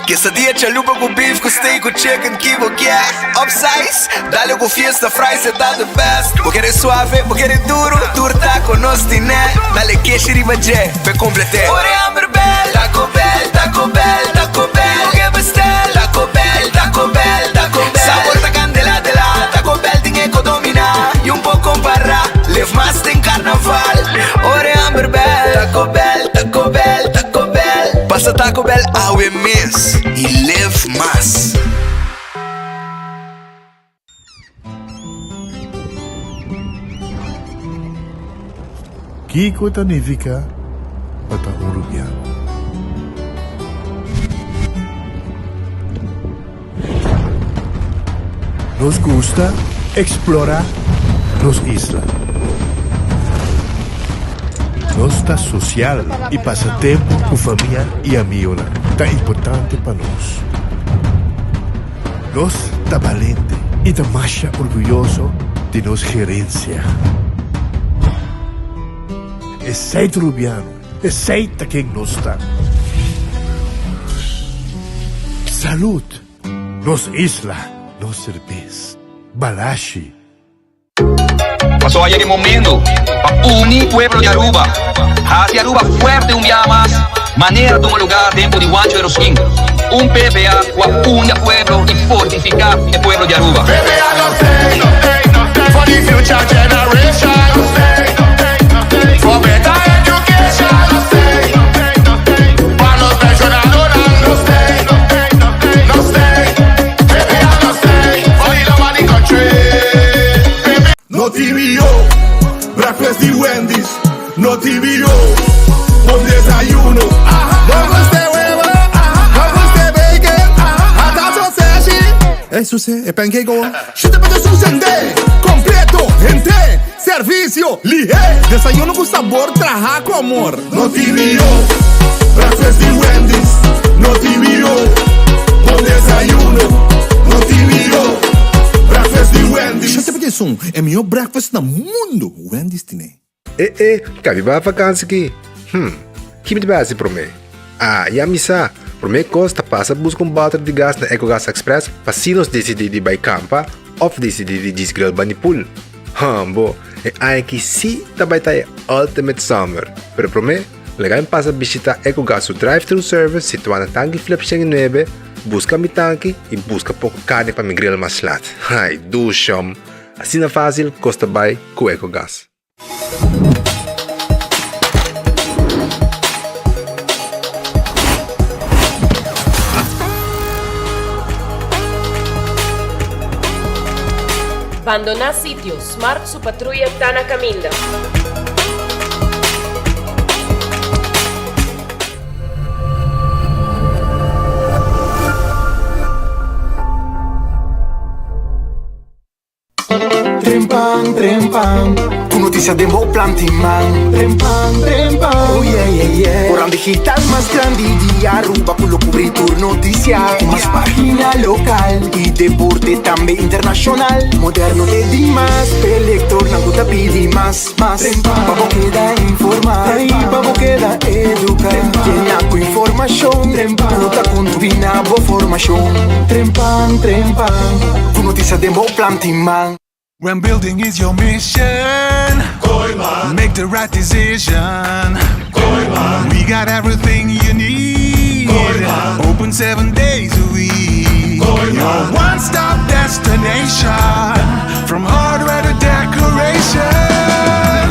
Quesadilla chalupa ku beef ku steak ku chicken ki bo kier Upsize, dale ku fiesta fries e ta the best Bo kere suave, bo kere duro, tur taco nos tine Dale keshi riba dje, p'e complete Ora e hamber bel, Taco Bell, Taco Bell, Taco Bell Bo ke bestel, Taco Bell, Taco Bell, Taco Bell Sabor ta candela de la, Taco Bell tin e ko domina Y un por compara, live mas den carnaval Ora e hamber bel, Taco Bell, Taco Bell, Taco Bell Pasa Taco Bell awe mes y live mas. Kiko ta nifiká pa ta un rubiano? Nos gusta eksplorá nos isla. Nos ta sosial i pasa tempu ku famia i amionan ta importante pa nos. Nos ta balente i ta masha orguyoso di nos gerensia. Esei ta Rubiano, esei ta ken nos ta. Salud! Nos isla, nos serbes. Balashi. Paso a yega e momento pa uni pueblo di Aruba, haci Aruba fuerte un biaha mas, manera tuma lugar tempo di Juancho Eroskin, un PPA cu a uni a pueblo y fortifica e pueblo di Aruba. PPA nos tey, for the future generation, for better education, pa nos pensionadonan, nos tey, nos tey, PPA nos tey, for the love of the country. No TVO, breakfast di Wendy's. No TVO, bon desayuno. No gusta e huevo, no gusta e bacon, hasta sausage. Ey, suse, e pancake awor. Shete pa ta sende, completo, hende, servicio, lihe. Desayuno cu sabor traha cu amor. No TVO, breakfast di Wendy's. No TVO, bon desayuno. No TVO, breakfast di Wendy's. Shete pa ta e mihor breakfast na mundo, Wendy's tine. E e, ka mi bai vakansi ki? Hm, ki mi ta bai hasi promé? Ah, ya mi sa! Promé kos ta pasa buska un bòter di gas na Ecogas Express pa si nos disidí di bai kampa òf disidí di djis grill bani pool. Hambo, e aña aki sí ta bai ta e ultimate summer! Pero promé, laga mi pasa bishitá Ecogas su drive-thru service situá na Tanki Flip 109, buska mi tanki i buska poko karni pa mi grill mas lat. Ai, dushom! Asina fásil kos ta bai ku Ecogas. Bandoná sitio, Smart su patruya ta na kaminda. Trempan, trempan, ku notisia den bo planti man. Trempan, trempan, oh yeah, yeah, yeah. Koran digital mas grandi di Aruba ku lo kubri tur notisia. Ku mas pagina lokal i deporte tambe internashonal. Moderno te dimas, p'e lektornan ku ta pidi mas, mas. Pa bo keda informa i pa bo keda eduka. Yena ku informashon ku ta kontribuí na bo formashon. Trempan, trempan, ku notisia den bo planti man. When building is your mission, make the right decision. We got everything you need. Open seven days a week. Your one stop destination. From hardware to decoration.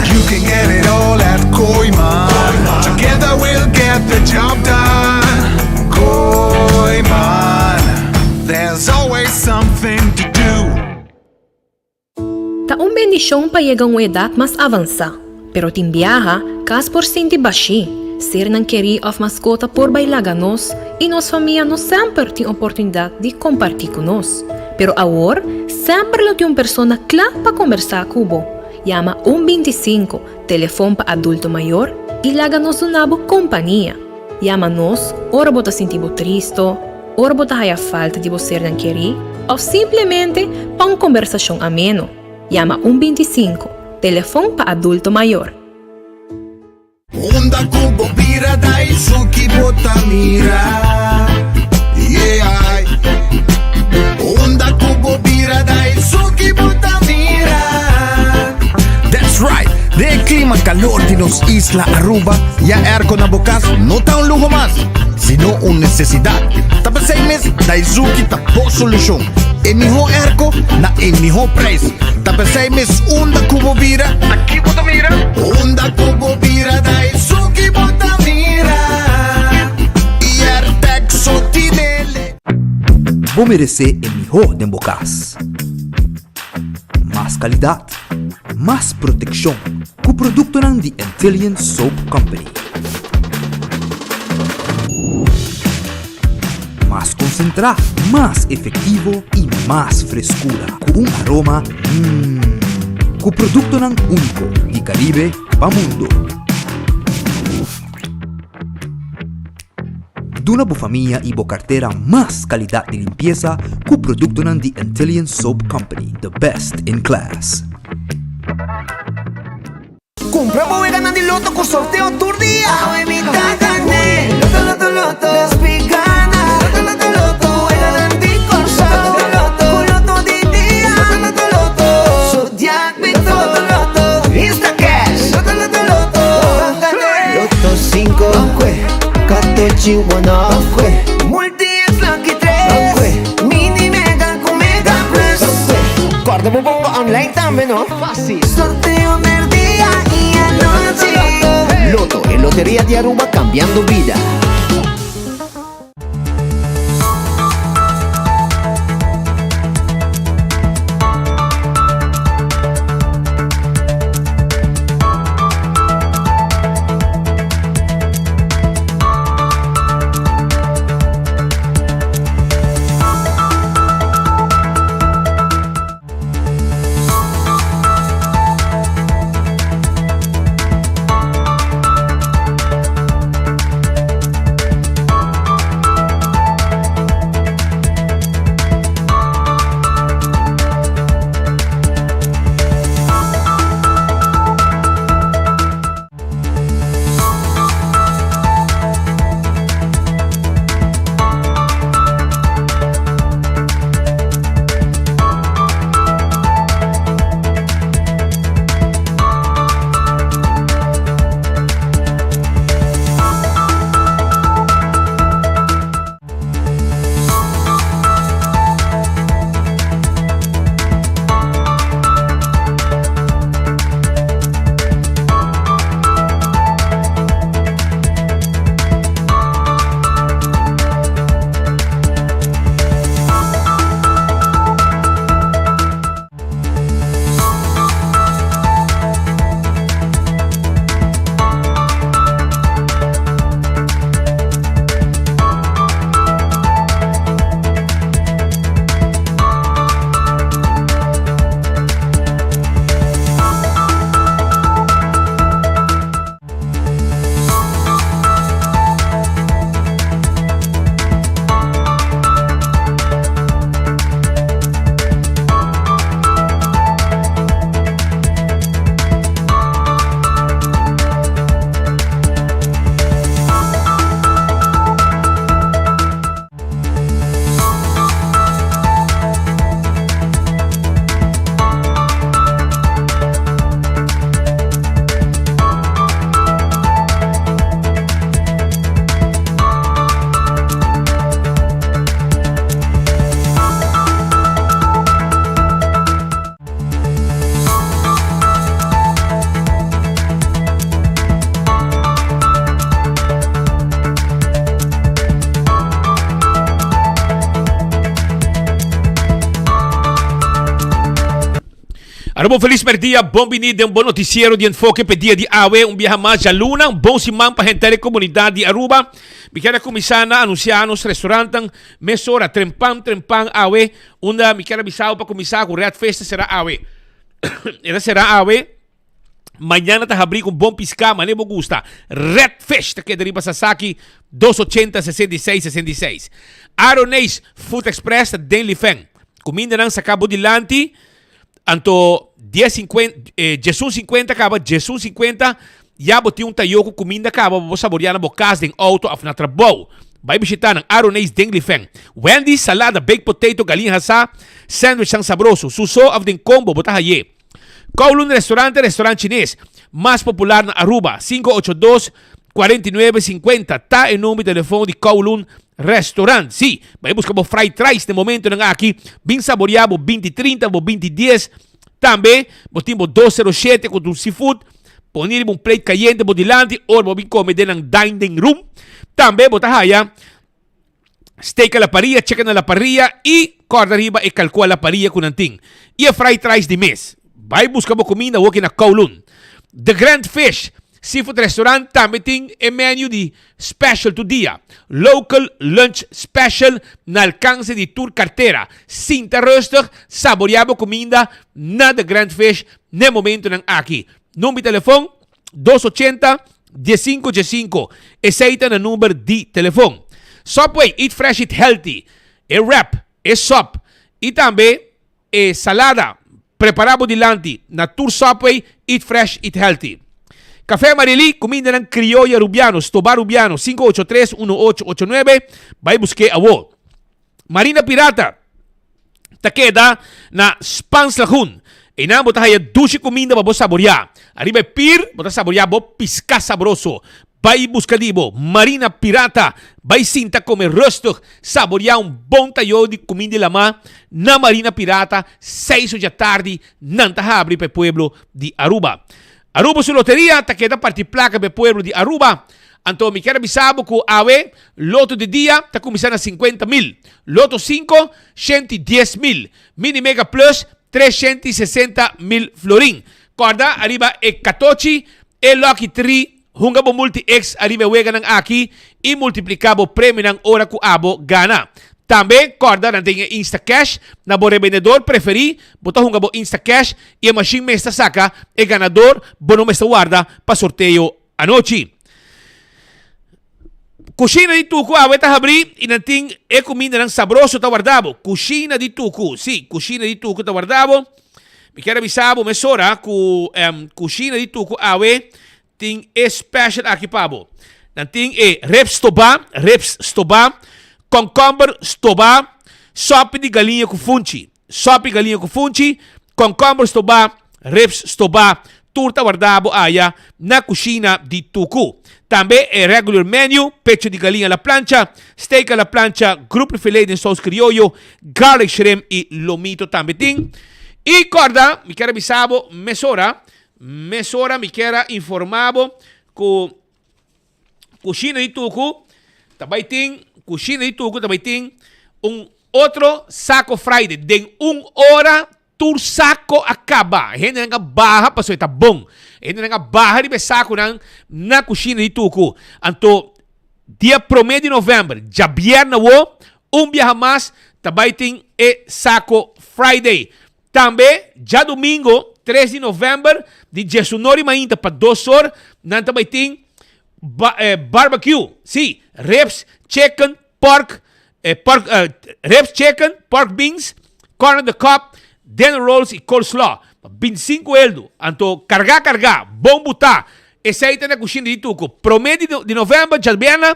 You can get it all at Kooiman. Together we'll get the job done. Kooiman. There's always something to do. Ta un bendishon pa yega un edat mas avansá, pero tin biaha kas por sinti bashí, sernan kerí òf maskota por bai laga nos i nos famia no semper tin oportunidat di kompartí ku nos. Pero awor semper lo tin un persona kla pa kombersá ku bo. Yama un 25, telefon pa adulto mayor, i laga nos duna bo kompania. Yama nos ora bo ta sinti bo tristo, ora bo ta haya falta di bo sernan kerí òf simplemente pa un kombersashon ameno. Yama un 25, telefon pa adulto mayor. Unda ku bo bira dai su ki bo ta mira. Isla Aruba, ya airco na bo cas no ta un luho mas, sino un necesidad. Ta p'esey mes Daizuki ta bo solucion. E miho airco na e miho prijs. Ta p'esey mes unda cu bo bira, ta ki bo ta mira? Unda cu bo bira Daizuki bo ta mira. Y Airtec so tinele. Bo meresé e mihó den bo kas. Mas kalidat, mas protekshon ku produktonan di Antillian Soap Company. Mas konsentrá, mas efektivo i mas freskura ku un aroma mmm ku produktonan úniko di Karibe pa mundo. Duna bo famia i bo kartera mas kalidat di limpiesa ku produktonan di Antillian Soap Company, the best in class. Kumpra bo weganan di loto ku sorteo tur dia. Awe mi ta gané. Loto, loto, loto. Despi gana. Loto, loto, loto. Weganan di Kòrsou. Loto, loto, ku loto di dia. Loto, loto, loto. Zodiac mi to. Loto, loto, Instacash. Loto, loto, loto. Loto 5, Katochi one off. Multi X Lucky 3. Mini Mega ku Mega Plus. Kòrda bo bongo online tambe no. Fácil. Sorteo merdia i anochi. Lotto, e loteria di Aruba cambiando bida. Aruba un felis merdia, bon bini den bo noticiero di Enfoke p'e dia di awe. Un biaha mas djaluna, un bon siman pa henter e comunidad di Aruba. Mi kier a cuminsa na anuncia nos restaurantnan mesora, trempan trempan awe, unda mi kier a bisa bo pa cuminsa cu Red Fish ta cera awe. E ta cera awe, mañana ta habri cu bon pisca, mane bo gusta. Red Fish ta keda riba Sasaki dos ochenta sesenta i seis sesenta i seis. Aroneis Food Express ta den Lifen. Cumindanan saca bo dilanti. Anto dies sinkuenta, eh, djesun sinkuenta kaba, djesun sinkuenta, ya bo tin un tayo ku kuminda kaba pa bo saboreá na bo kas, den outo òf na trabou. Bai bishitá nan, Aroneis den Lifen. Wendy's, salada, baked potato, galin hasá, sandwichnan sabroso. Su so òf den kombo bo ta hay'é. Kowloon Restaurante, restaurant chines. mas popular na Aruba. 582 49 50 ta e number di telefon di Kowloon Restaurant. Sí, bai busca bo fried rice den momentonan aki. Bin saborea bo binti trinta, bo binti dies. Tambe bo tin bo dos sero shete ku un seafood. Poni riba un plate kayente bo dilanti ora bo bin kome den nan dining room. Tambe bo ta haya steak a la parrilla, chicken a la parrilla y kòrda riba e kalkó a la parrilla ku nan tin. Y e fried rice di mes. Bai buska bo kuminda awoki na Kowloon. The Grand Fish Seafood Restaurant tambe tin e menu di special tur dia. Local lunch special na alkanse di tur kartera. Sinta rustig, saborea bo kuminda na The Grand Fish n'e momentonan aki. Number di telefon, dos ochenta, diesinco diesinco. Esei ta na number di telefon. Subway, eat fresh, eat healthy. E wrap, e sop y tambe e salada prepara bo dilanti na tur Subway, eat fresh, eat healthy. Café Amarili, cumindanan crioya Rubiano, stoba Rubiano, cinco ocho tres, uno ocho ocho nuebe, bay busk'é awo. Marina Pirata ta keda na Spaans Lagoen. Einan bo ta haya dushi kuminda pa bo saboriá. Ariba e pir bo ta saboriá bo piská sabroso. Bai buska di bo Marina Pirata. Bai sinta kome rustig, saboriá un bon tayo di kuminda di lamá na Marina Pirata seis or djatardi nan ta habri pa e pueblo di Aruba. Aruba su loteria ta keda parti plaka pa e pueblo di Aruba. Anto mi kier a bisa bo ku awe loto di dia ta kuminsá na sinkuenta mil, loto sinku shenti dies mil, mini mega plus tres shenti sesenta mil florin. Kòrda ariba e katochi e lucky tri hunga bo multi X ariba e weganan aki i multipliká bo premionan ora ku abo gana. Tambe kòrda nan tin e Instacash na bo rebendedor preferí, bo ta hunga bo Instacash i e mashin mes ta saka e ganador, bo no mester warda pa sorteo Anochi. Kushina di Tuku awe ta habrí i nan tin e kumindanan sabroso ta warda bo. Kushina di Tuku, sí, Kushina di Tuku ta warda bo. Mi kier a bisa bo mesora ku Kushina di Tuku awe tin e special aki pa bo. Nan tin e ribs stobá, ribs stobá, kònkòmber stobá, sòpi di galiña ku funchi. Sopi galiña ku funchi, kònkòmber stobá, ribs stobá, tur ta wardá bo aya na kushina di Tuku. Tambe e regular menu, pecho di galiña a la plancha, steak a la plancha, grouper filet den sous krioyo, garlic shrimp i lomito tambe tin. I kòrda, mi kier a bisa bo mesora, mesora mi kier a informá bo ku Kushina di Tuku ta bai tin Kushina di Tuku ta bai tin un otro Saco Friday. Den un ora tur saco a caba. Hendenan a baha pasobra e ta bon. Hendenan a baha riba e saconan na Kushina di Tuku. Anto dia prome di november, djabièrnè awo, un biaha mas ta bai tin e Saco Friday. Tambe djadumingo tres di november di diesunor di mainta pa dos or nan ta bai tin barbecue, si, ribs, chicken, pork, pork, ribs, chicken, pork beans, corn on the cob, dinner rolls y coleslaw. Pa bintisinco eldo. Anto carga carga, bon buta. Esey ta na cushina di Tuco. Prome di november djabièrnè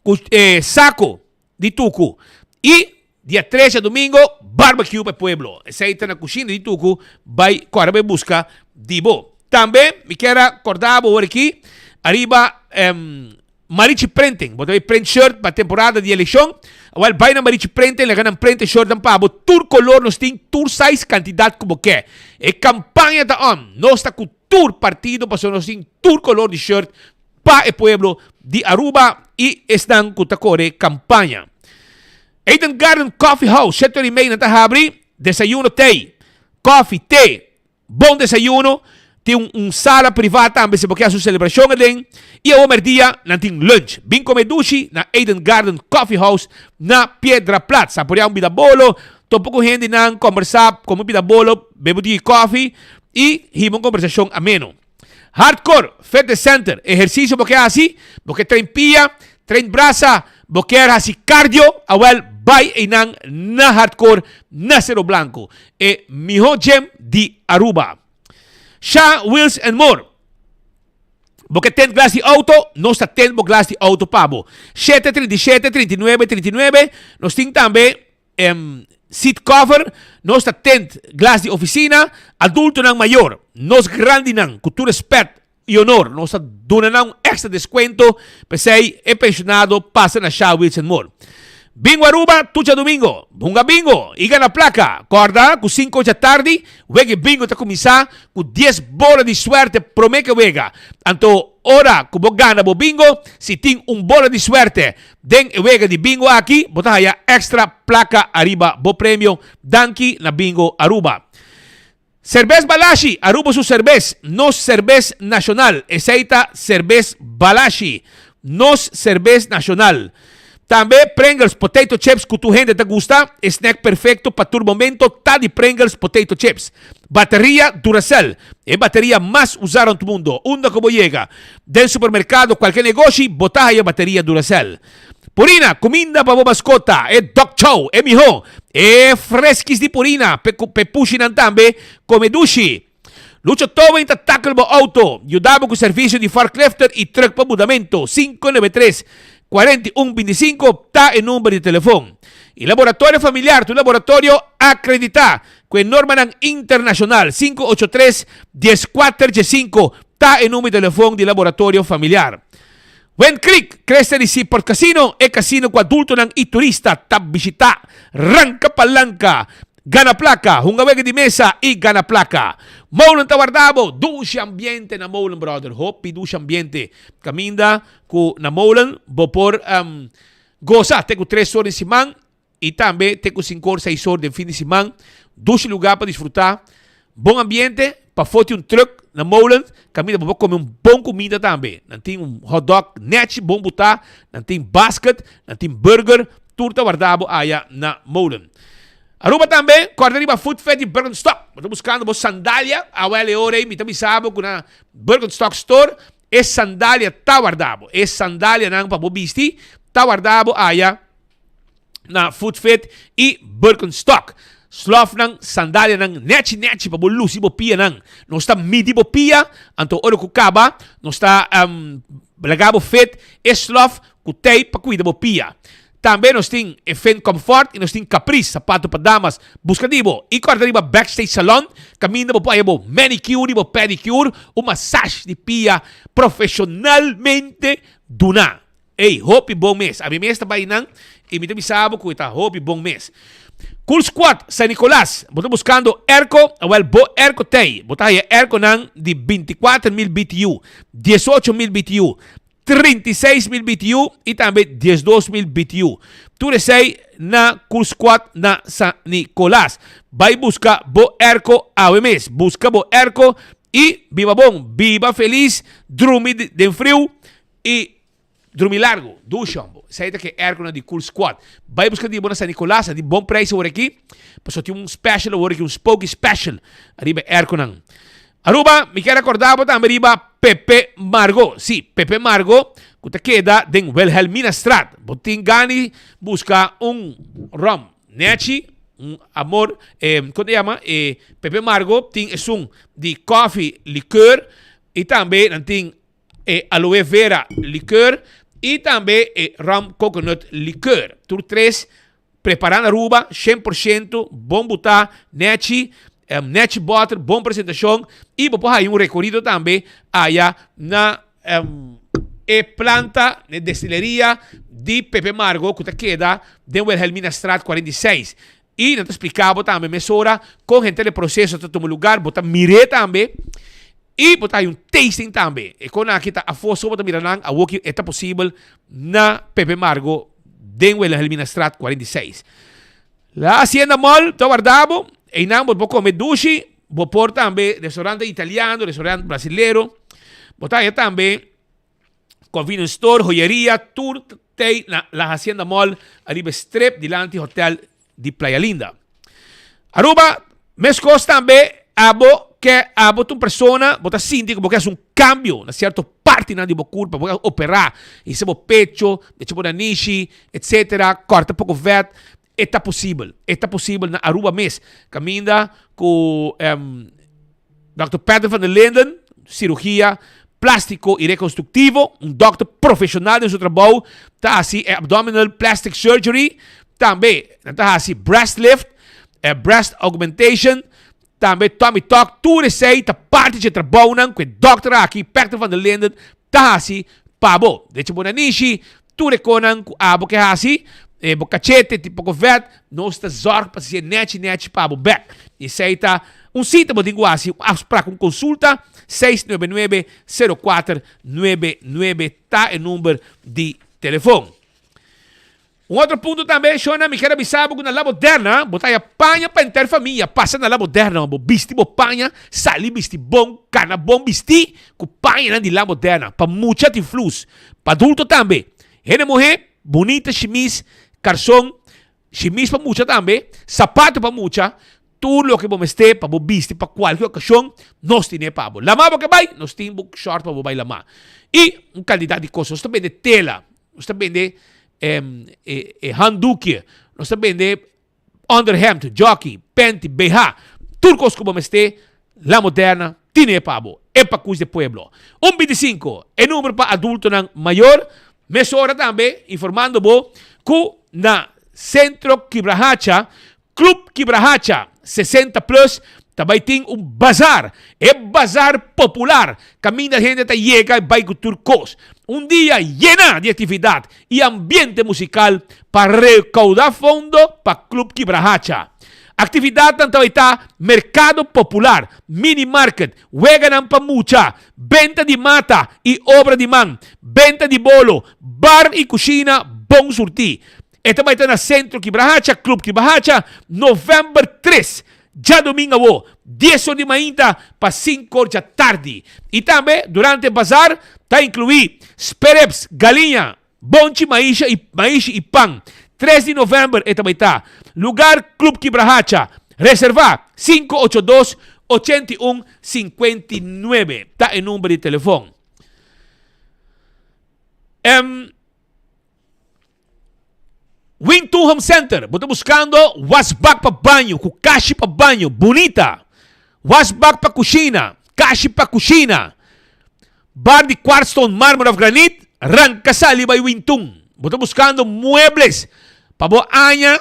cu saco di Tucu. Y dia tres djadomingo barbecue pa e pueblo. Esey ta na cushina di Tucu. Bay corre bay busca di bo. Tambe mi kier a corda bo awor aki ariba Marichi Printing. Bo ta bay print shirt pa temporada di eleccion. Awel bay na Marichi Printing laga nan print e shirtnan pa bo. Tur color nos tin, tur size, cantidad cu bo ke. E campaña ta on. Nos ta cu tur partido pasobra nos tin tur color di shirt pa e pueblo di Aruba y esnan cu ta core campaña. Eden Garden Coffee House, shete ora y mei nan ta habri, desayuno tey, coffee, te, bon desayuno, tin un un sala priva tambe si bo ke haci un celebracion aden y awo merdia nan tin lunch. Bin come dushi na Eden Garden Coffee House na Piedra Plat. Saborea un bida bolo, topa cu hendenan, combersa, come un bida bolo, bebe un tiki coffee y hiba un combersacion ameno. Hardcore Fitness Center, ehercicio bo ke haci, bo ke train pia, train brasa, bo kier haci cardio, awel bay eynan na Hardcore na Cero Blanco, e miho gym di Aruba. Sha Wheels and More, bo ke tent glas di auto, nos ta tent bo glas di auto pa bo. Shete 37 39 39, nos tin tambe Seat cover, nos ta tent glas di oficina, adultonan mayor, nos grandinan cu tur respet. y honor. Nos ta duna nan un extra descuento, p'esey e pensionado pasa na Sha Wheels and More. Bingo Aruba tur djadomingo. Hunga bingo y gana placa. Corda cu cinco ocha tardi wega e bingo ta cuminsa cu dies bola di suerte prome ke wega. Anto ora cu bo gana bo bingo, si tin un bola di suerte den e wega di bingo aki, bo ta haya extra placa ariba bo premio. Danki na Bingo Aruba. Serbes Balashi, Aruba su serbes, nos serbes nacional. Esey ta Serbes Balashi, nos serbes nacional. Tambe Pringles Potato Chips cu tur hende ta gusta, e snack perfecto pa tur momento ta di Pringles Potato Chips. Bateria Duracell, e bateria mas usa rond mundo. Unda cu bo yega, den supermercado, cualke negoshi, bo ta haya bateria Duracell. Purina, kuminda pa bo maskota, e dog chow, e mihó, e freskis di Purina p'e p'e pushinan tambe kome dushi. Lucho Towing ta tackle bo auto, yuda bo ku servisio di forklifter i truck pa mudamentu, 593 41 25 ta e number di telefon. I Laboratorio Familiar ta un laboratorio akreditá ku e normanan internashonal, 583 14 ta e number di telefon di Laboratorio Familiar. Wind Creek, Cresta di Seaport Casino, e casino cu adultonan y turista ta bishita. Ranca palanca, gana placa, hunga wega di mesa y gana placa. Molen ta warda bo, dushi ambiente na Molen brother, hopi dushi ambiente. Caminda cu na Molen bo por goza te cu tres or di siman. Y tambe te cu cinco or, seis or den fin di siman. Dushi lugar pa disfruta. Bon ambiente, pafó tin un truck na molen, caminda bo por come un bon cuminda tambe. Nan tin un hot dog nechi bon buta, nan tin basket, nan tin burger, tur ta warda bo aya na molen. Aruba tambe, corda riba Food Fed di Birkenstock. Bo ta buscando bo sandalia, awel e ora ey mi ta bisa bo cu na Birkenstock store e sandalia ta warda bo. E sandalianan pa bo bisti ta warda bo aya. na Footfit y Birkenstock. Slofnan, sandalianan nechi nechi pa bo luci bo pianan. Nos ta midi bo pia, anto ora cu caba nos ta um, laga bo fit e slof cu tape pa cuida bo pia. Tambe nos tin e Fin Comfort y nos tin Caprice, sapato pa damas. Busca di bo y corda riba Backstage Salon, caminda bo por haya bo manicure y bo pedicure, un massage di pia profesionalmente duna. Ey, hopi bon mes. Ami mes ta bai nan y mi ta bisa bo cu e ta hopi bon mes. Cool Squad, San Nicolas, bo ta buscando airco? Awel, bo airco t'ey. Bo ta haya airconan di 24 mil BTU, 18 mil BTU, 36 mil BTU y tambe 12 mil BTU. Tur esey na Cool Squad na San Nicolas. Bai busca bo airco awe mes. Busca bo airco y biba bon, biba feliz, drumi den friu y drumi largo, dushi hombo. Esei ta ke airco di Cool Squad. Bai busca di bo na San Nicolas, di bon prijs awor aki. Paso tin un special awor aki, un spooky special ariba airco nan. Aruba, mi kier recorda bo tambe riba Pepe Margo. Si, Pepe Margo, ku ta keda den Wilhelmina Straat. Bo tin gani busca un rom nechi, un amor, kon ta yama? Pepe Margo tin esun di coffee liqueur y tambe nan tin e aloe vera liqueur y tambe e rum coconut liqueur. Tur tres prepara na Aruba, 100% bon buta, nechi, nechi boter, bon presentacion y bo por haya un recorrido tambe aya na e planta, e destileria di Pepe Margo cu ta keda den Wilhelmina Straat 46. Y nan ta splica bo tambe mesora con henter e proceso ta tuma lugar, bo ta mire tambe y bo ta hay un tasting tambe. E con aki ta afo so bo ta mira nan, awoki e ta posibel na Pepe Margo den Wilhelminastraat 46. La Hacienda Mall ta warda bo, eynan bo por come dushi, bo por tambe restaurante italiano, restaurante brasilero, bo ta haya tambe convenience store, joyeria, tur t'ey na La Hacienda Mall ariba e strip dilanti hotel di Playa Linda. Aruba, mescos tambe abo ke abo ta un persona, bo ta sinti ku bo ke hasi un cambio na cierto partinan di bo curpa, bo ke opera, hisa bo pecho, echa bo nanishi, etcetera, corta poco vet, e ta posibel, e ta posibel na Aruba mes, caminda cu Dòkter Patrick van der Linden, sirugia plástiko i rekonstruktivo, un dòkter profeshonal den su trabou, ta hasi e abdominal plastic surgery, tambe nan ta hasi breast lift, breast augmentation. Tambe tummy tuck, tur esei ta parti dje trabounan ku e dòkter aki, Pector van der Linden, ta hasi pa bo. Decha bo nanishi, tur e konan ku abo ke hasi, e bo kachete tin poko vèt, nos ta zòrg pa hasié nèchi nèchi pa bo bèk. I esei ta un sita bo tin ku hasi, un afsprak, un konsulta, 699 0499 ta e number di telefon. Un otro punto tambe, shona, mi kier a bisa bo ku na La Moderna bo ta haya paña pa henter famia. Pasa na La Moderna, bo bisti bo paña, sali bisti bon, kana bon bistí ku pañanan di La Moderna. Pa mucha tin flus, pa adulto tambe. Hende muhé, bunita shimis, karson, shimis pa mucha tambe, sapato pa mucha, tur loke bo mester pa bo bisti pa kualke okashon, nos tine pa bo. Lamá bo ke bai, nos tin bo short pa bo bai lamá. I un kantidat di kos. Nos ta bende tela. Nos ta bende e handdoekje. Nos ta bende onderhemd, jockey, panty, BH. Tur kos ku bo mester, La Moderna tine pa bo. E pakus de pueblo. Un bintisinko, e number pa adultonan mayor. Mesora tambe informando bo ku na Centro Kibrahacha Club Kibrahacha 60 Plus ta bai tin un bazar, e bazar popular kaminda hende ta yega i bai ku tur kos. Un dia yena di aktividat i ambiente musikal pa rekaudá fondo pa Club Kibrahacha. Aktividatnan ta bai ta merkado popular, mini market, weganan pa mucha, benta di mata i obra di man, benta di bolo, bar i kushina bon surtí. E ta bai ta na Centro Kibrahacha, Club Kibrahacha, november tres, djadomingo awo, dies or di mainta pa sinku or djatardi. I tambe durante e bazar ta inkluí sperrips, galiña, bonchi maisha i maishi i pan. Tres di november e ta bai ta. Lugar Club Kibrahacha. Reserva, 582 81 59 ta e number di telefon. Em. Wing Tun Home Center, bo ta buskando wasbak pa baño ku kashi pa baño bunita, wasbak pa kushina, kashi pa kushina, bar di kwartstone, marmer òf granit, ranka sali bai Wing Tun. Bo ta buskando muebles pa bo aña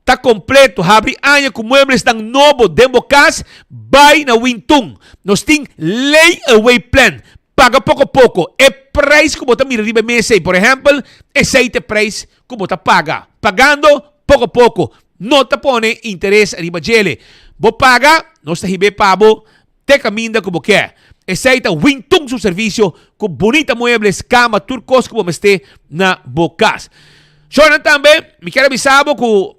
ta kompleto, habri aña ku mueblesnan nobo den bo kas, bai na Wing Tun. Nos tin lay away plan, paga poko poko. E prijs ku bo ta mira riba e mesa ei, por ehèmpel, esei ta e prijs ku bo ta paga. Pagando poko poko, no ta pone interes riba djele. Bo paga, nos ta hib'é pa bo te kaminda ku bo ke. Esei ta Wing Tun su servisio ku bunita muebles, kama, tur kos ku bo mester na bo kas. Shornan tambe, mi kier a bisa bo ku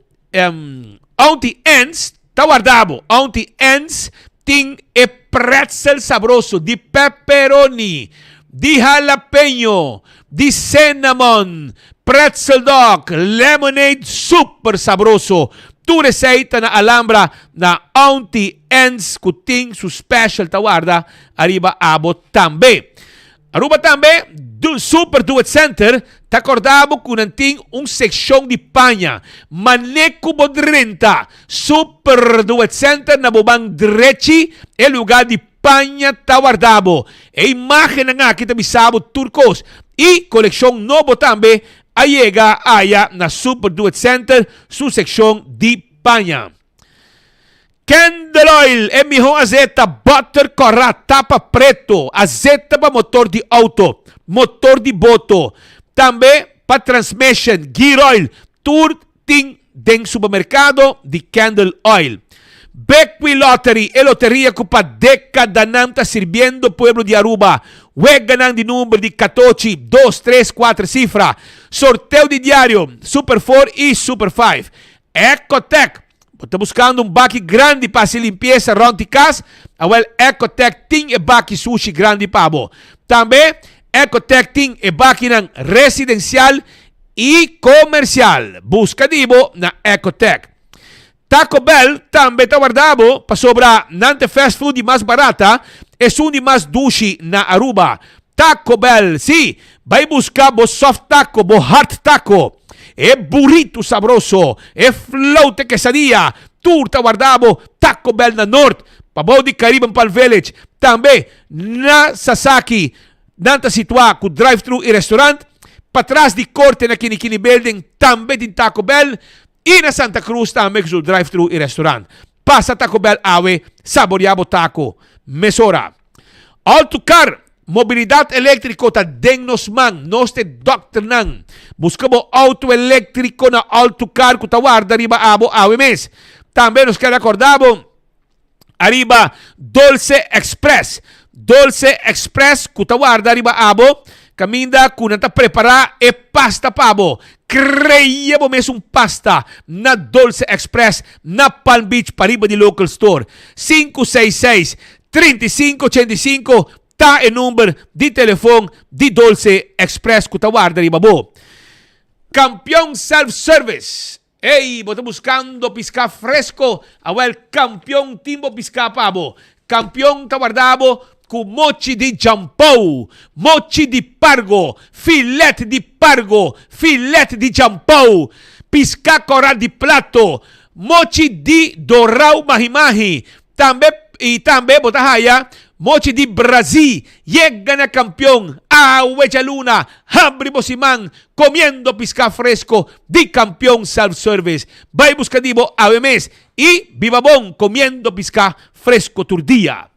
Auntie Anne's ta warda bo. Auntie Anne's tin e pretzel sabroso di pepperoni, di jalapeño, di cinnamon, pretzel dog, lemonade super sabroso. Tur esei ta na Alhambra na Auntie Anne's ku tin su special ta warda ariba abo tambe. Aruba tambe, Super Do It Center ta korda bo ku nan tin un sekshon di paña. Mane ku bo drenta Super Do It Center na bo man drechi e luga di paña ta warda bo. E imagennan aki ta bisa bo tur kos. I kolekshon nobo tambe a yega aya na Super Do It Center su sekshon di paña. Candle oil, e mihó azeta, butter kòrá, tapa preto, azeta pa motor di outo, motor di boto, tambe pa transmission, gear oil, tur tin den supermerkado di Candle Oil. Bequi Lottery, e loteria ku pa dekadanan ta sirbiendo pueblo di Aruba. Weganan di number di katochi, dos, tres, kuater sifra. Sorteo di diario, Super Four i Super Five. Ecotec, Bo ta buskando un baki grandi pa hasi limpiesa rònt di kas? Awèl Ecotec tin e baki sushi grandi pa bo. Tambe Ecotec tin e bakinan residensial i komersial. Buska di bo na Ecotec. Taco Bell tambe ta warda bo pasobra nan ta e fast food di mas barata, esun di mas dushi na Aruba. Taco Bell, sí! Bai buska bo soft taco, bo hard taco, e burrito sabroso, e flote quesadilla, tur ta warda bo Taco Bell na Noord, pabou di Caribbean Palm Village. Tambe na Sasaki nan ta situa ku drive-thru i restaurant. Patras di Korte na Kinikini Building tambe tin Taco Bell i na Santa Cruz tambe ku su drive-thru i restaurant. Pasa Taco Bell awe, saborea bo taco mesora. Autocar, mobilidad electrico ta den nos man, nos t'e dokternan. Busca bo auto electrico na Autocar cu ta warda riba abo awe mes. Tambe nos kier acorda bo ariba Dolce Express. Dolce Express cu ta warda riba abo caminda cu nan ta prepara e pasta pa bo. Crea bo mes un pasta na Dolce Express na Palm Beach pariba di Local Store. 566 3585 ta e number di telefon di Dolce Express cu ta warda riba bo. Campeon Self Service. Ey, bo ta buscando pisca fresco? Awel, Campeon tin bo pisca pa bo. Campeon ta warda bo cu mochi di jampou, mochi di pargo, filet di pargo, filet di jampou, pisca cora di plato, mochi di dorau mahi-mahi, Tambe y tambe bo ta haya mochi di Brazil yega na campeon awe djaluna habri bo siman comiendo pisca fresco di Campeon Self Service. Bay busca di bo awe mes y biba bon comiendo pisca fresco tur dia.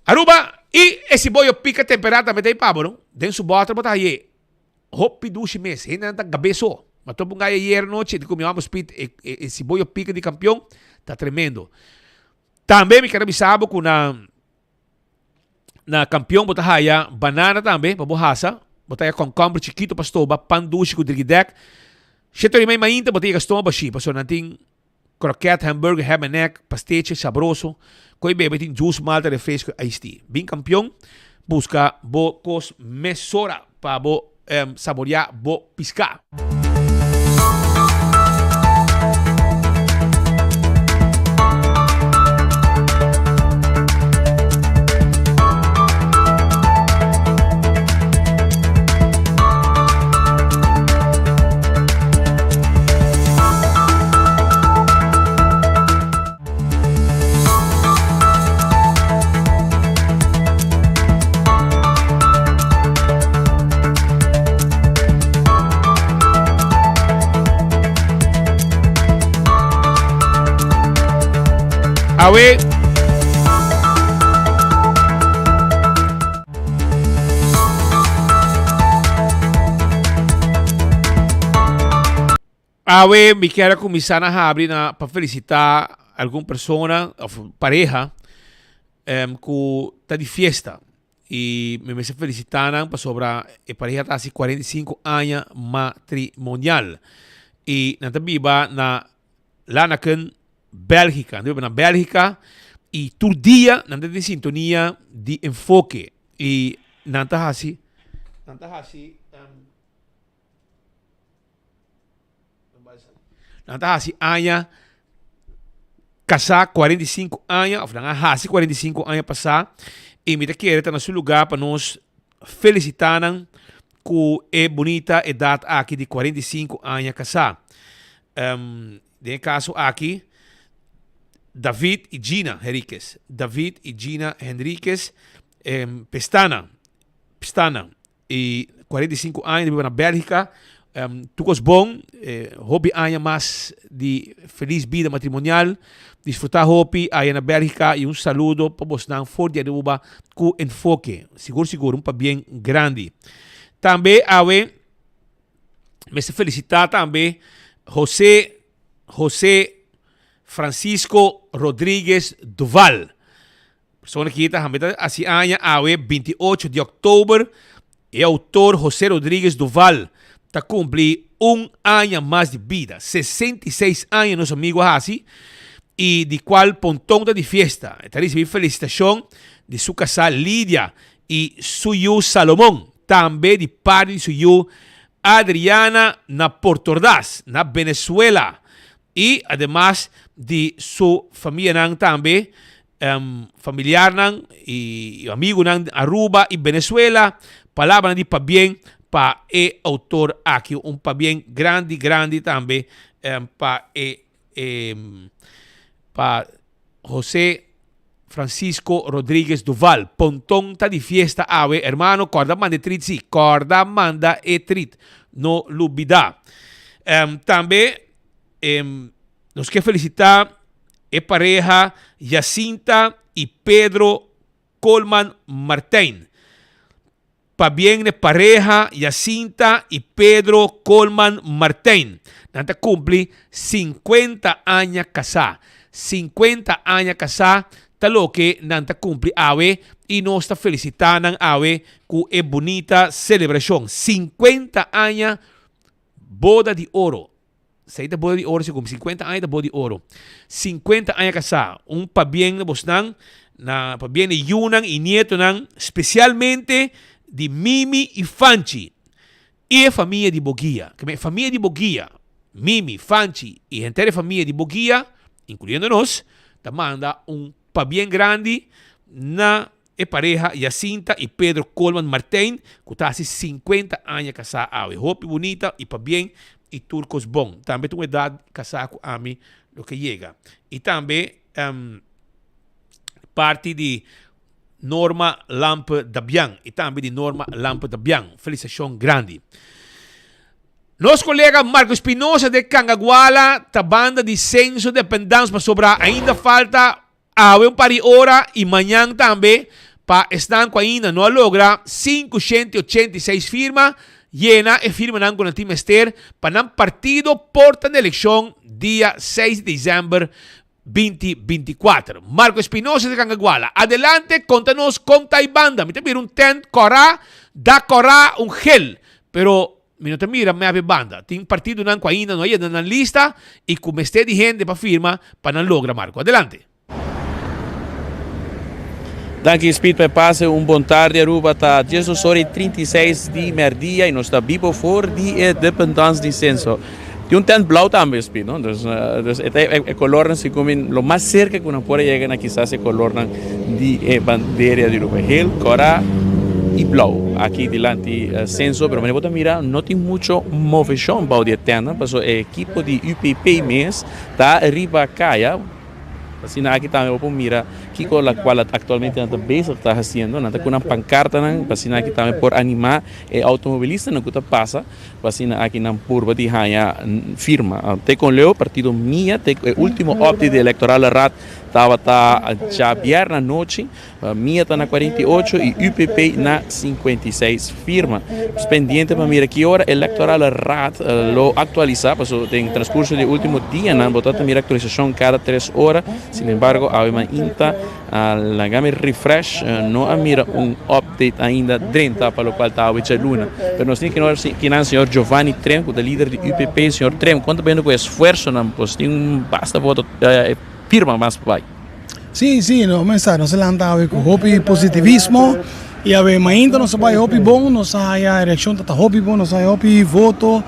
Aruba y e siboyo pica tempera tambe ta y pa bo no. Den su boter bo ta haye. Hopi dushi mes, hendenan ta gab'é so. Ma topa un gaya ayer nochi di ku mi amo spit e e siboyo pika di kampion ta tremendo. Tambe mi ker a bisa bo ku na na kampion bo ta haya banana tambe pa bo hasa, bo ta haya kònkòmber chikito pa stoba, pan dushi ku drigidèk. Shete ora i mei mainta bo ta yega stoma bashí pasobra nan tin Kroket, hamburger, ham and egg, pastechi sabroso, koe bebe tin juice, malta, refresco y iced tea. Bin Kampion, buska bo kos mesora pa bo saborea bo piská. Awe. Awe mi kier a kuminsá na habri na pa felisitá algun persona òf pareha ku ta di fiesta i mi mester felisitá nan pasobra e pareha ta hasi 45 aña matrimonial i nan ta biba na Lanaken, Bèlgika. Nan ta biba na Bèlgika i tur dia nan ta den sintonia di Enfoke i nan ta hasi nan ta hasi. Nan ta hasi aña kasá 45 aña, of nan a hasi 45 aña pasá, i mi ta kere ta na su lugá pa nos felisitá nan ku e bunita edat aki di 45 aña kasá. Um, den e kaso aki, David i Gina Henriquez. David i Gina Henriquez, um, Pestana, Pestana. E 45 aña di biba na Bélgica. Um, tur cos bon, eh, hopi aña mas di feliz bida matrimonial. Disfruta hopi aya na Bélgica y un saludo pa bosnan for di Aruba cu Enfoke. Sigur sigur un pabien grandi. Tambe awe mester felicita tambe José José Francisco Rodriguez Duval. Persona ki ta hambe ta hasi aña awe 28 di oktober. E outor José Rodriguez Duval ta kumpli un aña mas di bida. 66 aña nos amigo a hasi i di kual ponton ta di fiesta. E ta risibí felisitashon di su kasá Lidia i su yu Salomon, tambe di parti di su yu Adriana na Puerto Ordaz, na Venezuela. I ademas di su famianan tambe, familiarnan i amigunan di Aruba i Venezuela, palabranan di pabien pa e outor aki. Un pabien grandi grandi tambe pa e pa Jose Francisco Rodriguez Duval. Ponton ta di fiesta awe, hermano, kòrda manda e trit si, kòrda manda e trit, no lubidá. Tambe nos ke felisitá. E pareha Jacinta y Pedro Koolman Martijn. Pabien n'e pareha Jacinta y Pedro Koolman Martijn. Nan ta cumpli 50 aña casá. 50 aña casá ta loke nan ta cumpli awe y nos ta felicita nan awe cu e bunita celebracion. 50 aña boda di oro. Esei ta boda di oro segun mi. 50 aña ta boda di oro. 50 aña kasá. Un pabien na bosnan, na pabien di yunan i nietonan, spesialmente di Mimi i Fanchi i e famia di Boguia. Keme e famia di Boguia, Mimi, Fanchi i henter e famia di Boguia, inkluyendo nos, ta manda un pabien grandi na E pareha Jacinta y Pedro Koolman Martijn cu ta haci 50 aña casá awe. Hopi bunita y pabien y tur cos bon. Tambe ta un edad casá cu ami lo ke yega. Y tambe parti di Norma Lampe Dabian y tambe di Norma Lampe Dabian. Felicitacion grandi. Nos colega Marco Espinosa de Cangaguala ta banda di Censo Dependance pasobra ainda falta Awe un par di ora y mañan tambe pa esnan cu ainda no a logra 586 firma, yena e firmanan cu nan tin mester pa nan partido por ta na eleccion dia 6 di december 2024. Marco Espinosa di Cangaguala, adelante conta nos con ta y banda. Mi ta mira un tent cora, dak cora, un gel, pero Mi no ta mira mep e banda. Tin partidonan cu ainda no a yena nan lista y cu mester di hende pa firma pa nan logra, Marco. Adelante. Danki Speed pa e pase. Un bon tardi Aruba. Ta diesdos ora y 36 di merdia y nos ta bibo for di e dependance di censo. Tin un tent blauw tambe Speed, no? Dus, dus e ta e colornan segun mi lo mas cerca cu nan por a yega na kisas e colornan di e bandera di Aruba. Geel, cora y blauw aki dilanti censo. Pero manera bo ta mira no tin mucho movecion bao di e tentnan pasobra e ekipo di UPP mes ta riba caya. Asina aki tambe bo por mira kiko locual actualmente nan ta bezig ta haciendo. Nan ta cu nan pancartanan pa asina aki tambe por anima e automobilistanan cu ta pasa pa asina aki nan purba di haña firma. Te con leu partido mia te cu e ultimo update di Electorale Raad tabata djabièrnè anochi. Mia ta na 48 y UPP na 56 firma. Nos pendiente pa mira ki ora Electorale Raad lo actualisa, paso den transcurso di e ultimo dianan bo ta ta mira actualisacion cada tres ora. Sin embargo, awe mainta a laga mi refresh, no a mira un update ainda drenta pa locual ta awe djaluna. Pero nos tin kinan señor Giovanni Trem cu ta lider di UPP. Señor Trem, con ta bayendo cu e esfuerzonan? Pues tin basta voto, firma mas pa bay. Sí, sí, nos mester, nos a lanta awe ku hopi positivismo i awe mainta nos a bai hopi bon, nos a haya reakshon ta hopi bon, nos a haya hopi voto,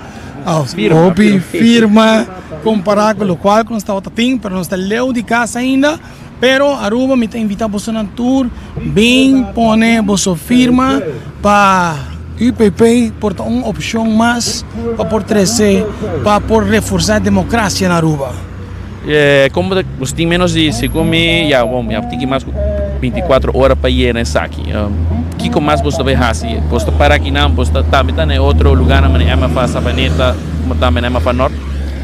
hopi firma kompará ku lokual ku nos tabata tin, pero nos ta leu di kas ainda, pero Aruba mi ta invitá bosonan tur bin pone boso firma pa UPP por ta un opshon mas pa por trese, pa por reforsá demokrasia na Aruba. Como ta nos tin menos di segun mi ya bon ya tiki mas ku 24 ora pa yena esaki. Kiko mas boso ta bai hasi? Boso ta para akinan, boso ta tambe ta na e otro lugarnan manera MFA Savaneta como tambe na MFA Nort?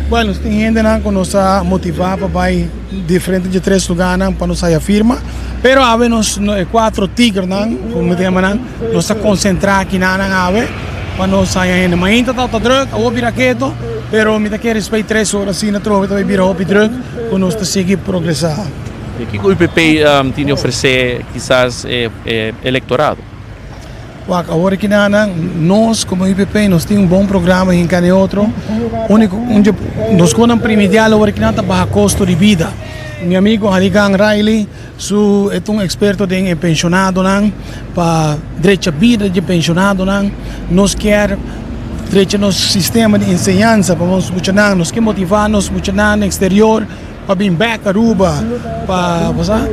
Bueno, nos tin hendenan ku nos a motivá pa bai diferente dje tres lugarnan pa nos haya firma, pero awe nos e cuatro tigernan, como mi ta yama nan, nos ta konsentrá akinanan awe pa nos haya hende. Mainta tabata drùk, awor bira keto. Pero mi ta kere spei tres ora asina atrobe ta bay bira hopi druk cu nos ta sigui progresa. Y kico UPP tin di ofrece kisas e electorado? Wak, awor aki nan nos como UPP nos tin un bon programa hinca den otro. Unico un dje nos conan primordial awor aki nan ta baha costo di bida. Mi amigo Haligan Riley su e ta un experto den e pensionadonan pa drecha bida di e pensionadonan. Nos kier drecha nos sistema di enseñansa pa nos muchanan. Nos ke motiva nos muchanan na exterior pa bin bek Aruba pa bo sa.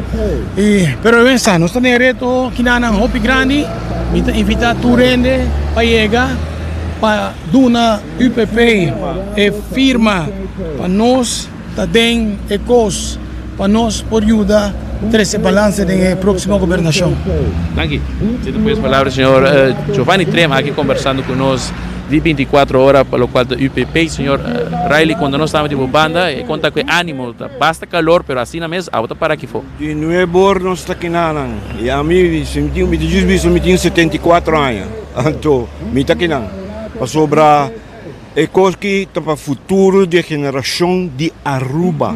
Y pero e mester nos ta den e reto kinanan hopi grandi. Mi ta invita tur hende pa yega pa duna UPP e firma pa nos. Ta den e kos pa nos por yuda trese balanse den e próksimo gobernashon. Danki. Sito pues palabra señor Giovanni Trem aki kombersando ku nos. Di 24 ora pa locual ta UPP. Señor Riley cuando nos taba di bo banda e conta cu e animo ta basta calor pero asina mes abo ta para aki fo. Di nuebe or nos ta kinanan y ami si mi tin mi ta just bisa mi tin 74 aña anto mi ta kinan pasobra e cos ki ta pa futuro di e generacion di Aruba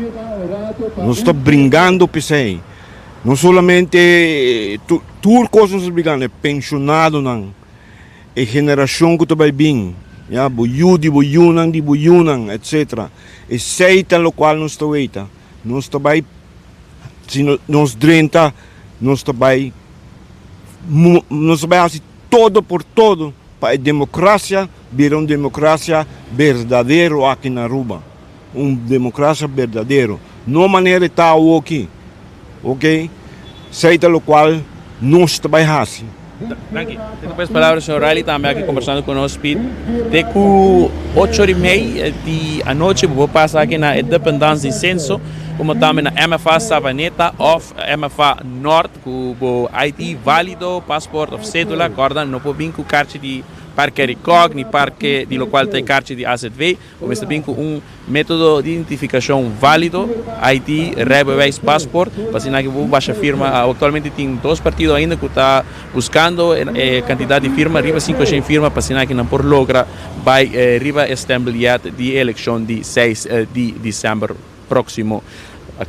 nos ta bringando p'esey no solamente tur cos nos ta bringando e pensionadonan. E generashon ku ta bai bin, ya, bo yu di bo yunan di bo yunan, etsetera. Esei ta lokual nos ta weita. Nos ta bai, si nos drenta, nos ta bai, nos ta bai hasi todo por todo pa e demokrasia bira un demokrasia berdadero aki na Aruba. Un demokrasia berdadero. No manera e ta awoki. Ok. Esei ta lokual nos ta bai hasi. Danki. Tin pues palabra señor Riley tambe aki conversando cu nos Piet. Te cu ocho ora y mei di anochi bo por pasa aki na e dependance di censo como tambe na MFA Savaneta of MFA Noord cu bo ID valido, paspoort of cedula. Corda no por bin cu carchi di Parke Ricog ni parke di locual ta e carchi di AZV. Bo mester bin ku un método di identifikashon válido, ID, rijbewijs, pasport, pa asina ku bo basha firma. Aktualmente tin dos partido ainda ku ta buskando e kantidat di firma, riba 500 firma, pa asina ku nan por logra bai riba e stembiljet di e elekshon di seis di desèmber próksimo.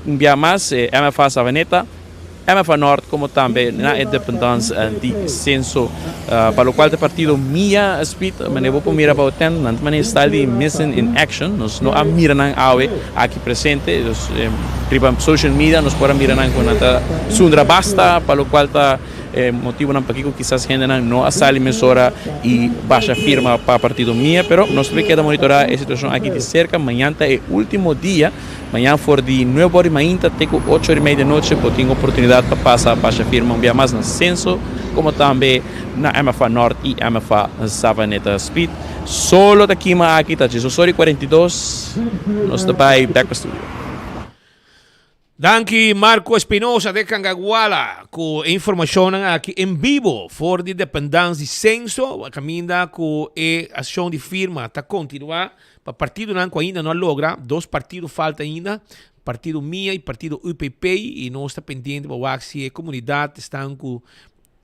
Un bia mas, MFA Savaneta. MFA Nort como tambe na e dependance di censo pa locual ta partido Mia Speed mane bo por mira bao tent nan ta mane style di missing in action nos no a mira nan awe aki presente dus riba social media nos por a mira nan cu nan ta sundra basta pa locual ta e motibonan pakico kisas hendenan no a sali mesora y basha firma pa partido Mia pero nos ta keda monitora e situacion aki di cerca mañan ta e ultimo dia. Mañan for di nuebe ora di mainta te ku ocho ora i mei di anochi bo tin oportunidat pa pasa basha firma un bia mas na Censo komo tambe na MFA Nort i MFA Savaneta Speed. Solo ta kima aki ta djesos ora i 42. Nos ta bai bek pa studio. Danki Marco Espinosa de Cangaguala ku e informashonnan aki en bibo for di dependans di Censo kaminda ku e akshon di firma ta kontinuá. Pa partidonan ku ainda no a logra, dos partido falta ainda, partido mia i partido UPP i nos ta pendiente pa wak si e komunidat esnan ku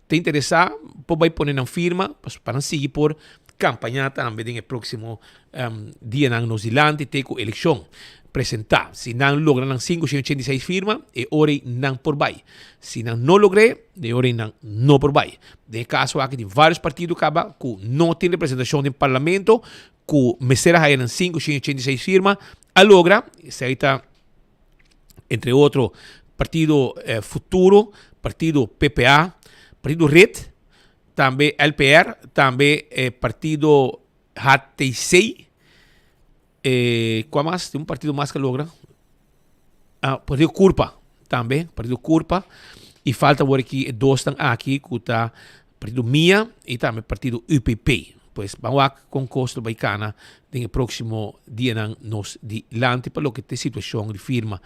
ta interesá por bai pone nan firma pa nan sigui por kampañá tambe den e próksimo dianan nos dilanti te ku elekshon presentá. Si nan logra nan 586 firma e ora ei nan por bai. Si nan no logr'é e ora ei nan no por bai. Den e kaso aki tin vários partido kaba ku no tin representashon den parlamento ku mester a haya nan 586 firma a logra, esei ta entre otro Partido Futuro, Partido PPA, Partido Red, tambe LPR, tambe Partido HTC, kua mas? Tin un partido mas ku a logra. Ah, Partido Curpa tambe, Partido Curpa. I falta awor aki e dosnan aki ku ta Partido mia i tambe Partido UPP. Pues ban wak kon kos lo bai kana den e próksimo dianan nos dilanti pa loke ta e situashon di firma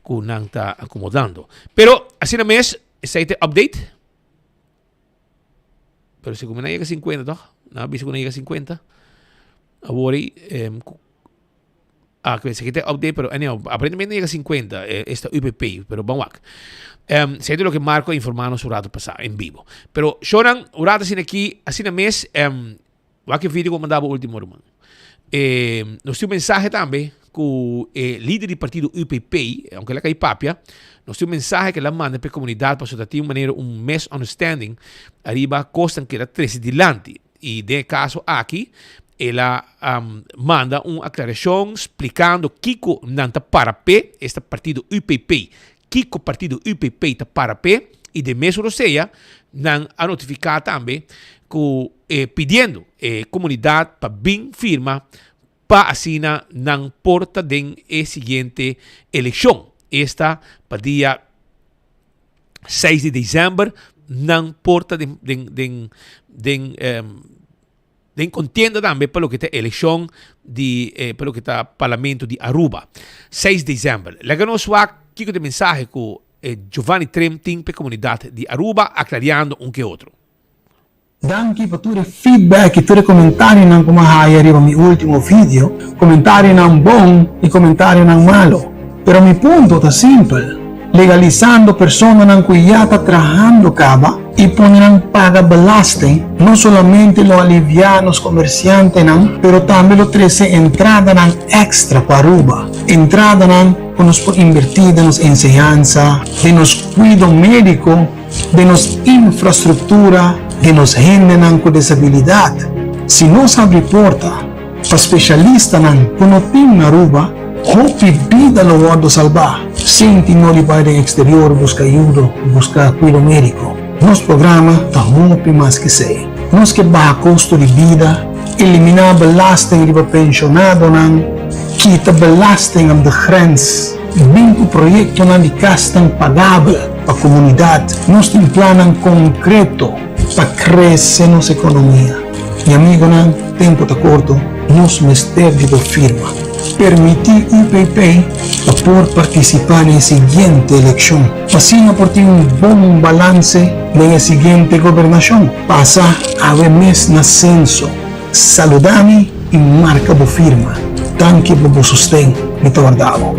ku nan ta akomodando. Pero asina mes esei ta e update. Pero segun mi nan yega sinkuenta tòg? Nan a bisa ku nan yega sinkuenta. Awor ei Ah, que esaki ta update, pero anyhow, aparentemente yega 50, eh, esta UPP, pero ban wak. Um, sete lo que Marco a informa nos un rato pasá en vivo. Pero, Shonan, un rato asina aquí, asina mes, um, wak e video ku mandaba último ruman. Eh, nos tin un mensaje tambe ku e líder di partido UPP, aunque la kai papia, nos tin un mensaje que la manda pe comunidad pasobra tin un manera un misunderstanding ariba kosnan que la trece dilanti. I den e kaso aki el a manda un aklarashon splikando kiko nan ta para p'e, esta partido UPP, kiko partido UPP ta para p'e i den mesun rosea nan a notifiká tambe ku pidiendo e komunidat pa bin firma pa asina nan por ta den e siguiente elekshon, esta pa dia 6 di december nan por ta den den den den den contienda tambe pa loke ta eleccion di pa loke ta parlamento di Aruba. 6 december. Laga nos wak kiko ta e mensahe ku Giovanni Trim tin pa e comunidad di Aruba aclariando un ke otro. Danki pa tur e feedback y tur e comentarionan cu mi a haya riba mi ultimo video, comentarionan bon y comentarionan malo. Pero mi punto ta simpel, legalisando personanan cu ya ta trahando caba y pone nan paga belasting no solamente lo alivia nos comerciantenan pero tambe lo trece entradanan extra pa Aruba, entradanan cu nos por inverti den nos enseñansa, den nos cuido medico, den nos infrastructura, den nos hendenan cu desabilidad. Si nos habri porta pa specialistanan cu no tin na Aruba, hopi bida lo wordo salba, sin tin no di bay den exterior busca ayudo, busca cuido medico. Nos programa ta hopi mas ke esey. Nos ke baha costo di bida, elimina belasting riba pensionadonan, kita belasting op de grens, bin cu proyectonan di casnan pagabel pa comunidad. Nos tin plannan concreto pa crece nos economia. Mi amigonan, tempo ta corto, nos mester di bo firma. Permiti UPP pa por participa na e siguiente eleccion, pa asina por tin un bon balance den e siguiente gobernacion. Pasa awe mes na Censo, saluda mi y marca bo firma. Danki pa bo sosten, mi ta warda bo.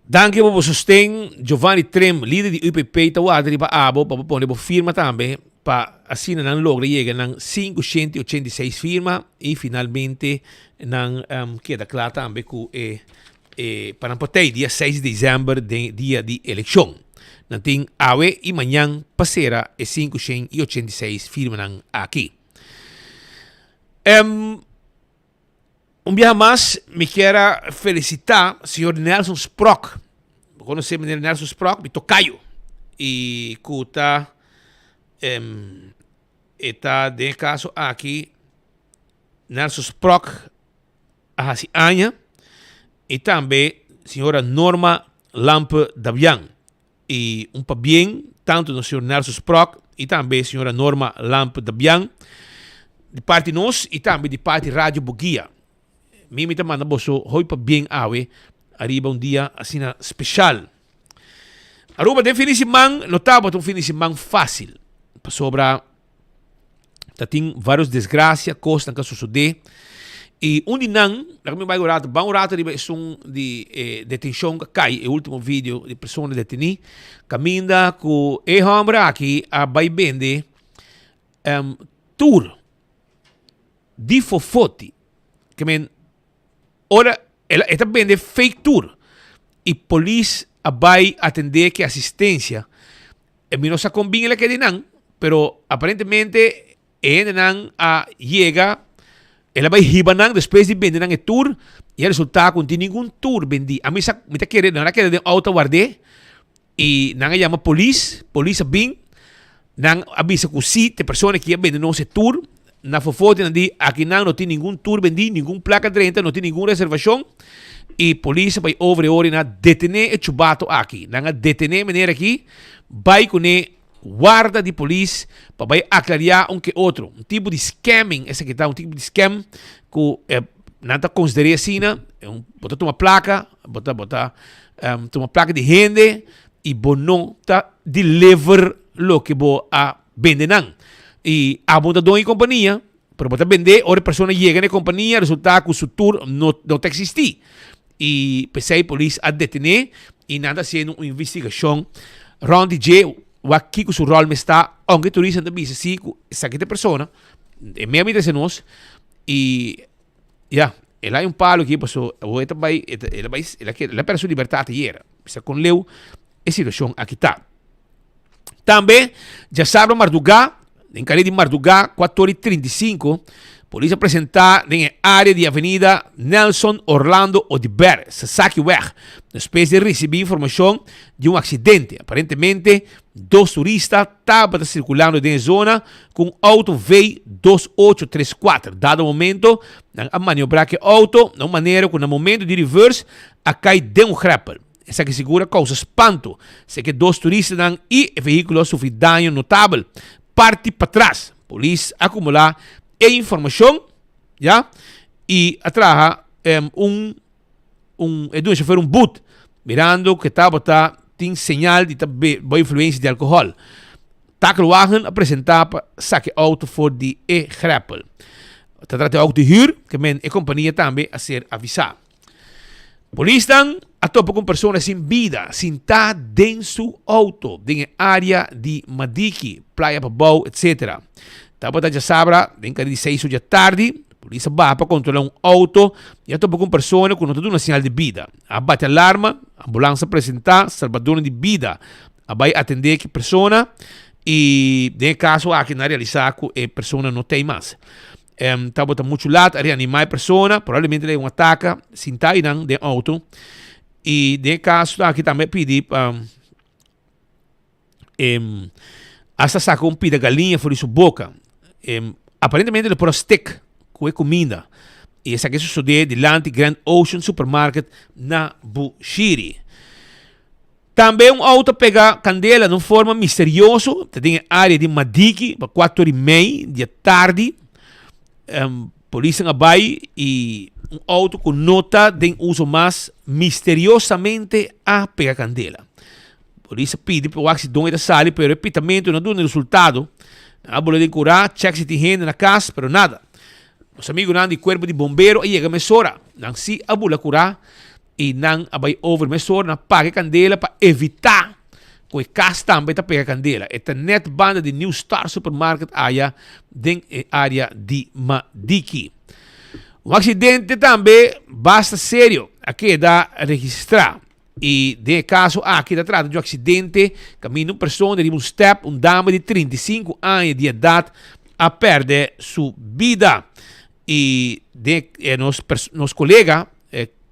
Danki pa bo sosten, Giovanni Trim, lider di UPP ta warda riba abo pa bo pone bo firma tambe pa asina nan logra yega nan 586 firma y finalmente nan keda kla tambe ku e e pa nan por tei dia 6 di december den dia di elekshon. Nan tin awe y mañan pa sera e 586 firmanan aki. Un biaha mas mi kier a felicita señor Nelson Sprock. Bo conoce meneer Nelson Sprock, mi tocayo. Y cu ta em, e ta den e caso aki Nelson Sprock a haci aña y tambe señora Norma Lampe Dabian. Y un pabien tanto na señor Nelson Sprock y tambe señora Norma Lamp Dabian di parti nos y tambe di parti Radio Boguia. Mi mi ta manda boso hoy pabien awe ariba un dia asina special. Aruba den fin di siman no tabata un fin di siman facil pasobra Ta tin varios desgracia, cosnan ka sosode. Y un di nan, laga mi bai un rato, ban un rato riba esun di e detencion ka cay, e ultimo video di persona deteni, caminda cu e hombre aki a bai bende um, tour di fofoti. Ke men, ora el e ta bende fake tour y polis a bai atende ke asistencia. E mi no sa kon bin el a keda einan, pero aparentemente e hendenan a yega, el a bai hiba nan despues di bende nan e tur i a resulta ku no tin ningun tur bendí. Ami sa, mi ta kere nan a keda den outo a ward'é i nan a yama polis, polis a bin, nan a bisa ku si ta e persona ki a bende nos e tur, na Fofoti nan di aki nan no tin ningun tur bendí, ningun plaka drenta, no tin ningun reservashon i polis a bai over e ora i nan a detené e chubato aki. Nan a detené meneer aki bai kuné warda di polis pa bai aklariá un ke otro. Un tipo di scamming esaki ta, un tipo di scam ku nan ta konsider'é asina, bo ta tuma plaka, bo ta bo ta tuma plaka di hende i bo no ta deliver loke bo a bende nan. I abo ta doño e kompania, pero bo ta bend'é, ora e persona yega na e kompania resulta ku su tur no no ta eksistí. I p'esei polis a detené i nan ta hasiendo un investigashon rònt di dje wak kiko su ròl mes ta, ounke turisnan ta bisa si ku esaki ta e persona, e mei a mira hacia nos i ya, el a hay un palo aki paso awor e ta bai e ta el a bai el a keda el a pèrdè su libertat ayera, bisa kon leu e situashon aki ta. Tambe, djasabra mardugá, den kare di mardugá kuator i 35, polis a presentá den e área di Avenida Nelson Orlando Oduber, Sasakiweg, despues di risibí informashon di un aksidente. Aparentemente, dos turista tabata sirkulando den e zona ku un outo V dos ocho tres kuater. Dado momento, nan a maniobrá ku e outo na un manera ku na momento di reverse a kai den un grèpel. Esaki sigur a kousa spanto, se ke dos turistanan i e vehíkulo a sufri daño notabel. Parti patras, polis a akumulá e informashon ya i a traha un un e duna shofer un but mirando ku e tabata tin señal di ta bou influensia di alkohòl. Takelwagen a presentá pa saka e outo for di e grèpel. Ta trata e outo di hür, ke men e kompania tambe a ser avisá. Polisnan a topa ku un persona sin bida sintá den su outo den e área di Madiki, Playa Pabou, etc. Tabata djasabra den kari di seis or djatardi, polis a baha pa kontrolá un outo i a topa ku un persona ku no ta duna señal di bida. A bati alarma, ambulans a presentá, salbadornan di bida a bai atendé ki persona i den e kaso aki nan a realisá ku e persona no t'ei mas. Tabata muchu lat a reanimá e persona, probablemente el a un ataka sintá einan den outo i den e kaso aki tambe a pidi pa hasta saka un pida galiña for di su boka. Aparentemente el por a stek ku e kuminda i esaki a sosodé dilanti Grand Ocean Supermarket na Bushiri. Tambe un auto a pega candela na un forma misterioso ta den e area di Madiki pa cuatro ora y mei di e tardi. Polisnan a bay y un auto cu no ta den uso mas misteriosamente a pega candela. Polis a pidi pa wak si don e ta sali pero e pitamento no a duna resultado. Nan a bula den cura check si tin hende na cas pero nada. Nos amigonan di cuerpo di bombero a yega mesora. Nan si a bula cura. I nan a bai over mesora na paga e kandela pa evitá ku e kas tambe ta pega kandela. E ta nèt banda di New Star Supermarket aya den e área di Madiki. Un aksidente tambe basta serio a keda registrá i den e kaso aki ta trata di un aksidente kaminda un persona riba un stèp, un dama di 35 aña di edat a pèrdè su bida. I den e nos nos kolega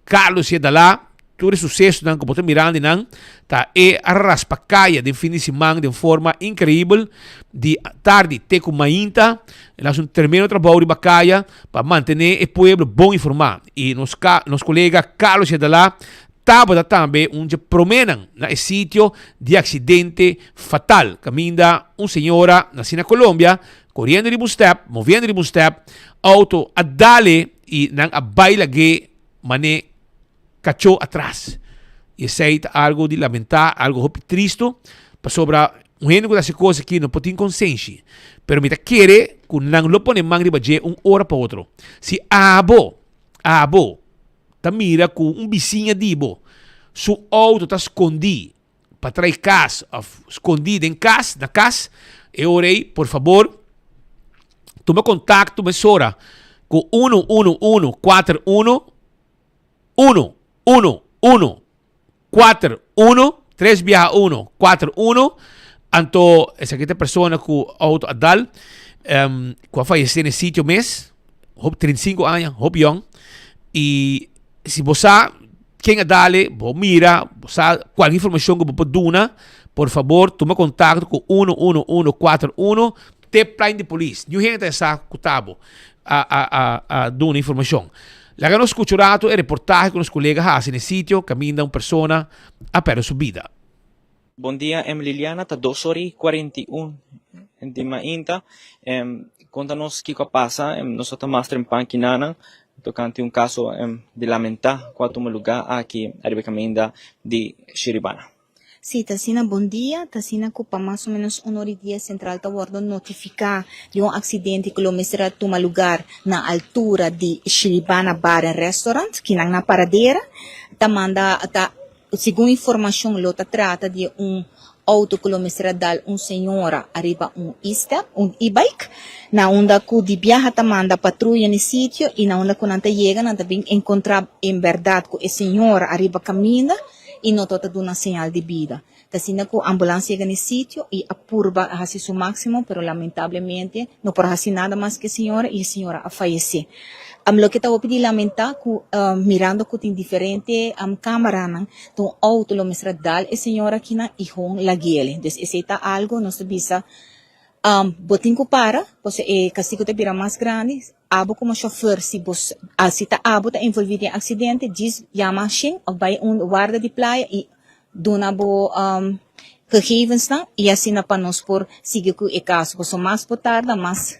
Carlos Yedalá, tur e susesonan ku bo ta mirando di nan ta e a raspa kaya den fin di siman den forma inkreibel di tardi te ku mainta. El a hasi un tremendo trabou riba kaya pa mantené e pueblo bon informá. I nos nos kolega Carlos Yedalá tabata tambe un dje proménan na e sitio di aksidente fatal kaminda un señora nasí na Colombia koriendo riba un stèp, moviendo riba un stèp, outo a dale i nan a bai lag'é man'é kachó atras. I esei ta algu di lamentá, algu hopi tristu, pasobra un hende ku ta hasi kos aki no por tin konsenshi. Pero mi ta kere ku nan lo pone man riba dje un ora pa otro. Si abo, abo ta mira ku un bisiña di bo su outo ta skondí pa trae kas of skondí den kas, na kas, e ora ei por fabor tuma kontakto mesora ku unu unu unu kuater unu, unu unu unu kuater unu, tres biaha unu kuater unu, anto esaki ta e persona ku outo a dal ku a fayesé na e sitio mes, hopi 35 aña, hopi yòn, i si bo sa Ken a dale, bo mira, bo sa kualke informashon ku bo por duna, por fabor tuma kontakto ku uno uno uno kuater uno te plein di polis. Niun hende ta sa ku ta bo a a a a duna informashon. Laga nos skucha un ratu e reportahe ku nos kolega hasi na e sitio kaminda un persona a pèrdè su bida. Bon dia em Liliana ta dos ora y 41 di mainta em conta nos kico a pasa em nos ta mas trempan kinanan tocante un caso em di lamenta cu a tuma lugar aki ariba e caminda di Shiribana. Sí, ta asina bon dia, ta asina cu pa mas o menos un ora y dies central ta wordo notifica di un accidente cu lo mester a tuma lugar na altura di Shiribana Bar en Restaurant, kinan na Paradera, ta manda ta Segun informashon lo ta trata di un outo ku lo mester a dal un señora ariba un e-step, un e-bike, na unda ku di biaha ta manda patruya n'e sitio i na unda ku nan ta yega nan ta bin enkontrá en bèrdat ku e señora ariba kaminda i no tabata duna señal di bida. Ta asina ku ambulans yega n'e sitio i a purba a hasi su máksimo pero lamentablemente no por a hasi nada mas ku e señora i e señora a fayesé. Loke ta hopi di lamentá ku mirando ku tin diferente kamaranan ta un outo lo mester a dal e señora akinan i hon lagu'el. Dus esei ta algu nos ta bisa bo tin ku para pasobra e kastigu ta bira mas grandi. Abo komo shofùr si bo si ta abo ta envolví den aksidente djis yama shen òf bai un warda di playa i duna bo gegevensnan i asina pa nos por sigui ku e kaso pasobra mas bo tarda mas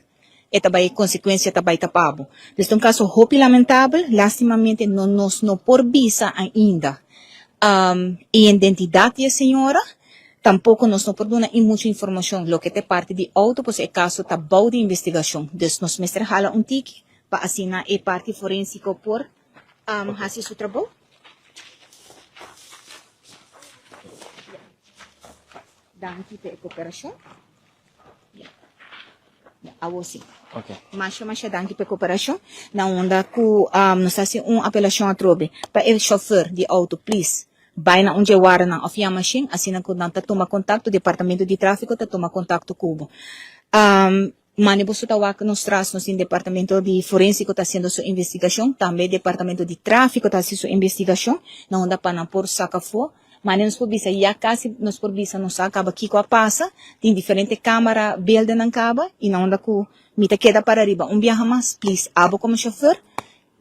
e ta bai konsekuensia ta bai ta pa bo. Dus ta un kaso hopi lamentabel, lastimamente no nos no por bisa ainda e identidat di e señora. Tampoco nos no por duna i mucho informacion loke ta e parti di auto pasobra e caso ta bou di investigacion. Dus nos mester hala un tiki pa asina e parti forensico por haci su trabou. Danki pa e cooperacion. Awo si. Masha masha danki pa e cooperacion. Na unda cu nos ta haci un apelacion atrobe pa e chauffeur di auto please bay na un dje wardanan of yama shin asina cu nan ta tuma contacto departamento di trafico ta tuma contacto cu bo. Mane boso ta wak nos tras nos tin departamento di forensico ta haciendo su investigacion tambe departamento di trafico ta haci su investigacion na unda pa nan por saca afo. Mane nos por bisa ya casi nos por bisa nos sa caba kico a pasa, tin diferente camara beeldennan caba y na unda cu mi ta keda para riba un biaha mas, please abo como chauffeur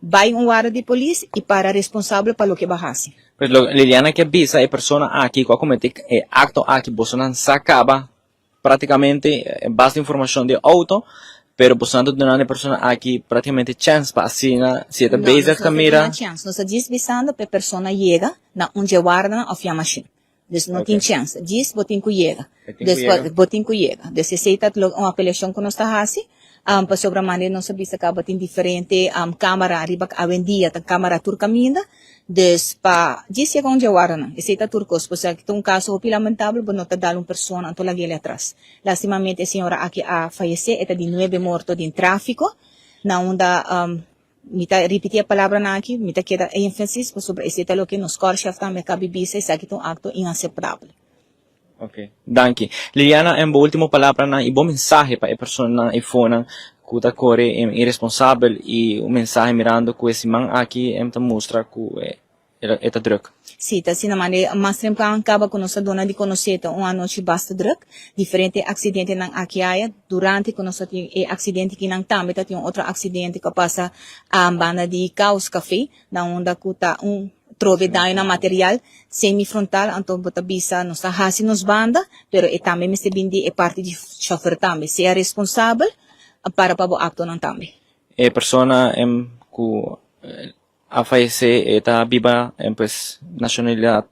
bay un warda di polis y para responsable pa loke bo a haci. Pues lo Liliana ke bisa e persona aki cu a comete e acto aki bosonan sa caba Práktikamente e base di informashon di e outo, pero boso nan ta dunando e persona aki práktikamente chèns pa asina si e ta No, bezig nos ta no ta mira. duna chèns. Nos ta djis bisando pa e persona yega na un dje wardanan òf yama shin. Dus no tin Ok. chèns. Djis bo tin ku yega. E tin ku Dus bo yega. bo tin ku yega. Dus esei ta lo un apelashon ku nos ta hasi, pasobra mane nos a bisa kaba tin diferente kamara riba awendia ta kamara tur kaminda. Dus pa djis yega un djawardanan, esei ta tur kos. Pasobra aki ta un kaso hopi lamentabel, bo no ta dal un persona anto lag'el atras. Lastimamente e señora aki a fayesé, e ta di nuebe morto den tráfiko, na unda mi ta ripití e palabranan aki, mi ta keda énfasis pasobra esei ta loke nos kòrchèf tambe a kabi bisa, esaki ta un akto inaseptabel. Ok, danki. Liliana, en bo ultimo palabranan y bo mensahe pa e personanan eyfonan cu ta core iresponsabel y un mensahe mirando cu e siman aki em ta mustra cu e ta druk. Sí, ta asina, mane mas trempan caba cu nos a duna di conoce ta un anochi basta druk. Diferente accidentenan aki aya. Durante cu nos a tin e accidente kinan tambe ta tin un otro accidente cu a pasa banda di Caos Café. Na unda ku ta un trobe daño na material semi-frontal, anto bo ta bisa nos ta hasi nos banda, pero e tambe mester bin di e parti di chauffeur tambe. Sea responsabel para pa bo actonan tambe. E persona ku a fayesé e ta biba pues nashonalidat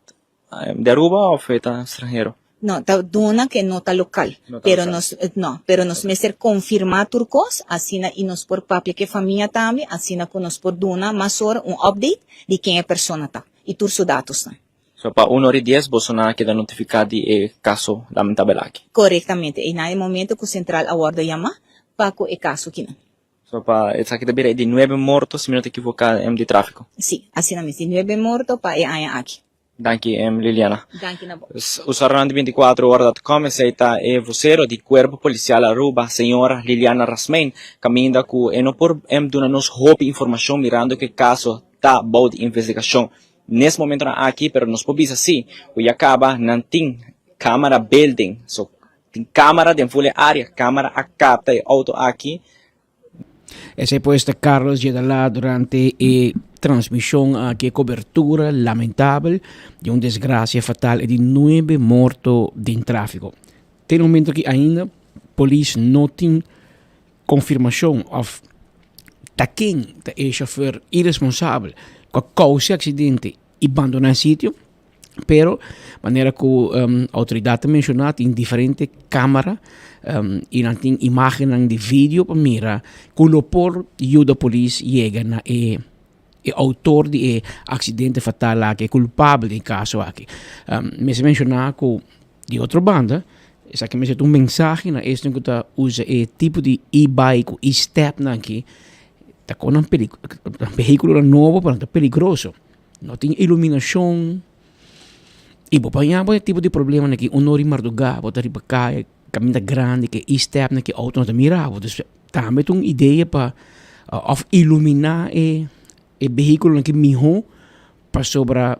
Di Aruba of e ta stranhero? No, ta duna ke no ta lokal. No ta Pero lokal. nos, no, pero nos mester konfirmá tur kos, asina i nos por papia ku e famia tambe, asina ku nos por duna masora un update di ken e persona ta i tur su datosnan. So pa un ora i dies boso nan a keda notifiká di e kaso lamentabel aki? Korektamente, i na e momento ku sentral a wòrdu yamá pa ku e kaso kinan. So pa esaki ta bira e di nuebe morto, si mi no ta ekivoká, di tráfiko? Sí, asina mes, di nuebe morto pa e aña aki. Danki Liliana. Danki na bo. Usuarionan di binticuatro ora dot com, esei ta e vocero di Cuerpo Policial Aruba, señora Liliana Rasmijn, caminda cu e no por duna nos hopi informacion mirando cu e caso ta bou di investigacion nes momentonan aki, pero nos por bisa si cu ya caba nan tin camera building, so tin camera den ful e area, camera a capta e auto aki. Esei pues ta Carlos Jedalá durante e transmishon aki, e kobertura lamentabel di un desgrasia fatal e di nuebe morto den tráfiko. Te e momento aki ainda polis no tin konfirmashon òf ta ken ta e shofèr iresponsabel ku a kousa e aksidente i bandoná e sitio. Pero manera ku outoridat ta menshoná tin diferente kamera i nan tin imágennan di video pa mira ku lo por yuda polis yega na e e outor di e aksidente fatal aki, e kulpabel di e kaso aki. Mester menshoná ku di otro banda esaki mester ta un mensahe na esnan ku ta usa e tipo di e-bike ku e-stepnan aki ta kon nan vehíkulonan nobo pero nan ta peligroso. No tin iluminashon i bo por haña bo e tipo di problema aki un ora di mardugá bo ta riba kaya kaminda grandi ke e-step nan ke outo no ta mira bo dus tambe ta un idea pa òf iluminá e e vehíkulonan aki mihó pasobra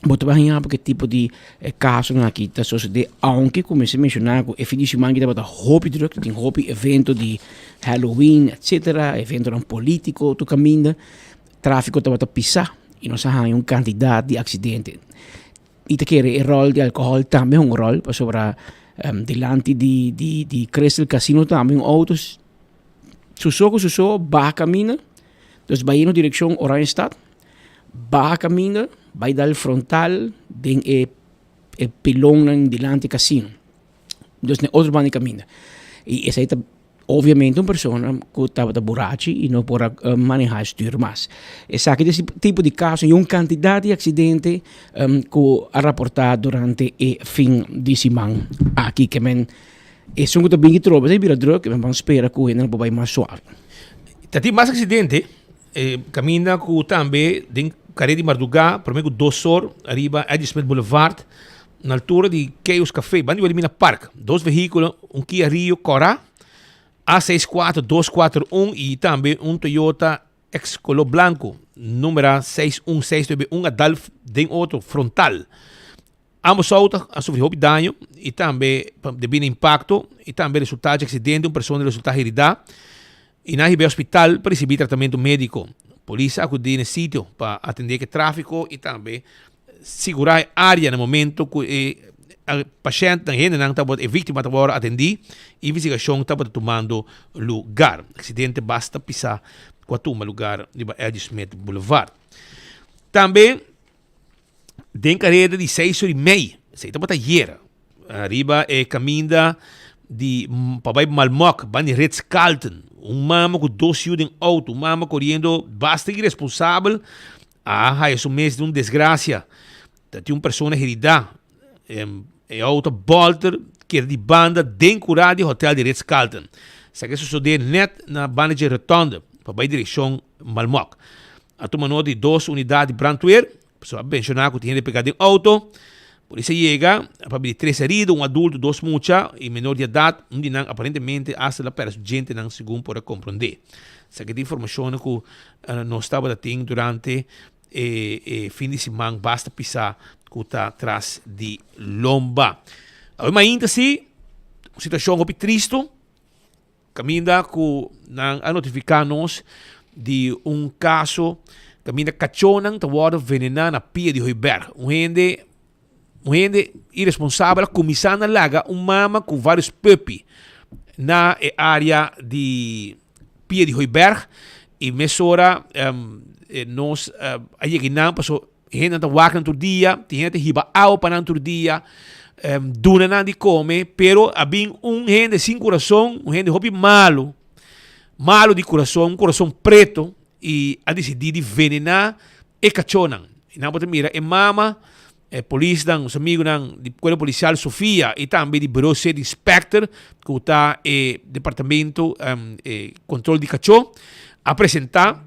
bo ta haña bo ke tipo di kasonan aki ta sosodé ounke ku mester menshoná ku e fin di siman aki tabata hopi drùk tin hopi evento di halloween etsetera eventonan polítiko tur kaminda. Tráfiko tabata pisá i nos a haña un kantidat di aksidente. I ta kere e ròl di alkohòl tambe hunga un ròl pasobra dilanti di di di Crystal Casino tambe un outo su so ku su so baha kaminda, dus bai na direkshon Oranjestad, baha kaminda bai dal frontal den e. e pilonnan dilanti casino. Dus na e otro banda di caminda. Y esey ta obviamente un persona cu tabata burachi y no por a maneha e stuur mas. Esaki ta e tipo di caso y un cantidad di accidente cu a raporta durante e fin di siman aki. Ke men esun cu ta bin ki trobe ta bira druk y men ban spera cu hende por bay mas suave. Ta tin mas accidente caminda cu tambe den carera di marduga prome cu dos or ariba Eddie Smith Boulevard na altura di Chaos Café banda di Wilhelmina Park dos vehiculo un Kia Rio cora A 64241 y tambe un Toyota X color blanco numera 61691 a dal den otro frontal. Ambos auto a sufri hopi daño y tambe debi na impacto y tambe resultado di accidente un persona a resulta herida y nan a hiba e hospital pa ricibi tratamento medico. Polis a acudi na e sitio pa atende cu e trafico y tambe sigura e area na momento cu e pashentnan, hendenan tabata, e victima tabata atendi y investigacion tabata tumando lugar. Accidente basta pisa cu a tuma lugar riba Eddie Smith Boulevard. Tambe den careda di seis ora y mei, esey tabata ayer, riba e caminda di pa bay Malmok, banda di Ritz Carlton, un mama cu dos yu den auto, un mama coriendo basta irresponsabel, A haya su mes den un desgracia. Ta tin un persona herida. E auto bolter keda di banda den cura di hotel di Ritz Carlton. Esaki a sosode net na banda dje rotonde pa bay direccion Malmok. A tuma nota di dos unidad di brandweer. Pasobra a menciona cu tin hende pega den auto. Polis a yega a papia di tres herido, un adulto, dos mucha y menor di edad. Un di nan aparentemente hasta la perde su djentenan segun por a comprende. Esaki ta informacionnan cu Nos tabata tin durante e e fin di siman basta pisá ku ta tras di lomba. Awe mainta si, un situashon hopi tristu, kaminda ku nan a notifiká nos di un kaso kaminda kachónan ta wòrdu venená na pia di Hooiberg. Un hende un hende iresponsabel a kuminsá na laga un mama ku vários puppy na e área di pia di Hooiberg y mesora nos a yega einan paso hendenan ta wak nan tur dia, tin hende ta hiba awa pa nan tur dia, duna nan di come, pero a bin un hende sin curason, un hende hopi malo, malo di curason, un curason preto y a dicidi di venena e cachonan. Y nan bo ta mira e mama E polisnan, nos amigunan di Cuerpo Policial Sofia y tambe di Bureau State Inspector cu ta e departamento e control di cacho a presenta.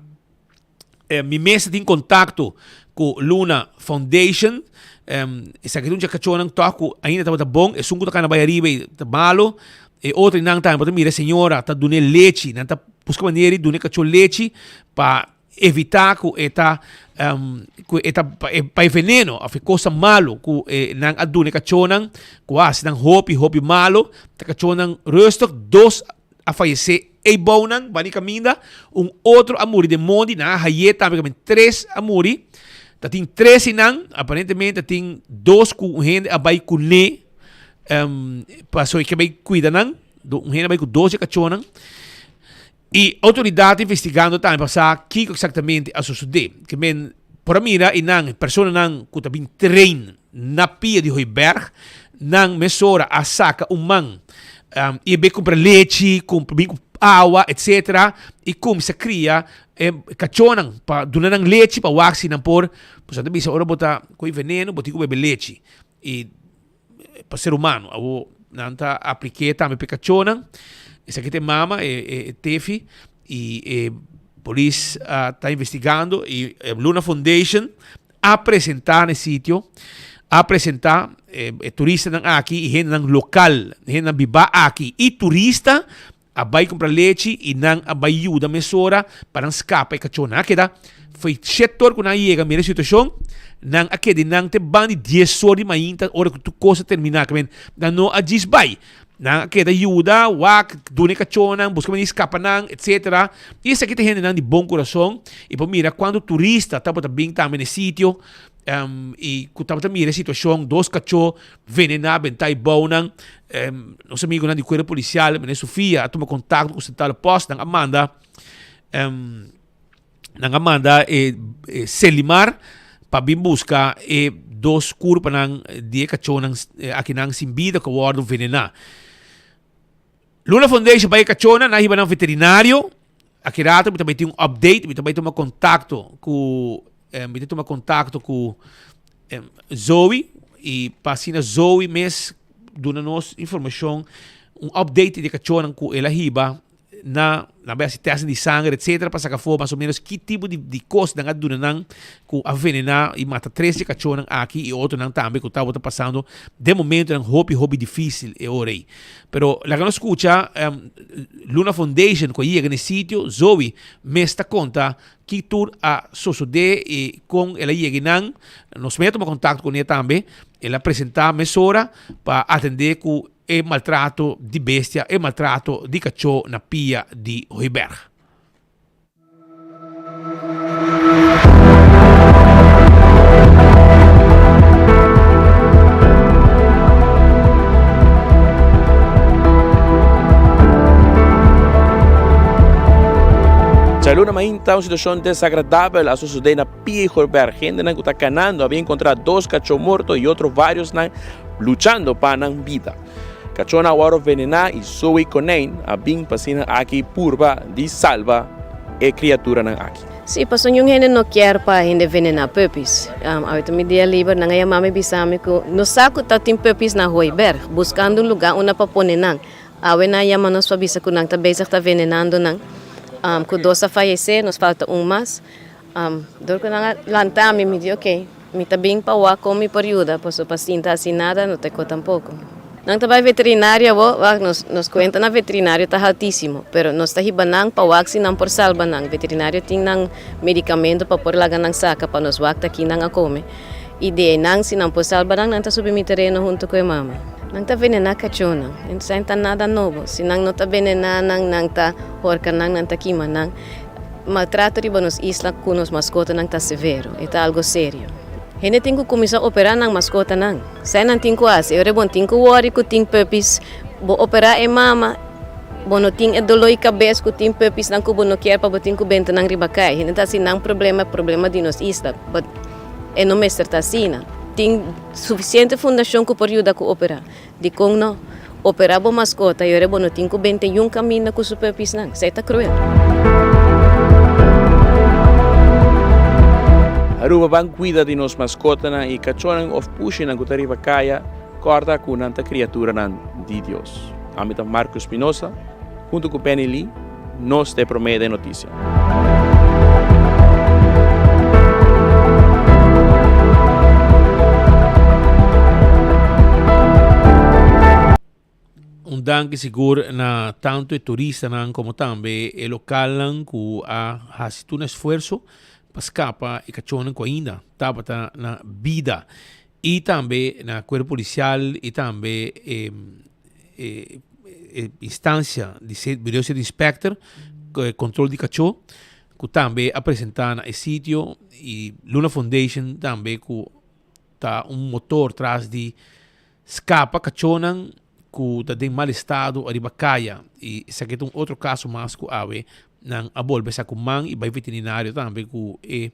Mi mes ta tin contacto cu Luna Foundation. Esaki ta un dje cachonan toch cu ainda tabata bon. Esun cu ta cana bay ariba y ta malo. E otro nan tambe bo ta mira e señora ta dun'e lechi. Nan ta busca manera di dun'e cacho lechi pa evitá ku e ta ku e ta pa e veneno òf e kosa malu ku e nan a duna e kachónan ku a hasi nan hopi hopi malu ta kachónan rustig dos a fayesé eibou nan bani kaminda un otro a muri den mondi nan a hayé tambe kaminda tres a muri ta tin tres di nan aparentemente ta tin dos ku un hende a bai kuné pasobra e ke bai kuida nan un hende a bai ku dos di e kachónan. E outoridat ta investigando tambe pa sa kiko eksaktamente a sosodé. Ke men por a mira e nan personanan ku ta bin train na pia di Hooiberg, nan mesora a saka un man i a bin kumpra lechi, kumpra bin ku awa etsetera i kumsa kria e kachónan pa duna nan lechi pa wak si nan por, pasobra nan ta bisa ora bo ta kohe veneno bo tin ku bebe lechi i pa ser humano. Awo nan ta aplik'é tambe pa e kachónan. Esaki ta e mama, e Tefi, i e polis ta investigando i Luna Foundation a presentá na e sitio, a presentá e turistanan aki i hendenan lokal, hendenan bibá aki i turista a bai kumpra lechi i nan a bai yuda mesora pa nan skapa e kachó. Nan a keda foi shet or ku nan a yega mira e situashon, nan a keda i nan te ban di dies or di mainta ora ku tur kos a terminá. Kimen nan no a djis bai. Nan a keda yuda, wak, duna e kachónan, buska manera di skapa nan, etsetera. I esaki ta hendenan di bon kurason i por mira kuantu turista tabata bin tambe na e sitio i ku tabata mira e situashon, dos kachó venená bentá i bounan. Nos amigunan di Cuerpo Policial, meneer Sofia, a tuma contacto cu Centrale Post, nan a manda, nan a manda e, e Selimar pa bin busca e dos. dos kurpanan di e kachónan akinan sin bida ku a wòrdu venená. Luna Foundation bai e kachónan, nan a hiba nan veterinario. Aki rato mi ta bai tin un update, mi ta bai tuma kontakto ku mi ta tuma kontakto ku Zoe i pa asina Zoe mes duna nos informashon, un update di e kachónan ku el a hiba na nan bai hasi tèst di sanger etcetera pa saka afó mas o ménos ki tipo di di kos nan a duna nan ku a venená i mata tres di e kachónan aki i otronan tambe ku tabata pasando den momentonan hopi hopi difísil e ora ei. Pero laga nos skucha Luna Foundation ku a yega na e sitio, Zoe mes ta konta ki tur a sosodé i kon el a yega einan. Nos mes a tuma kontakto kuné tambe, el a presentá mesora pa atendé ku E maltrato di bestia, e maltrato di kachó na pia di Hooiberg. Djaluna mainta un situacion desagradabel a sucede na pia di Hooiberg. Hendenan cu ta canando a bin encontra dos cacho morto y otro variosnan Luchando pa nan bida. Kachónan a wòrdu venená i Zoe Konijn a bin pa asina aki purba di salba e kriaturanan aki. Sí, pasobra niun hende no kier pa hende venená puppies. Awor mi dia liber nan a yama mi bisa mi ku no sa ku ta tin puppies na Hooiberg, buskando un lugá unda pa pone nan. Awe nan a yama nos pa bisa ku nan ta bezig ta venenando nan. Ku dos a fayesé, nos falta un mas. Dor ku nan a lanta mi, mi di ok, mi ta bin pa wak kon mi por yuda, pasobra pa sinta hasi nada no ta ko tampoko. Nan ta bai veterinario awor, wak nos nos kuenta na veterinario ta haltísimo, pero nos ta hiba nan pa wak si nan por salba nan. Veterinario tin nan medikamento pa por laga nan saka pa nos wak ta ki nan a kome. I di einan si nan por salba nan, nan ta subi mi tereno huntu ku e mama. Nan ta venená kachónan, esei ta nada nobo. Si nan no ta venená nan, nan ta horka nan, nan ta kima nan. Maltrato riba nos isla ku nos maskotanan ta severo, e ta algo serio. Hende tin ku kuminsá operá nan maskotanan. Esei nan tin ku hasi. E ora bon tin ku wòri ku tin puppies, bo operá e mama, bo no tin e doló i kabes ku tin puppiesnan ku bo no kier pa bo tin ku benta nan riba kai. Hende ta hasi nan problema problema di nos isla, but e no mester ta asina. Tin sufisiente fundashon ku por yuda ku operá. Dikon no? Operá bo maskota i ora bo no tin ku benta yun kaminda ku su puppiesnan. Esei ta kruel. Aruba ban kuida di nos maskotanan i kachónan òf pushinan ku ta riba kaya, kòrda ku nan ta kriaturanan di Dios. Ami ta Marco Espinosa, huntu ku Penny Lee, nos ta e promé den notisia. Un danki sigur na tanto e turistanan como tambe e localnan cu a haci tur nan esfuerzo pa scapa e cachonnan cu ainda tabata na bida. Y tambe na cuerpo policial y tambe e e e instancia di Bureau State Inspector, control di cachó, cu tambe a presenta na e sitio y Luna Foundation tambe cu ta un motor tras di scapa cachónan cu ta den mal estado ariba caya y esaki ta un otro caso mas cu awe nan a bolbe sa cu man y bay veterinario tambe cu e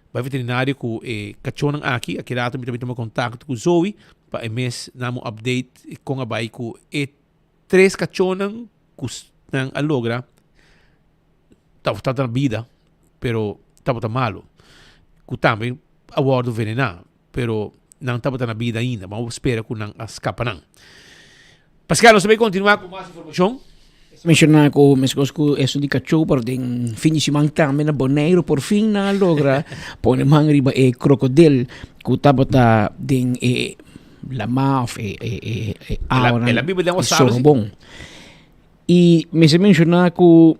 Bai veterinario ku e kachónan aki. Aki rato mi ta bin tuma kontakto ku Zoe pa e mes nan un update kon a bai ku e tres kachónan ku nan a logra tabata na bida pero tabata malo ku tambe a wòrdu venená pero nan tabata na bida ainda. Bo spera ku nan a skapa nan. Pascal, nos ta bay continua cu mas informacion. Menciona cu mescos cu eso di cachou, pero den fin di siman tambe na Bonaire por fin nan a logra pone man riba e crocodil cu tabata den e lama of e e e e awa El a biba den agua salo, si? Sorobon. Y mester menciona cu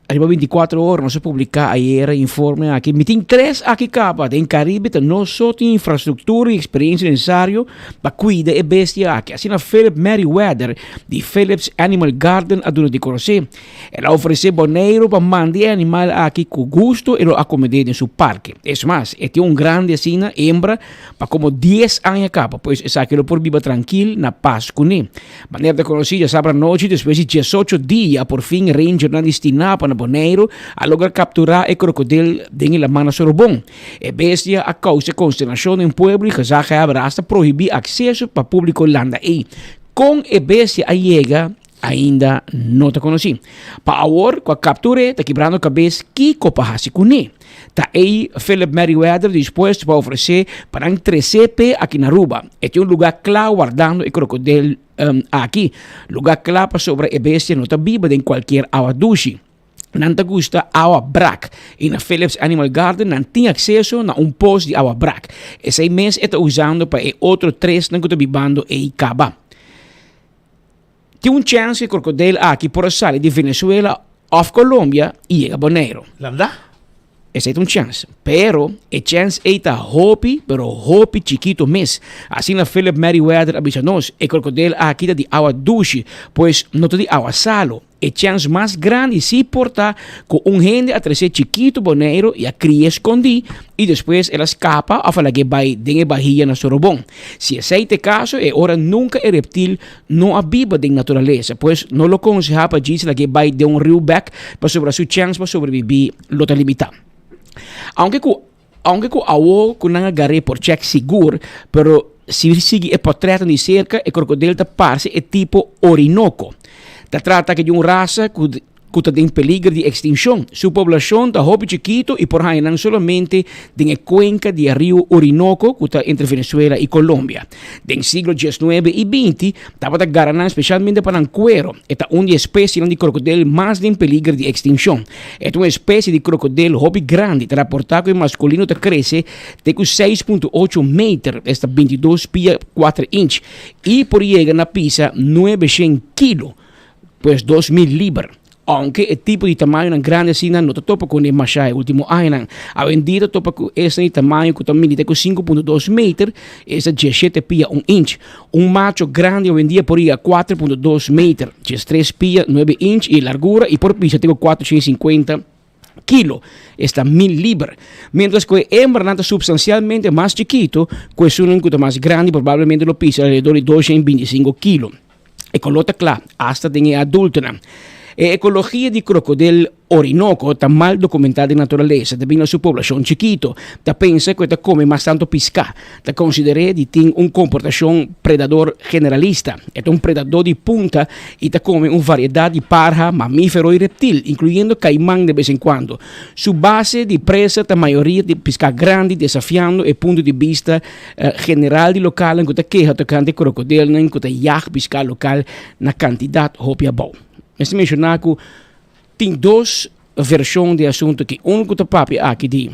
Ariba 24 ora nos a publica ayera informe aki. Mi tin tres aki caba. Den Caribe ta no so tin infrastructura y experiencia necesario pa cuida e bestia aki. Asina Philip Merryweather di Philip's Animal Garden a duna di conoce. El a ofrece Boneiro pa manda e animal aki cu gusto e lo acomode den su parke. Es mas, e tin un grandi asina, hembra, pa como dies aña caba, pues esaki lo por biba trankil na pas cune. Manera ta konosí, djasabra anochi despues di diesocho dia por fin rangernan di Stinapa na. Boneiru a logra kapturá e krokodil den e laman na Sorobon. E bestia a kousa konsternashon den pueblo i gezaghebber a hasta prohibí akseso pa públiko landa ei. Kon e bestia a yega ainda no ta konosí. Pa awor ku a kaptur'é ta kibrando kabes kiko pa hasi kuné. Ta ei Philip Merryweather dispuesto pa ofresé pa nan tres'é p'e aki na Aruba. E tin un lugá kla wardando e krokodil aki. Lugá kla pasobra e bestia no ta biba den kualkier awa dushi. Nan ta gusta awa brak i na Phillips Animal Garden nan tin akseso na un pos di awa brak. Esei mes e ta usando pa e otro tresnan ku ta bibando ei kaba. Tin un chèns ku e krokodil aki por a sali di Venezuela òf Colombia i yega Boneiru. Lambda? Esei ta un chèns. Pero e chèns ei ta hopi, pero hopi chikito mes. Asina Philip Merryweather a bisa nos, e krokodil aki ta di awa dushi, pues no ta di awa salu. E chèns mas grandi si por ta ku un hende a tres'é chikitu Boneiru i a kri'é skondí i despues el a skapa òf a lag'é bai den e bahia na Sorobon. Si esei ta e kaso, e ora nunka e reptil no a biba den naturalesa, pues no lo konsehá pa djis lag'é bai den un riu bèk pasobra su chèns pa sobrebibí lo ta limitá. Aunke ku aunke ku awo ku nan a gar'é por chèk sigur, pero si sigui e pòtrètnan di serka e krokodil ta parse e tipo Orinoco. Ta trata aki di un rasa ku ku ta den peliger di ekstinshon. Su poblashon ta hopi chikitu i por haña nan solamente den e kuenka di e riu Orinoco ku ta entre Venezuela i Colombia. Den siglo diesnuebe i binti tabata gara nan spesialmente pa nan kuero. E ta un di e espesienan di krokodil mas den peliger di ekstinshon. E ta un espesie di krokodil hopi grandi. Ta raportá ku e maskulino ta krese te ku 6.8 meter, esta 22 pia 4 inch, i por yega na pisa 900 kilo, pues 2000 liber. Ounke e tipo di tamañonan grandi asina no ta topa ku ne mashá e último añanan, awendia ta topa ku esnan di tamaño ku ta midi te ku 5.2 meter, esta 17 pia 1 inch. Un macho grandi awendia por yega 4.2 meter, 13 pia 9 inch i largura i por pisa te ku 450 kilo, esta 1000 liber. Mientras ku e hembranan ta supstansialmente mas chikitu ku esunnan ku ta mas grandi probablemente lo pisa alrededor di 225 kilo. E koló ta kla, asta den e adultonan. E ekologia di krokodil Orinoco ta mal dokumentá den naturalesa debí na su poblashon chikito. Ta pensa ku e ta kome mas tantu piská. Ta konsider'é di tin un komportashon predador generalista. E ta un predadó di punta i ta kome un variedat di parha, mamífero i reptil, inkluyendo kaiman de bes en kuando. Su base di presa ta mayoria di piská grandi, desafiando e punto di bista general di lokalnan ku ta keha tokante krokodilnan ku ta yag piská lokal na kantidat hopi abou. Mester menshoná ku tin dos vershon di e asuntu aki. Unu ku ta papia aki di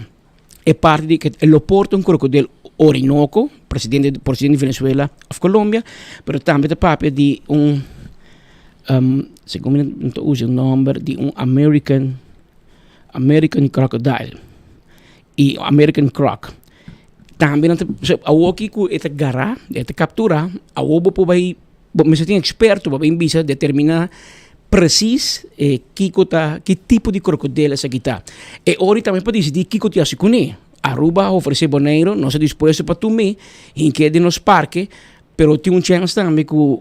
e parti di ke lo por ta un krokodil Orinoco, presidente presidente di Venezuela òf Colombia, pero tambe ta papia di un segun mi no ta usa e nòmber di un American American crocodile i American croc. Tambe nan ta awoki ku e ta gará e ta kapturá awor bo por bai Bo mester tin eksperto pa bin bisa determiná presis e kiko ta ki tipo di krokodil esaki ta. E ora tambe pa disidí kiko ta hasi kuné. Aruba a ofresé Boneiru, nos ta dispuesto pa tum'é hink'é den nos parke, pero tin un chèns tambe ku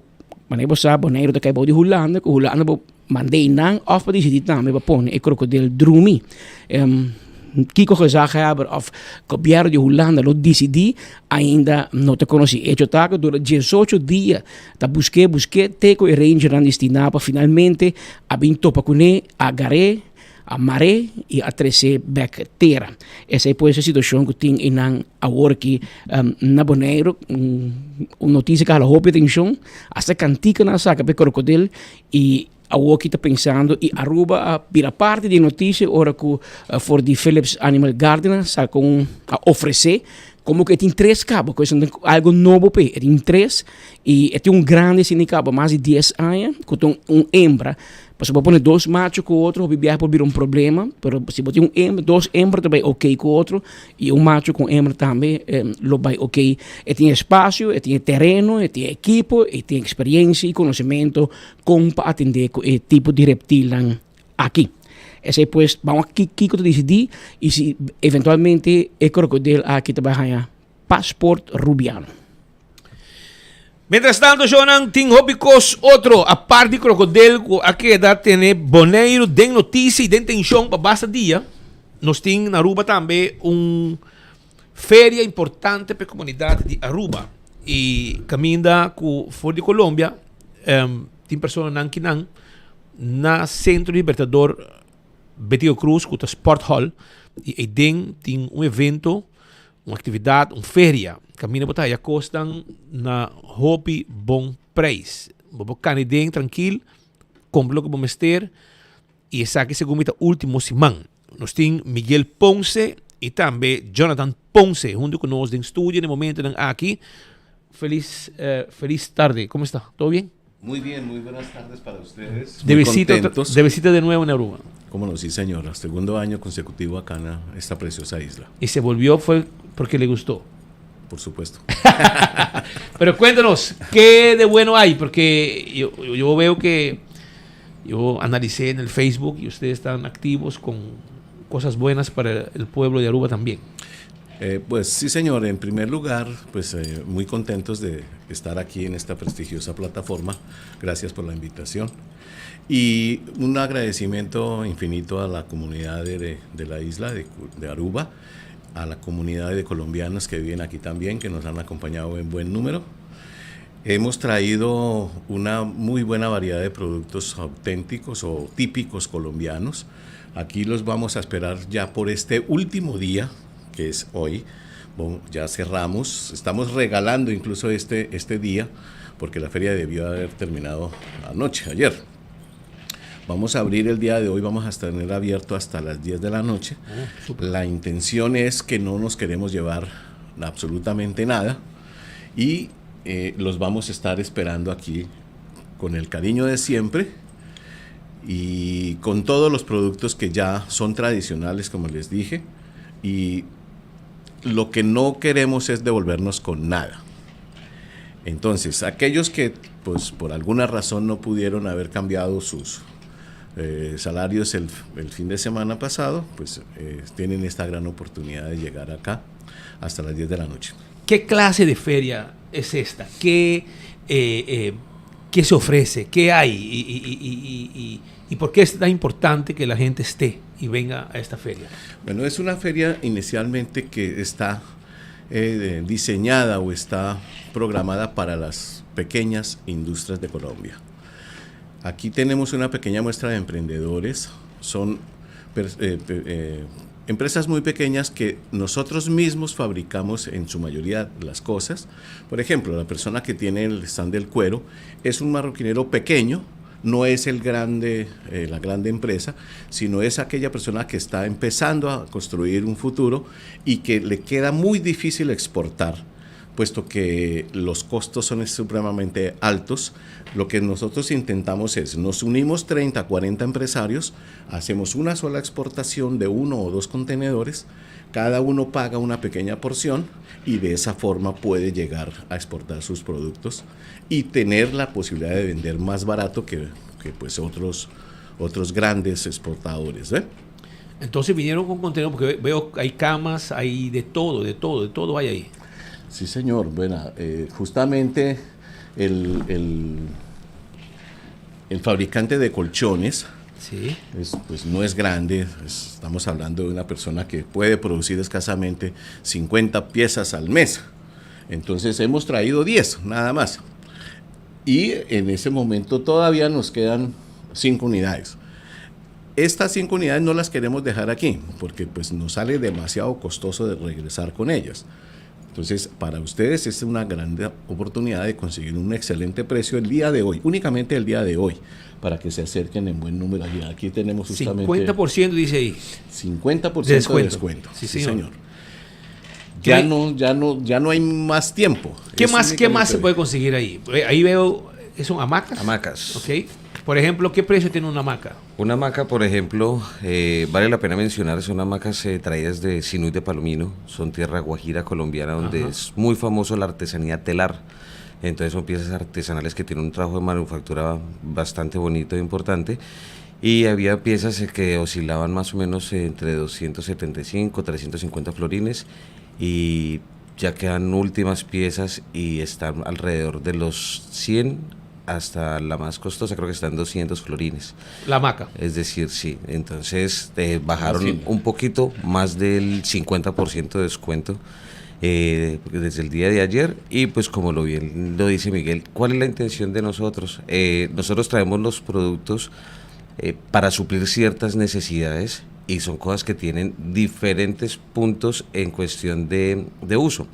manera bo sa Boneiru ta kai bou di Hulanda, ku Hulanda bo Mand'é nan òf pa disidí tambe pa pone e krokodil drumi. Kiko gezaghebber òf gobièrnu di Hulanda lo disidí ainda no ta konosí. Echo ta ku dura diesocho dia ta busk'é busk'é te ku e rangernan di Stinapa finalmente a bin topa kuné, a agar'é, a mar'é i a tres'é bèk tera. Esei pues e situashon ku tin einan awor aki na Boneiru. Un notisia ku a hala hopi atenshon, asta kantikanan a saka pa e krokodil. Y awoki ta pensando y Aruba a bira parti di e noticia ora cu for di Philips Animal Garden a saca un a ofrece como cu e tin tres caba cu esnan ta algo nobo p'e e tin tres y e tin un grandi asina caba mas di dies aña cu ta un hembra pasobra bo pone dos macho cu otro hopi biaha por bira un problema pero si bo tin un hembra dos hembra ta bay ok cu otro Y un macho con hembra tambe lo bay ok. E tin espacio, e tin e tereno, e tin e ekipo, e tin experiencia y conocimento con pa atende cu e tipo di reptilnan aki. Esey pues ban wak kico ta dicidi y si eventualmente e crocodil aki ta bay haya paspoort Rubiano. Mientras tanto, shownan, tin hopi kos otro apart di krokodel ku a keda tene Boneiru den notisia i den tenshon pa basta dia. Nos tin na Aruba tambe un feria importante pa e komunidat di Aruba i kaminda ku for di Colombia tin personanan kinan na Sentro Libertador Betico Croes ku ta Sport Hall i eiden tin un evento, un aktividat, un feria kaminda bo ta haya kosnan na hopi bon preis. Bo por kani den trankil, kompra loke bo mester i esaki segun mi ta ultimo siman. Nos tin Miguel Ponce i tambe Jonathan Ponce hunto ku nos den studio na e momentonan aki. Felis felis tarde, komo esta? Todo bien? Muy bien, muy buenas tardes para ustedes. De visita, de visita de nuevo en Aruba. Cómo no, sí señor, segundo año consecutivo acá en esta preciosa isla. Y se volvió fue porque le gustó. Por supuesto. Pero cuéntanos, ¿qué de bueno hay? Porque yo, yo veo que yo analicé en el Facebook y ustedes están activos con cosas buenas para el pueblo de Aruba también. Eh, pues sí, señor. En primer lugar, pues eh, muy contentos de estar aquí en esta prestigiosa plataforma. Gracias por la invitación. Y un agradecimiento infinito a la comunidad de, de la isla de, de Aruba, a la comunidad de colombianos que viven aquí también, que nos han acompañado en buen número. Hemos traído una muy buena variedad de productos auténticos o típicos colombianos. Aquí los vamos a esperar ya por este último día, que es hoy. Bueno, ya cerramos, estamos regalando incluso este, este día, porque la feria debió haber terminado anoche, ayer. Vamos a abrir el día de hoy, vamos a tener abierto hasta las 10 de la noche. Oh, la intención es que no nos queremos llevar absolutamente nada y eh, los vamos a estar esperando aquí con el cariño de siempre y con todos los productos que ya son tradicionales, como les dije, y lo que no queremos es devolvernos con nada. Entonces, aquellos que pues por alguna razón no pudieron haber cambiado sus eh, salarios el, el, fin de semana pasado, pues eh, tienen esta gran oportunidad de llegar acá hasta las 10 de la noche. ¿Qué clase de feria es esta? ¿Qué, eh, qué se ofrece? ¿Qué hay? ¿Y, y, y, y, por qué es tan importante que la gente esté y venga a esta feria? Bueno, es una feria inicialmente que está eh, diseñada o está programada para las pequeñas industrias de Colombia. Aquí tenemos una pequeña muestra de emprendedores, son eh, eh, empresas muy pequeñas que nosotros mismos fabricamos en su mayoría las cosas. Por ejemplo, la persona que tiene el stand del cuero es un marroquinero pequeño, no es el grande, eh, la grande empresa, sino es aquella persona que está empezando a construir un futuro y que le queda muy difícil exportar, puesto que los costos son supremamente altos. Lo que nosotros intentamos es, nos unimos 30, 40 empresarios, hacemos una sola exportación de uno o dos contenedores, cada uno paga una pequeña porción y de esa forma puede llegar a exportar sus productos y tener la posibilidad de vender más barato que, que pues otros, otros grandes exportadores. ¿eh? Entonces vinieron con contenedores, porque veo hay camas, hay de todo, de todo, de todo hay ahí. Sí, señor. Bueno, eh, justamente el, el, el fabricante de colchones sí. es, pues no es grande, es, estamos hablando de una persona que puede producir escasamente 50 piezas al mes. Entonces hemos traído 10, nada más. Y en ese momento todavía nos quedan 5 unidades. Estas 5 unidades no las queremos dejar aquí, porque pues nos sale demasiado costoso de regresar con ellas. Entonces, para ustedes es una gran oportunidad de conseguir un excelente precio el día de hoy, únicamente el día de hoy, para que se acerquen en buen número. Aquí, aquí tenemos justamente... 50% dice ahí. 50% de descuento. De descuento. Sí, sí, señor. Ya no, ya no, ya no hay más tiempo. ¿Qué es más, ¿qué más se puede conseguir ahí? Ahí veo, ¿son hamacas? Hamacas. Ok. Por ejemplo, ¿qué precio tiene una hamaca? Una hamaca, por ejemplo, eh, vale la pena mencionar, son hamacas eh, traídas de Sinú de Palomino, son tierra guajira colombiana, donde Ajá. es muy famoso la artesanía telar. Entonces son piezas artesanales que tienen un trabajo de manufactura bastante bonito e importante. Y había piezas que oscilaban más o menos entre 275, 350 florines y Ya quedan últimas piezas y están alrededor de los 100 hasta la más costosa, creo que están 200 florines. La hamaca. Es decir, sí. Entonces eh, bajaron un poquito, más del 50% de descuento eh, desde el día de ayer. Y pues como lo bien lo dice Miguel, ¿cuál es la intención de nosotros? Eh, nosotros traemos los productos eh, para suplir ciertas necesidades y son cosas que tienen diferentes puntos en cuestión de, de uso.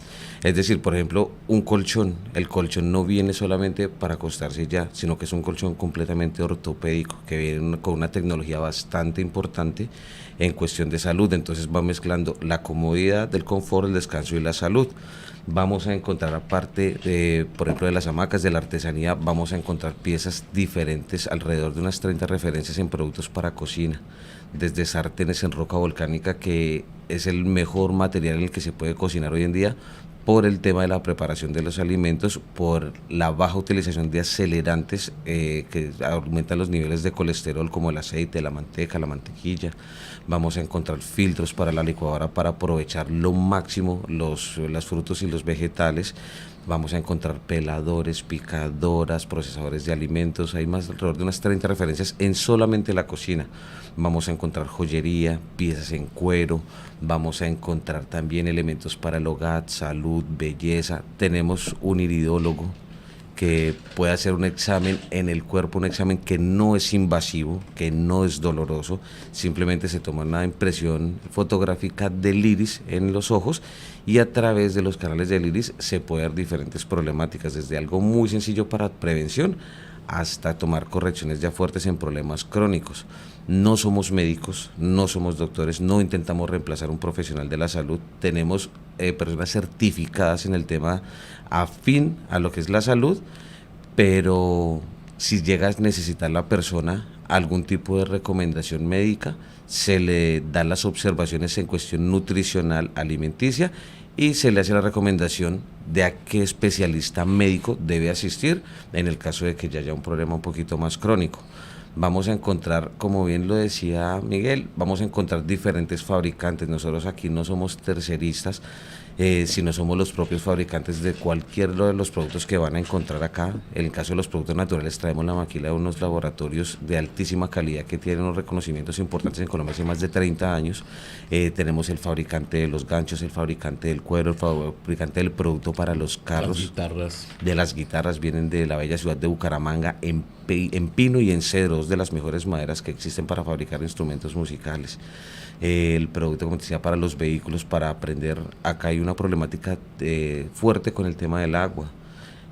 Es decir, por ejemplo, un colchón. El colchón no viene solamente para acostarse ya, sino que es un colchón completamente ortopédico, que viene con una tecnología bastante importante en cuestión de salud. Entonces va mezclando la comodidad del confort, el descanso y la salud. Vamos a encontrar, aparte de, por ejemplo, de las hamacas, de la artesanía, vamos a encontrar piezas diferentes, alrededor de unas 30 referencias en productos para cocina, desde sartenes en roca volcánica, que es el mejor material en el que se puede cocinar hoy en día, por el tema de la preparación de los alimentos, por la baja utilización de acelerantes eh, que aumentan los niveles de colesterol como el aceite, la manteca, la mantequilla. Vamos a encontrar filtros para la licuadora para aprovechar lo máximo los, los frutos y los vegetales. Vamos a encontrar peladores, picadoras, procesadores de alimentos. Hay más alrededor de unas 30 referencias en solamente la cocina. Vamos a encontrar joyería, piezas en cuero. Vamos a encontrar también elementos para el hogar, salud, belleza. Tenemos un iridólogo que puede hacer un examen en el cuerpo, un examen que no es invasivo, que no es doloroso, simplemente se toma una impresión fotográfica del iris en los ojos y a través de los canales del iris se puede ver diferentes problemáticas, desde algo muy sencillo para prevención hasta tomar correcciones ya fuertes en problemas crónicos. No somos médicos, no somos doctores, no intentamos reemplazar a un profesional de la salud, tenemos eh, personas certificadas en el tema afín a lo que es la salud, pero si llega a necesitar la persona algún tipo de recomendación médica, se le dan las observaciones en cuestión nutricional alimenticia y se le hace la recomendación de a qué especialista médico debe asistir en el caso de que ya haya un problema un poquito más crónico. Vamos a encontrar, como bien lo decía Miguel, vamos a encontrar diferentes fabricantes. Nosotros aquí no somos terceristas, eh, sino somos los propios fabricantes de cualquier de los productos que van a encontrar acá. En el caso de los productos naturales, traemos la maquila de unos laboratorios de altísima calidad que tienen unos reconocimientos importantes en Colombia hace más de 30 años. Eh, tenemos el fabricante de los ganchos, el fabricante del cuero, el fabricante del producto para los carros. Las guitarras. De las guitarras vienen de la bella ciudad de Bucaramanga, en, en pino y en cedro, dos de las mejores maderas que existen para fabricar instrumentos musicales. Eh, el producto, como te decía, para los vehículos, para aprender. Acá hay una problemática eh, fuerte con el tema del agua.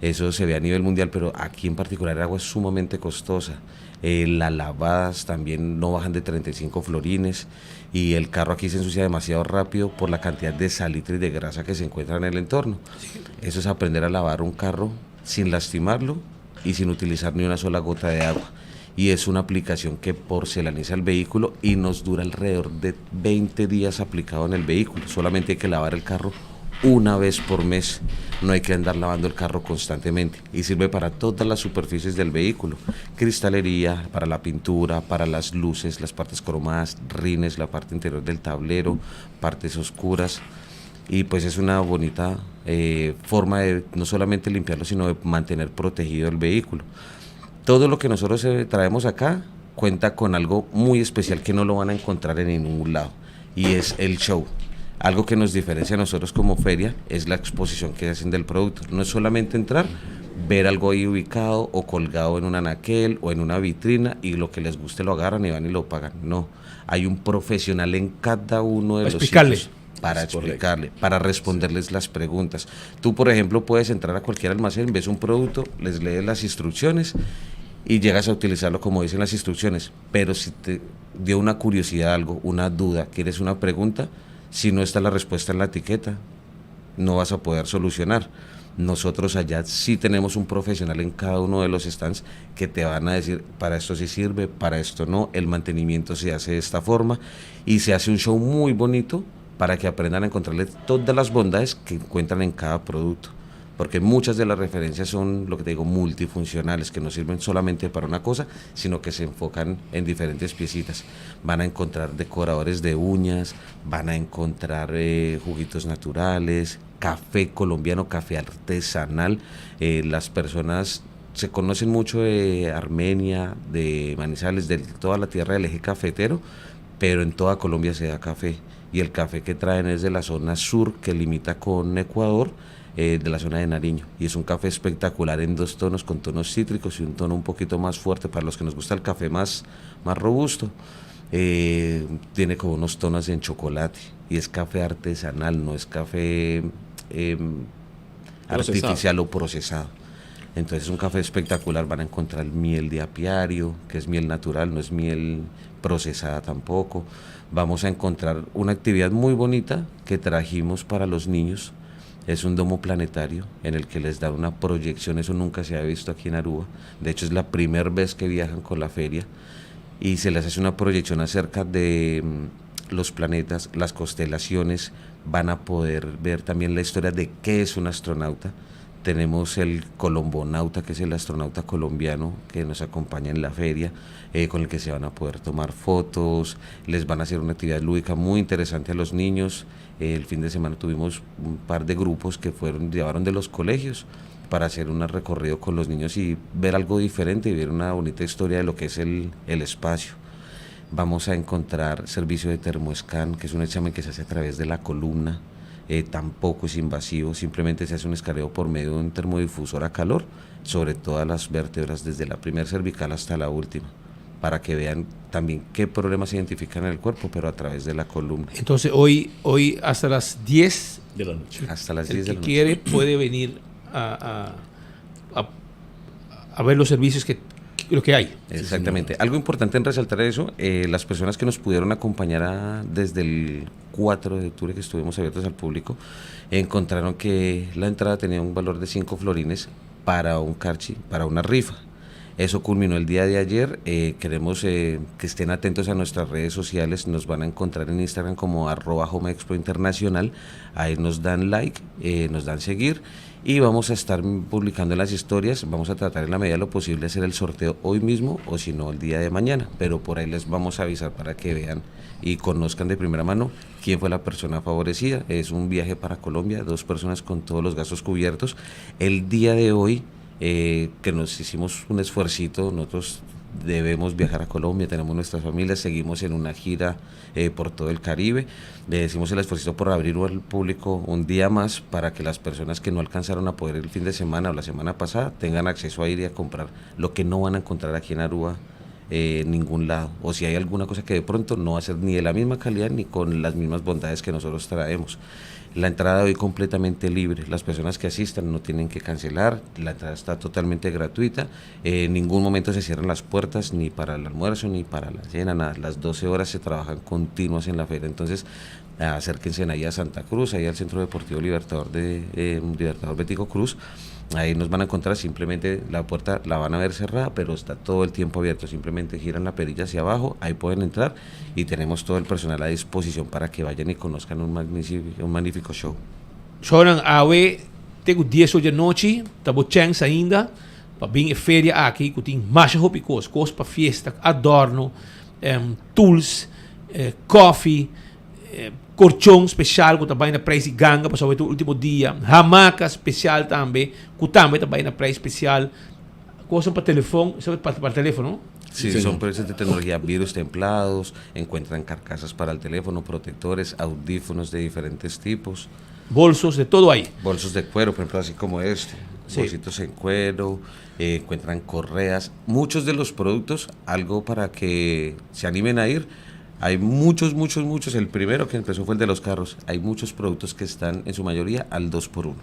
Eso se ve a nivel mundial, pero aquí en particular el agua es sumamente costosa. Eh, las lavadas también no bajan de 35 florines y el carro aquí se ensucia demasiado rápido por la cantidad de salitre y de grasa que se encuentra en el entorno. Eso es aprender a lavar un carro sin lastimarlo y sin utilizar ni una sola gota de agua. Y es una aplicación que porcelaniza el vehículo y nos dura alrededor de 20 días aplicado en el vehículo. Solamente hay que lavar el carro una vez por mes. No hay que andar lavando el carro constantemente. Y sirve para todas las superficies del vehículo. Cristalería, para la pintura, para las luces, las partes cromadas, rines, la parte interior del tablero, partes oscuras. Y pues es una bonita eh, forma de no solamente limpiarlo, sino de mantener protegido el vehículo. Todo lo que nosotros eh, traemos acá cuenta con algo muy especial que no lo van a encontrar en ningún lado, y es el show. Algo que nos diferencia a nosotros como feria es la exposición que hacen del producto. No es solamente entrar, ver algo ahí ubicado o colgado en un anaquel o en una vitrina y lo que les guste lo agarran y van y lo pagan. No, hay un profesional en cada uno de Para los explicarle. sitios para explicarle, para responderles las preguntas. Tú, por ejemplo, puedes entrar a cualquier almacén, ves un producto, les lees las instrucciones y llegas a utilizarlo como dicen las instrucciones. Pero si te dio una curiosidad algo, una duda, quieres una pregunta, si no está la respuesta en la etiqueta, no vas a poder solucionar. Nosotros allá sí tenemos un profesional en cada uno de los stands que te van a decir, para esto sí sirve, para esto no, el mantenimiento se hace de esta forma y se hace un show muy bonito para que aprendan a encontrarle todas las bondades que encuentran en cada producto. Porque muchas de las referencias son, lo que te digo, multifuncionales, que no sirven solamente para una cosa, sino que se enfocan en diferentes piecitas. Van a encontrar decoradores de uñas, van a encontrar eh, juguitos naturales, café colombiano, café artesanal. Eh, las personas se conocen mucho de Armenia, de Manizales, de toda la tierra del eje cafetero, pero en toda Colombia se da café. Y el café que traen es de la zona sur que limita con Ecuador, eh, de la zona de Nariño. Y es un café espectacular en dos tonos, con tonos cítricos y un tono un poquito más fuerte para los que nos gusta el café más, más robusto. Eh, tiene como unos tonos en chocolate y es café artesanal, no es café em, artificial o procesado. Entonces es un café espectacular, van a encontrar miel de apiario, que es miel natural, no es miel procesada tampoco. Vamos a encontrar una actividad muy bonita que trajimos para los niños. Es un domo planetario en el que les da una proyección, eso nunca se ha visto aquí en Aruba. De hecho es la primera vez que viajan con la feria y se les hace una proyección acerca de mm, los planetas, las constelaciones, van a poder ver también la historia de qué es un astronauta. Tenemos el colombonauta, que es el astronauta colombiano que nos acompaña en la feria, eh, con el que se van a poder tomar fotos, les van a hacer una actividad lúdica muy interesante a los niños. el fin de semana tuvimos un par de grupos que fueron, llevaron de los colegios para hacer un recorrido con los niños y ver algo diferente y ver una bonita historia de lo que es el, el espacio. Vamos a encontrar servicio de termoescan, que es un examen que se hace a través de la columna. Eh, tampoco es invasivo, simplemente se hace un escaneo por medio de un termodifusor a calor sobre todas las vértebras, desde la primera cervical hasta la última, para que vean también qué problemas se identifican en el cuerpo, pero a través de la columna. Entonces hoy, hoy hasta las 10 de la noche. Hasta las el 10 de que la noche. quiere puede venir a, a- a- a ver los servicios que, lo que hay. Exactamente. Algo importante en resaltar eso, eh, las personas que nos pudieron acompañar a- desde el 4 de octubre que estuvimos abiertos al público, encontraron que la entrada tenía un valor de 5 florines para un carchi, para una rifa. Eso culminó el día de ayer. Eh, queremos eh, que estén atentos a nuestras redes sociales. Nos van a encontrar en Instagram como arroba Home Expo Internacional. Ahí nos dan like, eh, nos dan seguir y vamos a estar publicando las historias. Vamos a tratar en la medida de lo posible hacer el sorteo hoy mismo o si no el día de mañana. Pero por ahí les vamos a avisar para que vean y conozcan de primera mano quién fue la persona favorecida. Es un viaje para Colombia, dos personas con todos los gastos cubiertos. El día de hoy eh, que nos hicimos un esfuercito, nosotros debemos viajar a Colombia, tenemos nuestras familias, seguimos en una gira eh, por todo el Caribe, le decimos el esfuerzo por abrir al público un día más para que las personas que no alcanzaron a poder el fin de semana o la semana pasada tengan acceso a ir y a comprar lo que no van a encontrar aquí en Aruba eh, en ningún lado, o si hay alguna cosa que de pronto no va a ser ni de la misma calidad ni con las mismas bondades que nosotros traemos. La entrada hoy completamente libre, las personas que asistan no tienen que cancelar, la entrada está totalmente gratuita, eh, en ningún momento se cierran las puertas ni para el almuerzo ni para la cena, nada, las 12 horas se trabajan continuas en la feria, entonces acérquense ahí a Santa Cruz, ahí al Centro Deportivo Libertador de eh, Libertador Betico Cruz. Ahí nos van a encontrar, simplemente la puerta la van a ver cerrada, pero está todo el tiempo abierto. Simplemente giran la perilla hacia abajo, ahí pueden entrar y tenemos todo el personal a disposición para que vayan y conozcan un magnífico, un magnífico show. Shownan awe te ku dies or di anochi ta bo chèns ainda pa bin e feria aki ku tin masha hopi kos, kos pa fiesta, adorno, tools, koffie, Korchon special ku ta bai na prijs di ganga pasobra e ta ultimo dia. Hamaka special tambe ku tambe ta bai na prijs special. Kosnan pa telefon, esaki pa pa telefono? Sí, son precios de tecnología, virus templados, encuentran carcasas para el teléfono, protectores, audífonos de diferentes tipos. Bolsos, de todo hay. Bolsos de cuero, por ejemplo, así como este. Sí. Bolsitos en cuero, eh, encuentran correas. Muchos de los productos, algo para que se animen a ir. Hay muchos, muchos, muchos. El primero que empezó fue el de los carros. Hay muchos productos que están en su mayoría al 2x1.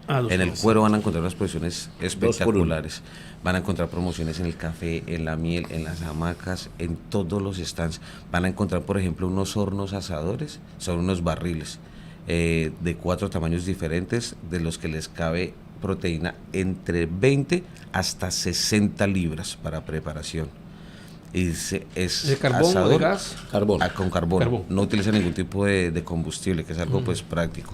Ah, dos en por el uno. cuero van a encontrar unas promociones por uno. espectaculares. Van a encontrar promociones en el café, en la miel, en las hamacas, en todos los stands. Van a encontrar, por ejemplo, unos hornos asadores, son unos barriles eh, de cuatro tamaños diferentes, de los que les cabe proteína entre 20 hasta 60 libras para preparación. Y se- es ¿De carbón o de asador. gas? Carbón. Ah, con carbón. Carbón. No utiliza ningún tipo de, de combustible, que es algo Mm. pues práctico.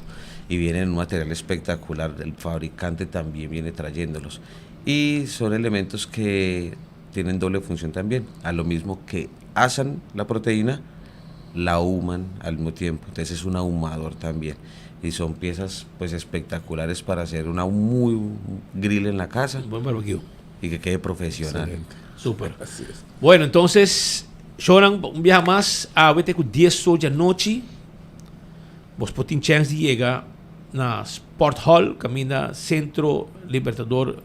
Y vienen en un material espectacular, el fabricante también viene trayéndolos. Y son elementos que tienen doble función también, a lo mismo que asan la proteína, la ahuman al mismo tiempo, entonces es un ahumador también. Y son piezas pues espectaculares para hacer una muy grill en la casa. Un buen barbecue. Y que quede profesional. Excelente. Súper. Bueno, entonces, Shoran, un biaha mas, awe te ku 10 or di anochi, bos por tin chèns di yega na Sport Hall, kaminda Centro Libertador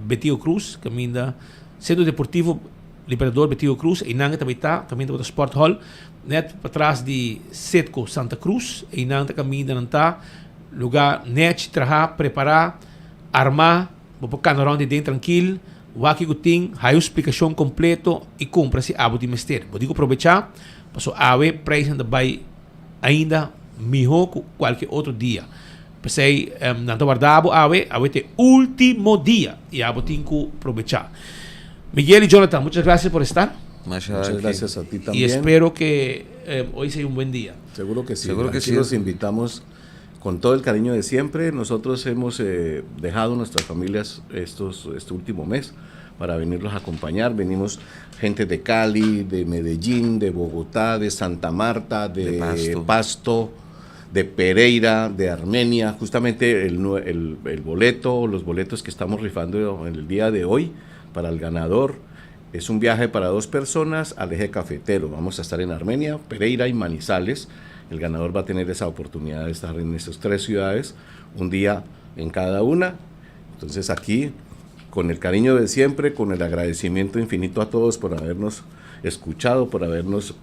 Betico Cruz, kaminda Centro Deportivo Libertador Betico Cruz, einan e ta bai ta, kaminda bo ta Sport Hall, net patras di Citgo Santa Cruz, einan ta kaminda nan ta, lugá nèchi trahá, prepará, armá. Bo por cana rond den trankil, wak kico tin, haya un splicacion completo y cumpra si abo tin mester. Bo tin cu probecha, paso awe prijsnan ta bay ainda miho cu cualke otro dia. P'esey nan ta warda bo awe, awe ta e ultimo dia y abo tin cu probecha. Miguel y Jonathan, muchas gracias por estar. Muchas gracias a ti Y también. espero que hoy sea un buen día. Seguro que sí. Seguro que Aquí sí. los invitamos con todo el cariño de siempre. Nosotros hemos eh, dejado nuestras familias estos, este último mes para venirlos a acompañar. Venimos gente de Cali, de Medellín, de Bogotá, de Santa Marta, de, De Pasto. Pasto, de Pereira, de Armenia. Justamente el, nue- el- el boleto, los boletos que estamos rifando en el día de hoy para el ganador. Es un viaje para dos personas al eje cafetero. Vamos a estar en Armenia, Pereira y Manizales. El ganador va a tener esa oportunidad de estar en esas tres ciudades, un día en cada una. Entonces aquí, con el cariño de siempre, con el agradecimiento infinito a todos por habernos escuchado, por habernos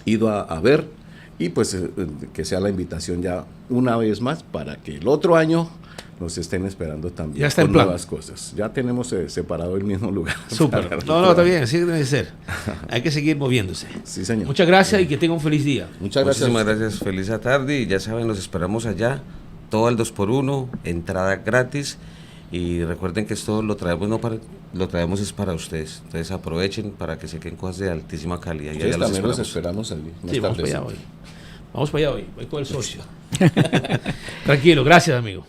ido a, a ver y pues eh, que sea la invitación ya una vez más para que el otro año nos estén esperando también Ya está en con plan. nuevas cosas. Ya tenemos eh, separado el mismo lugar. Súper. para el No, no, otro está año. bien, así debe ser. Hay que seguir moviéndose. Sí, señor. Muchas gracias y que tenga un feliz día. Muchas gracias. Muchísimas gracias, feliz tarde y ya saben, los esperamos allá, todo al 2x1, entrada gratis y recuerden que esto lo traemos no para lo traemos es para ustedes, entonces aprovechen para que se queden cosas de altísima calidad y Ustedes allá los también los esperamos. esperamos allí. más Sí, vamos para allá tardecito. hoy. Vamos para allá hoy. Voy con el socio. Tranquilo, gracias, amigo.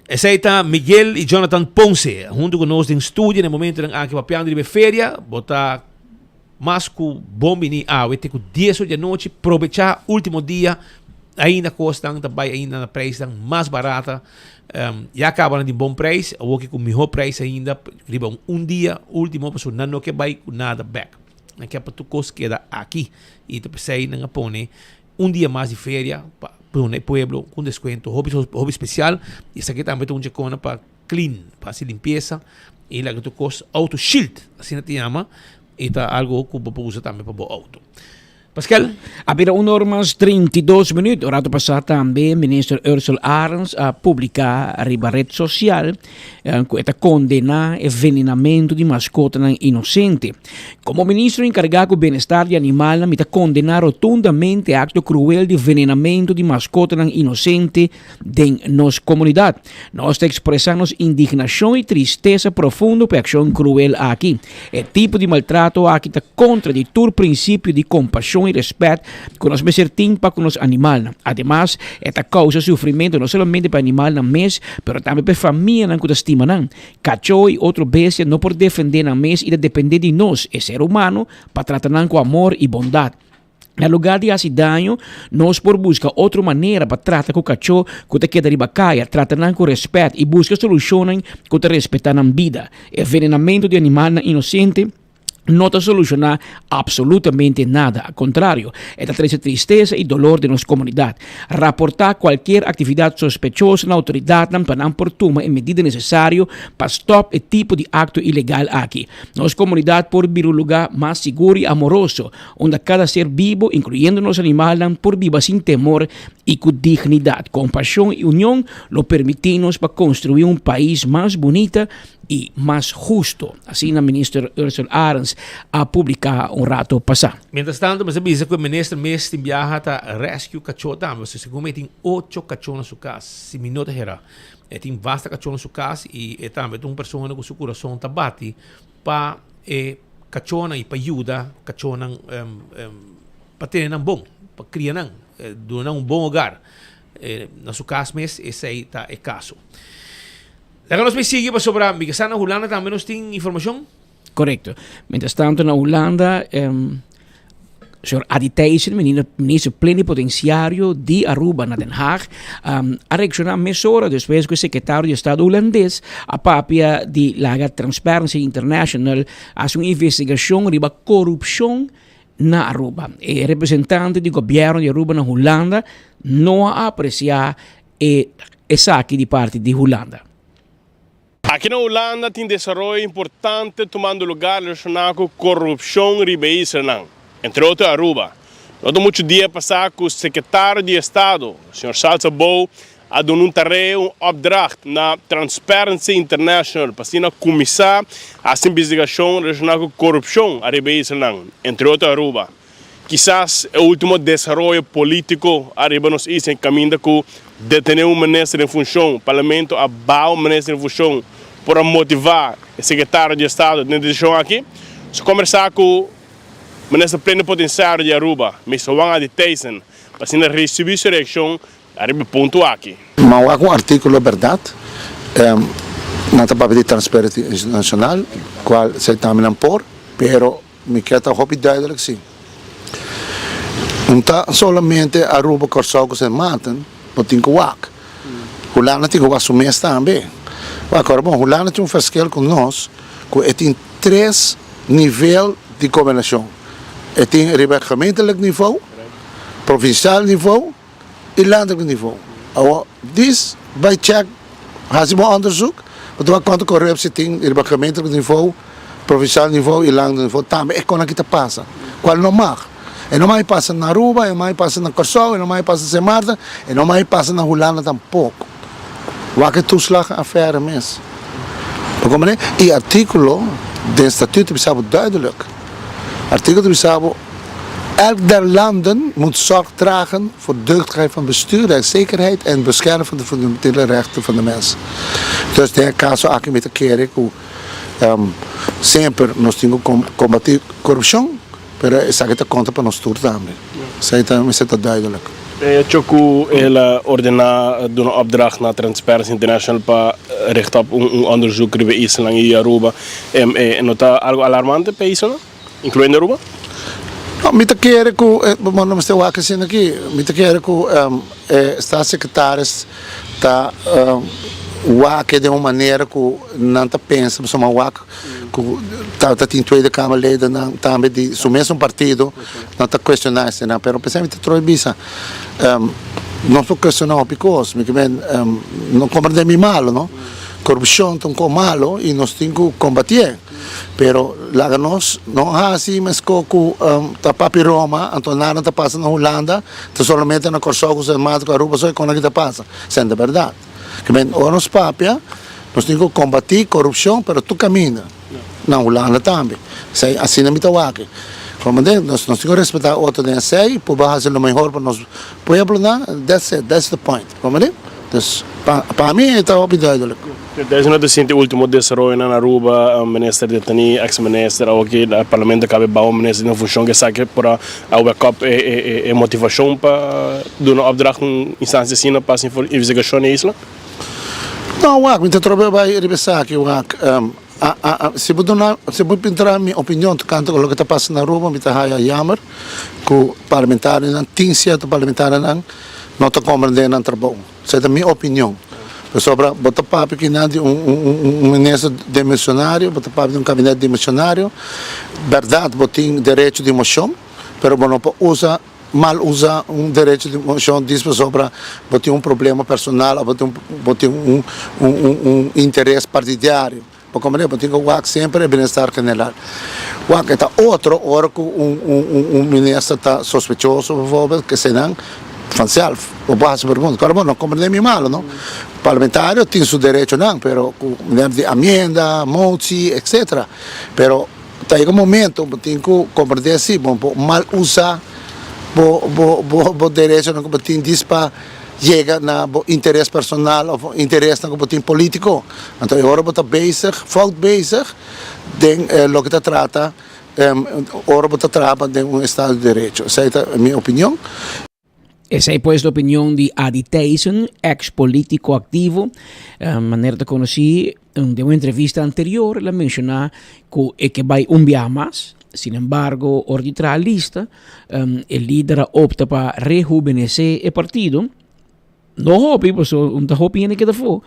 Esey ta Miguel y Jonathan Ponce, hunto cu nos den studio na e momentonan aki papiando riba e feria. Bo ta mas cu bon bini awe te cu dies or di anochi. Probecha ultimo dia, ainda cosnan ta bay ainda na prijsnan mas barata. Ya caba nan tin bon prijs, awoki cu miho prijs ainda riba un un dia ultimo pasobra nan no ke bay cu nada bek. Nan ke pa tur cos keda aki y ta pesey nan a pone Un dia mas di feria pa duna e pueblo un descuento hopi hopi special y esaki tambe ta un checona pa clean, pa haci limpieza y laga tur cos auto shield asina ta yama y ta algo cu bo por usa tambe pa bo auto. Pascal. A bira un or mas 32 minuut. Un rato pasá tambe Minister Ursel Arends a publiká riba red sosial ku e ta kondená e venenamentu di maskotanan inosente. Komo ministro enkargá ku benestar di animalnan mi ta kondená rotundamente e akto kruel di venenamentu di maskotanan inosente den nos komunidat. Nos ta ekspresá nos indignashon i tristesa profundo pa e akshon kruel aki. E tipo di maltrato aki ta kontra di tur prinsipio di kompashon i rèspèt ku nos mester tin pa ku nos animalnan. Ademas, e ta kousa sufrimentu no solamente pa e animalnan mes, pero tambe pa e famianan ku ta stima nan. Kachó i otro bestia no por defendé nan mes i ta dependé di nos, e ser humano, pa trata nan ku amor i bondat. Na lugá di hasi daño, nos por buska otro manera pa trata ku kachó ku ta keda riba kaya, trata nan ku rèspèt i buska solushonnan ku ta respetá nan bida. E venenamentu di animalnan inosente no ta solushoná absolutamente nada. Al kontrario, e ta trese tristesa i dolor den nos komunidat. Raportá kualkier aktividat sospechoso na outoridatnan pa nan por tuma e medida nesesario pa stòp e tipo di akto ilegal aki. Nos komunidat por bira un lugá mas sigur i amoroso, unda kada ser bibo, inkluyendo nos animalnan, por biba sin temor i ku dignidat. Kompashon i union lo permití nos pa konstruí un pais mas bunita i mas husto, asina Minister Ursel Arends a publiká un rato pasá. Mientras tanto mester bisa ku e minister mes tin biaha ta rescue kachó tambe, pasobra segun mi e tin ocho kachó na su kas, si mi no ta hera. E tin basta kachó na su kas i e tambe ta un persona ku su kurason ta bati pa e kachónan i pa yuda kachónan pa tene nan bon, pa kria nan, duna nan un bon hogar. Na su cas mes esey ta e caso. Laga nos bay sigui pasobra mi ke sa na Hulanda tambe nos tin informacion. Correcto. Mientras tanto na Hulanda señor Adi Thijssen, minister plenipotenciario di Aruba na Den Haag, a reacciona mesora despues cu e secretario di Estado Hulandes a papia di laga Transparency International haci un investigacion riba corupcion na Aruba. E representante di gobierno di Aruba na Hulanda no a aprecia e esaki di parti di Hulanda. Aki na Hulanda tin desaroyo importante tumando lugar relashoná ku korupshon riba e islanan, entre otro Aruba. No ta muchu dia pasá ku Sekretario di Estado, señor Salsa Bouw, a duna un tarea, un opdracht, na Transparency International pa asina kuminsá hasi investigashon relashoná ku korupshon ariba e islanan, entre otro Aruba. Kisas e ultimo desaroyo politico ariba nos isla caminda cu detene un minister den funcion, Parlamento a baha un minister den funcion por a motiva e secretario di estado den decision aki. Su combersa cu minister plenipotenciario di Aruba, Mister Juan Adi Thijssen, pa asina ricibi su reaccion ariba e punto aki. Ma wak un artíkulo bèrdat, nan ta papia di Transparency International, kual esei tambe nan por, pero Mi ke ta hopi duidelijk si. No ta solamente Aruba, Kòrsou ku Sint Maarten bo tin ku wak. Hulanda tin ku wak su mes tambe. Wak ora bon, Hulanda tin un verschil ku nos ku e tin tres nivel di gobernashon. E tin riba gemeentelijk nivo, provinciaal nivo i landelijk nivo. Awor dis bai check, hasi bo onderzoek, bo ta wak kuantu korupsie tin riba gemeentelijk nivo, provinciaal nivo i landelijk nivo tambe e kon aki ta pasa, kual no mag. E no mag pasa na Aruba, e no mag pasa na Kòrsou, e no mag pasa na Sint Maarten, e no mag pasa na Hulanda tampoko. Wak e toeslagenaffaire mes. Bo komprende? I artíkulo den statuut ta bisa bo duidelijk. Artíkulo ta bisa bo. Elk der landen moet zorg dragen voor deugdigheid van bestuur, rechtszekerheid en bescherming van de fundamentele rechten van de mens. Dus den e caso aki mi ta kere cu semper nos tin cu combati corupcion, pero esaki ta conta pa nos tur tambe. Esaki ta mester ta duidelijk. E hecho cu el a ordena duna opdracht na Transparency International pa richt op un onderzoek riba e islanan y Aruba, e no ta algo alarmante pa e islanan? Incluyendo Aruba? No, mi ta kere ku, bo no mester wak asina aki, mi ta kere ku e staatssecretaris ta wak den un manera ku nan ta pensa, pasobra wak ku ta tin Tweede Kamerledennan tambe di su mesun partido nan ta cuestiona eseinan, pero p'esei mi ta trobe bisa nos por cuestiona hopi cos, mi ke men no comprende mi malo no, corupcion ta un cos malo y nos tin ku combatié. Pero laga nos no hasi meskó ku ta papi Roma, anto nada ta pasa na Hulanda, ta solamente na Kòrsou ku Sint Maarten ku Aruba so e kona ki ta pasa. Esei no ta bèrdat. Ke men ora nos papia, nos tin ku kombatí korupshon pero tur kaminda, na Hulanda tambe. Esei asina mi ta wak. Komprendé? Nos nos tin ku respetá otro den esei, por bo hasi lo mehor pa nos pueblonan, that's it, that's the point. Komprendé? Dus pa pa mi e ta hopi duidelijk. Desde no ta sinti ultimo desaroyonan na Aruba, minister deteni, ex minister, awo ki parlamento a kabe bao minister den funcion ke esaki por a wek up e motivacion pa duna opdracht un instancia asina pa haci investigacion na e isla? No wak, mi ta trobe bai riba esaki wak. Si bo duna, si bo pintra mi opinion tocante loke ta pasa na Aruba mi ta haya jammer cu parlamentarionan, tin cierto parlamentarionan no ta comprende nan trabou. Esei ta mi opinion. Pasobra bo ta papia kinan di un un minister demisionario, bo ta papia di un kabinet demisionario. Bèrdat bo tin derecho di moshon, pero bo no por usa, mal usa un derecho di moshon dis pasobra bo tin un problema personal òf bo tin bo tin un un un interes partidario. Bo comprende? Bo tin ku wak semper e bienestar general. Wak e ta otro ora ku un un un minister ta sospechoso bijvoorbeeld, kesenan vanzelf bo por hasi pregunta. Kòrda bo no comprende mi malo no. Parlamentario tin su derechonan pero ku manera di amienda, motie etcetera. Pero ta yega un momento bo tin ku comprende si bo por mal usa bo bo bo bo derechonan ku bo tin dis pa yega na bo interes personal of interesnan ku bo tin politiko. Anto e ora bo ta bezig, fout bezig den loke ta trata ora bo ta traha den un estado di derecho. Esei ta mi opinion. Esei pues ta opinion di Adi Thijssen, ex politico activo. Manera ta conoci, den un entrevista anterior el a menciona cu e ke bay un biaha mas. Sin embargo, ora di traha lista, e lider a opta pa rehubenece e partido. No hopi, pasobra un ta hopi hende keda afo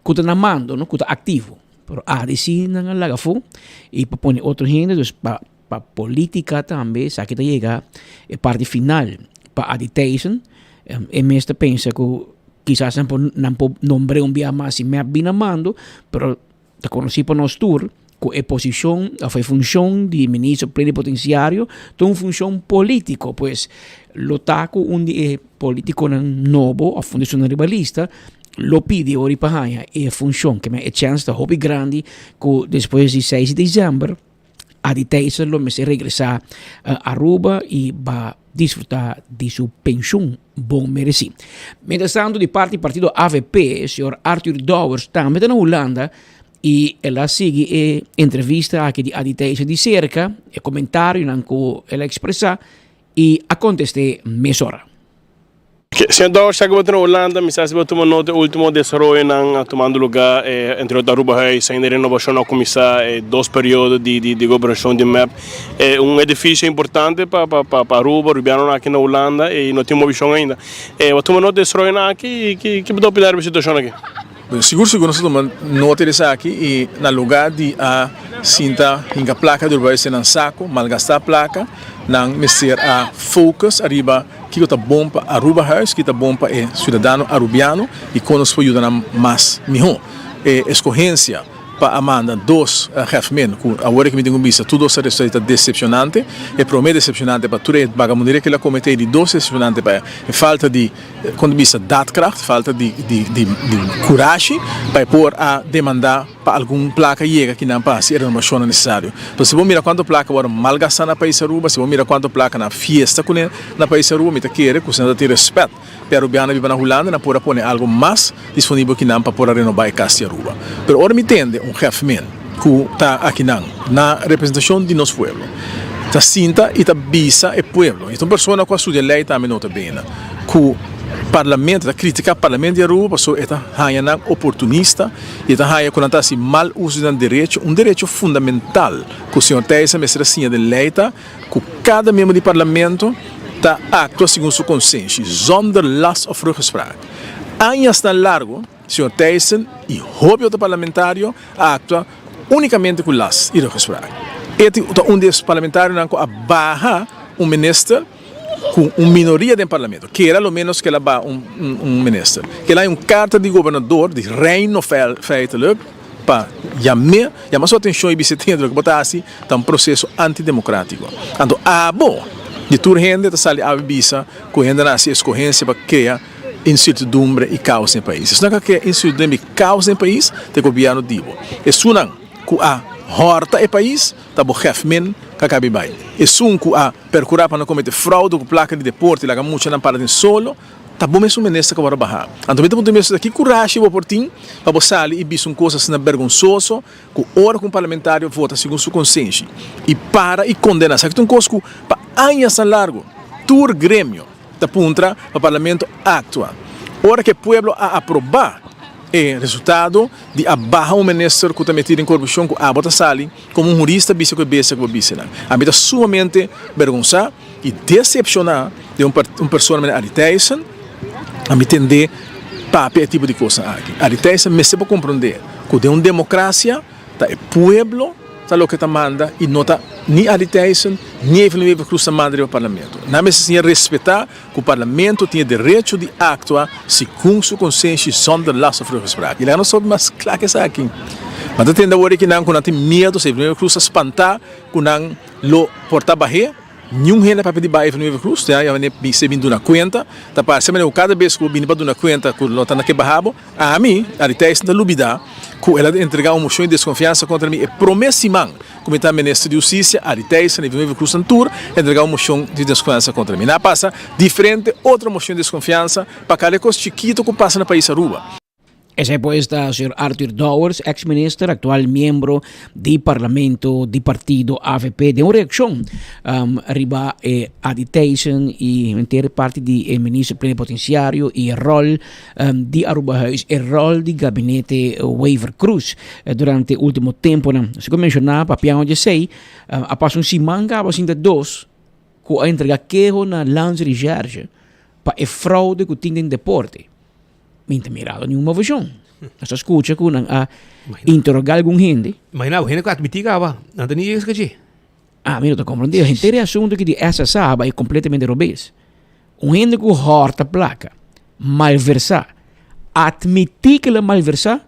cu ta na mando, no, cu ta activo. Pero Adi si nan a laga afo y pa pone otro hende, dus pa. Pa politica tambe esaki ta yega e parti final pa Adi Thijssen. E mes ta pensa cu kisas nan por nan por nombr'é un bia mas si mep bin na mando, pero ta conoci pa nos tur cu e posicion of e funcion di ministro plenipotenciario ta un funcion politico, pues lo ta cu un di e politiconan nobo of un di esunnan riba lista lo pidi ora pa haña e funcion, ke men e chens ta hopi grandi cu despues di seis di december. Adi Thijssen lo mester regresá Aruba i ba disfrutá di su penshun bon meresí. Mientras tanto di parti partido avp, señor Arthur Dowers tambe ta na Hulanda i el a sigui e entrevista aki di Adi Thijssen di serka, e komentarionan ku el a ekspresá i a kontest'é mesora. Señor Dowers, ya ku bo ta na Hulanda, mi sa si bo tuma nota e ultimo desaroyonan a tumando luga entre otro Aruba Huis, ainda renobashon a kuminsá, e dos periodo di gobernashon di mep. E un edifisio importante pa Aruba, rubianonan aki na Hulanda i no tin movishon ainda. Bo tuma nota e desaroyonan aki i ki bo ta opina riba e situashon aki? Sigur sigur nos ta tuma nota di esaki i na luga di a sinta hinka plaka di Aruba Huis den nan sako, malgastá plaka, nan mester a focus ariba kiko ta bon pa Arubahuis, kiko ta bon pa e ciudadano Arubiano y con nos por yuda nan mas miho. E escogencia pa a manda dos hefmen cu awor aki mi tin cu bisa tur dos a resulta di ta decepcionante. E prome decepcionante pa tur e bagamunderia cu el a comete y di dos decepcionante pa e falta di con ta bisa daadkracht, falta di di curashi pa e por a demanda pa algun placa yega ki nan pa haci e renovacionnan necesario. Pero si bo mira cuanto placa worde malgasta na pais Aruba, si bo mira cuanto placa nan fiesta cune na pais Aruba, mi ta kere cu si nan ta tin respet pa e Arubiano biba na Hulanda, nan por a pone algo mas disponibel ki nan pa por a renoba e cas di Aruba. Pero ora mi tende un hefmen cu ta akinan na representacion di nos pueblo ta sinta y ta bisa e pueblo, y ta un persona cu a studia ley tambe nota bene, cu Parlamento ta critica Parlamento di Aruba pasobra e ta haya nan oportunista y e ta haya cu nan ta haci mal uso di nan derecho, un derecho fundamental cu señor Thijssen mester a siña den ley ta cu cada miembro di Parlamento ta actua segun su consenshi, zonder last of ruggespraak. Añasnan largo señor Thijssen y hopi otro parlamentario a actua unicamente cu last y ruggespraak. E ta un di e parlamentarionan cu a baha un minister. Ku un minoria den parlamento, kera lo menos kela ba un un minister. Kela hay un karta di gobernador di reino feitelijk pa yam'é, yama su atenshon i bis'é tende loke bo ta hasi ta un proseso antidemokratiko. Anto abo di tur hende ta sali awe bisa ku hende nan hasi eskohensia pa krea insertidumbre i kaos den e pais. Esun nan ku a krea insertidumbre i kaos den e pais ta e gobièrnu di bo. Esunnan ku a hòrta e pais ta bo gèfmen ka kabi bai. Esun ku a Percura pa no comete fraude cu placa di deporte y laga muchanan para den solo, ta bo mesun minister cu a worde baha. Anto mi ta puntra mi mes, ki curashi bo por tin pa bo sali y bisa un cos asina bergonsoso cu ora cu un parlamentario vota segun su consenshi y para y condena? Esaki ta un cos cu pa añasnan largo tur gremio ta puntra pa parlamento actua. Ora cu e pueblo a aproba e resultado di a baha un minister cu ta meti den corupcion cu abo ta sali, Komo un hurista bisa ku e bestia ku bo bisa nan. Ami ta sumamente bergonsá i desepshoná den un un persona manera Arie Thijssen. Ami tendé papia e tipo di kosnan aki. Arie Thijssen mester por komprondé ku den un demokrasia ta e pueblo ta loke ta manda i no ta ni Arie Thijssen ni Evelyn Wever-Croes ta manda riba parlamento. Nan mester siña respetá ku parlamento tin e derecho di aktua segun su konsenshi zonder last of ruggespraak. I laga nos hopi mas kla ku esaki. Nan ta tende awor kinan ku nan tin miedu, si Evelyn Wever-Croes ta spantá ku nan lo por ta bah'é. Niun hende papia di baha Evelyn Wever-Croes, ya ya mester bin duna kuenta. Ta parse manera ku kada bes ku bo bini pa duna kuenta ku lo ta na ke baha bo. Ami, Arie Thijssen ta lubidá ku el a entregá un moshon di deskonfiansa kontra mi e promé siman ku mi ta minister di Hustisia, Arie Thijssen, Evelyn Wever-Croes nan tur entregá un moshon di deskonfiansa kontra mi. Nan a pasa diferente otro moshon di deskonfiansa pa kada kos chikito ku pasa na pais Aruba. Esei pues ta señor Arthur Dowers, ex minister, actual miembro di parlamento di partido avp den un reaccion riba e Adi Thijssen y henter parti di e minister plenipotenciario y e rol di Arubahuis, e rol di gabinete Wever-Croes durante ultimo temponan. Segun menciona papiando di esei, a pasa un siman caba sinta dos cu a entrega keho na Landsrecherche pa e fraude cu tin den deporte. Mi ta mirado ni un movecion. Nos a scucha cu nan a interroga algun hende. Imagina bo, hende cu admiti caba, nan ta ni yega escachi. Ah, mi no ta comprende. Henter e asunto aki di SSA bai completamente robes. Un hende cu horta placa, malversa, admiti cu el a malversa,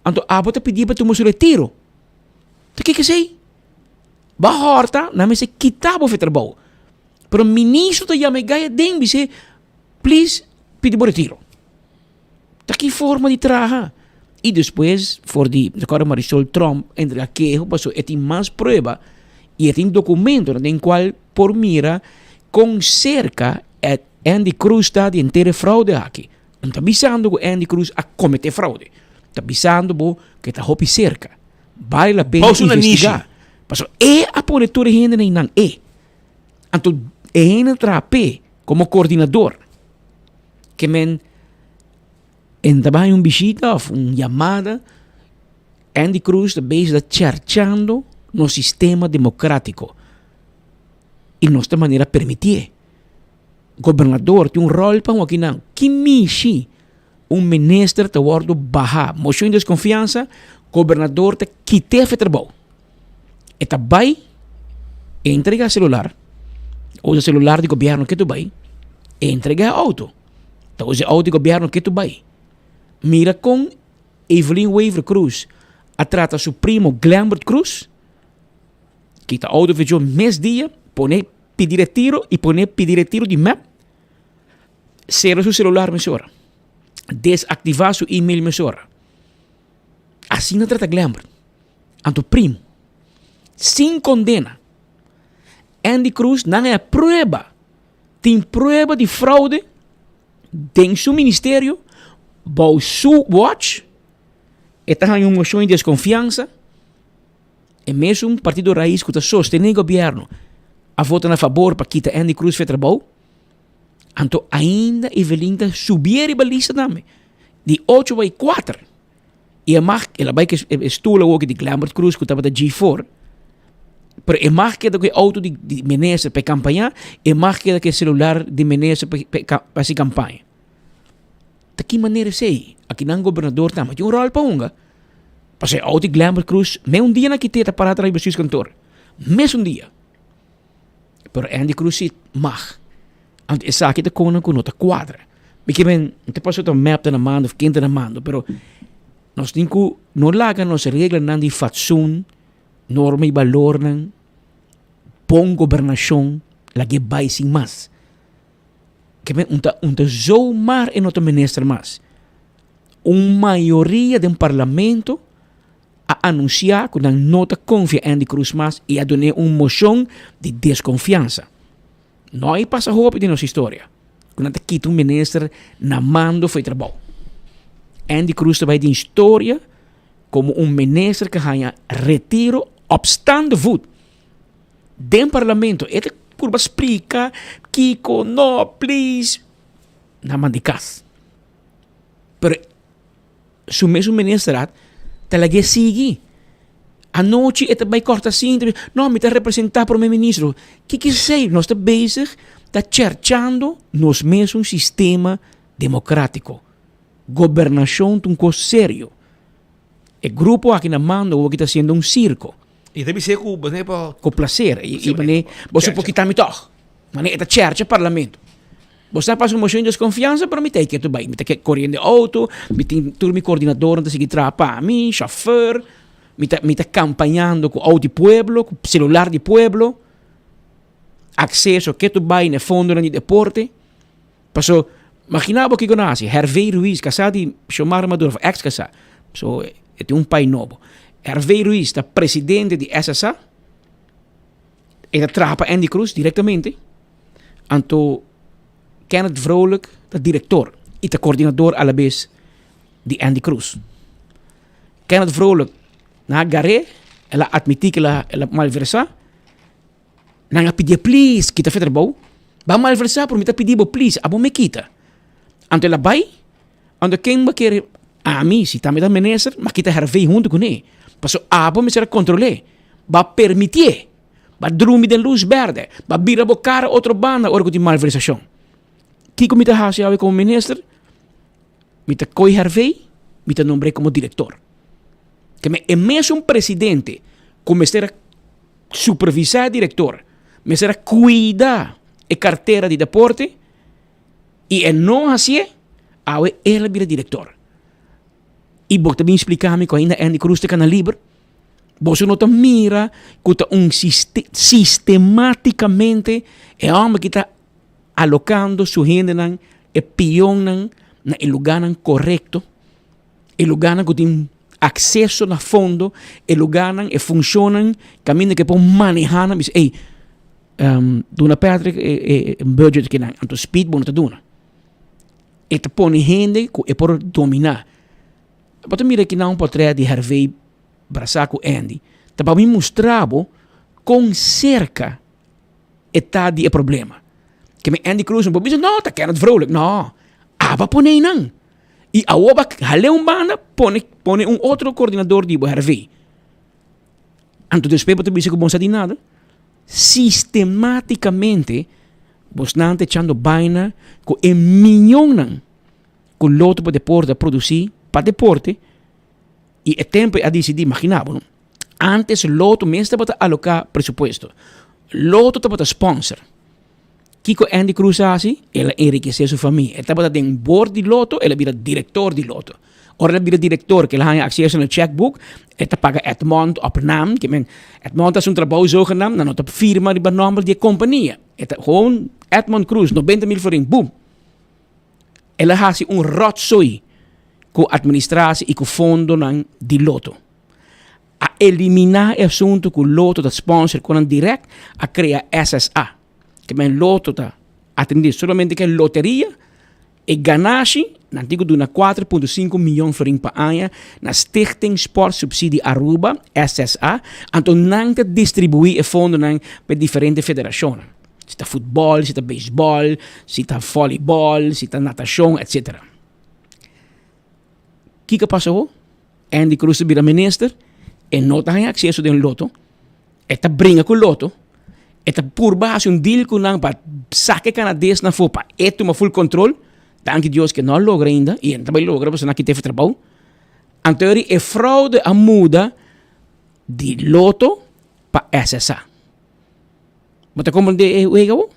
anto abo ta pidi pa tuma su retiro. Ta kiko esey? Bo a horta, nan mester kita bo for e trabou. Pero ministro ta yama e gaya den bis'é, Please, pidi bo retiro. Ta ki forma di traha? I despues for di, mi ta kòrda Marisol Tromp a entrega keho pasobra e tin mas prueba i e tin dokumentonan den kual por mira kon serka Endy Croes ta di henter e fraude aki. No ta bisando ku Endy Croes a kometé fraude. Ta bisando bo ku e ta hopi serka. Bale la pena investigá. Pasobra e a pone tur e hendenan einan, e. Anto e hende traha p'e komo koordinador. Ke men en ta bai un bishita òf un yamada, Endy Croes ta bezig ta cherchando nos sistema demokratiko i nos ta manera permitié. Gobernador tin un ròl pa hunga kinan. Ki mishi un minister ta wòrdu baha? Moshon di deskonfiansa, gobernador ta kit'é for e trabou. E ta bai e entrega celular, usa celular di gobierno ke tu bai, e entrega e auto, ta usa e auto di gobierno ke tu bai. Mira kon Evelyn Wever Croes a trata su primo Glembert Croes, kita auto for djo mes dia, pone pidi retiro y pone pidi retiro di mep, sera su celular mesora, desactiva su email mesora. Asina trata Glembert. Anto primo, sin condena, Endy Croes nan a prueba, tin prueba di fraude den su ministerio, bou su watch, e ta haña un mocion di desconfiansa, e mesun partido Raiz cu ta sostene gobierno a vota na fabor pa kita Endy Croes for e trabou, anto ainda Evelyn ta subi riba lista tambe, di ocho bay cuater. I e mag, el a bai ku e stoel awoki di Glambert Croes ku tabata G4, pero e mag keda ku e auto di di minister pa e kampaña, e mag keda ku e celular di minister pa pa hasi kampaña. Ta ki manera esei? Akinan gobernador tambe tin un ròl pa hunga. Pasobra e auto di Glambert Croes mes un dia nan kit'é ta pará tras di bestuurskantoor. Mes un dia. Pero Endy Croes si mag. Anto esaki ta konan ku no ta kuadra. Mi ke men, no ta pasobra ta mep ta na mando of ken ta na mando, pero nos tin ku no laga nos reglanan di fatsoen, norma i balornan, bon gobernashon lag'é bai sin mas. Ke men un ta un ta zomaar e no ta minister mas. Un mayoria den parlamento a anunsiá ku nan no ta konfia Endy Croes mas i a dun'é un moshon di deskonfiansa. No a pasa hopi den nos historia ku nan ta kita un minister na mando for e trabou. Endy Croes ta bai den historia komo un minister ku haña retiro op staande voet den parlamento. E ta purba splika kiko no please nan manda di kas. Pero Su mesun ministerat ta lag'é sigui. Anochi e ta bai kòrta sinta, no, mi ta representá prome ministro. Kiko esei? Nos ta bezig ta cherchando nos mesun sistema demokratiko. Gobernashon ta un kos serio. E grupo aki na mando awor ki ta hasiendo un sirko. I ta bis'é ku bo pa. Ku plaser. I manera bo por kita mi tòg. Manera e ta chercha parlamento. Bo sa pasa un mocion di desconfiansa pero mi ta ke tu bai. Mi ta ke coriendo auto, mi tin tur mi coordinadornan ta sigui traha pa mi, chauffeur, mi ta mi ta campañando cu auto di pueblo, cu celular di pueblo, acceso ke tu bai na e fondonan di deporte. Paso, magina bo kiko nan hasi, Hervé Ruiz, casá di Xiomara Maduro, of ex casá, so e tin un pai nobo. Hervé Ruiz ta presidente di SSA, e ta traha pa Endy Croes directamente. Anto Kenneth Vrolijk ta director y ta coordinador alabes. di Andy Cruz. Kenneth Vrolijk, nan a gar'é, el a admití ku el a el a malversá. Nan a pidié, Please, kita fe trabou. Bo a malversá, pero mi ta pidi bo, please, abo me kita. Anto el a bai, anto ken bo a kere? Ami, si tambe ta minister, m'a kita Hervé huntu kuné. Pasobra abo mester a kontrol'é. Bo a permitié. Bo a drumi den lus bèrdè. Bo a bira bo kara otro banda ora ku tin malversashon. Kiko mi ta hasi awe komo minister? Mi ta koy Hervé, mi ta nombr'é komo direktor. Keme e mesun presidente ku mester a supervisá e direktor, mester a kuida e kartera di deporte i e no hasié, awe el a bira direktor. I bo ta bin splika mi ku ainda Andy Cruz ta kana liber? Boso no ta mira ku ta un sistematikamente e hòmber ki ta alokando su hendenan, e pionnan na e lugánan korekto, e lugánan ku tin akseso na fondo, e lugánan, e funshonnan kaminda ku e por manehá nan, bisa ey, duna Patrick e budget kinan, anto Speed bo no ta duna. E ta pone hende ku e por dominá. Bo ta mira kinan un potrèt di Hervé brasá ku Andy, ta pa mi mustra bo kon serka e ta di e problema. Ke men Andy Cruz no por bisa, no, ta Kenneth Vrolijk. No, aba pone einan. I awor ba hal'é un banda, pone, pone un otro coordinador di bo, Hervé. Anto despues bo ta bisa ku bo no sa di nada. Sistematicamente bosnan ta echando baina ku e miñonnan ku Lotto pa Deporte a produci pa deporte i e tempo ei a disidí, imagina bo no, antes Lotto mes tabata aloká presupuesto, Lotto tabata sponsor. Kiko Andy Cruz a hasi? El a enrikesé su famia. E tabata den board di Lotto, el a bira direktor di Lotto. Ora el a bira direktor, ku el a haña akseso na checkbook, e ta paga Edmond op naam. Ke men, Edmond ta hasi un trabou zogenaamd, nan no ta firma riba nòmber di e kompania. E ta gewoon Edmond Cruz, nobenta mil florin, boom! El a hasi un rotzooi ku administrasi i ku fondonan di Lotto. A eliminá e asuntu ku Lotto ta sponsor ku nan dirèkt, a krea SSA. Ke men Lotto ta atendé solamente ku e loteria, e ganashi nan tin ku duna 4.5 miyon florin pa aña na Stichting Sport Subsidie Aruba, SSA, anto nan ta distribuí e fondonan pa e diferente federashonnan. Si ta futbòl, si ta beisbòl, si ta vòlibòl, si ta natashon, etsetera. Kiko a pasa ho? Andy Cruz ta bira minister, e no ta haña akseso den loto, e ta bringa ku loto, e ta purba hasi un deal ku nan pa saka e kanades na afó pa e tuma full control, danki Dios ke no a logra ainda i e no ta bai logra pasobra nan a kita e trabou. Anto eri e fraude a muda di loto pa SSA. Bo ta komprende e wega bo?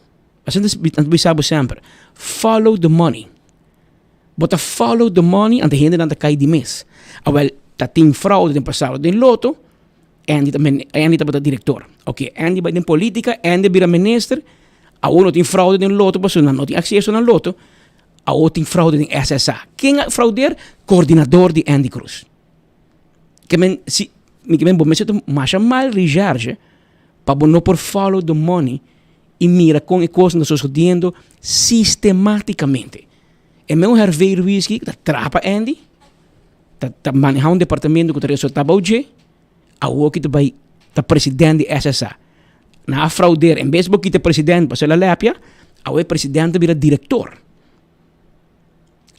Asina ta bisa bo semper, follow the money. Bo ta follow the money anto hendenan ta kai di mes. Awel ta tin fraude den pasado den loto, Andy ta Andy tabata director. Ok, Andy bai den politica, Andy a bira minister, awor no tin fraude den loto pasobra nan no tin acceso na loto, awor tin fraude den SSA. Ken a fraudeer? Coordinador di Andy Cruz. Ke men si mi ke men bo mester ta masha mal recherche pa bo no por follow the money i mira kon e kosnan ta sosodiendo sistematicamente. E meu Hervé Ruiz ki ta traha pa Andy, ta ta maneha un departamento ku ta resortá bou dje, awor ki ta bai ta president di SSA. Nan a fraudeer, en bes bo kita president pasobra el a lepia, awor e president ta bira director.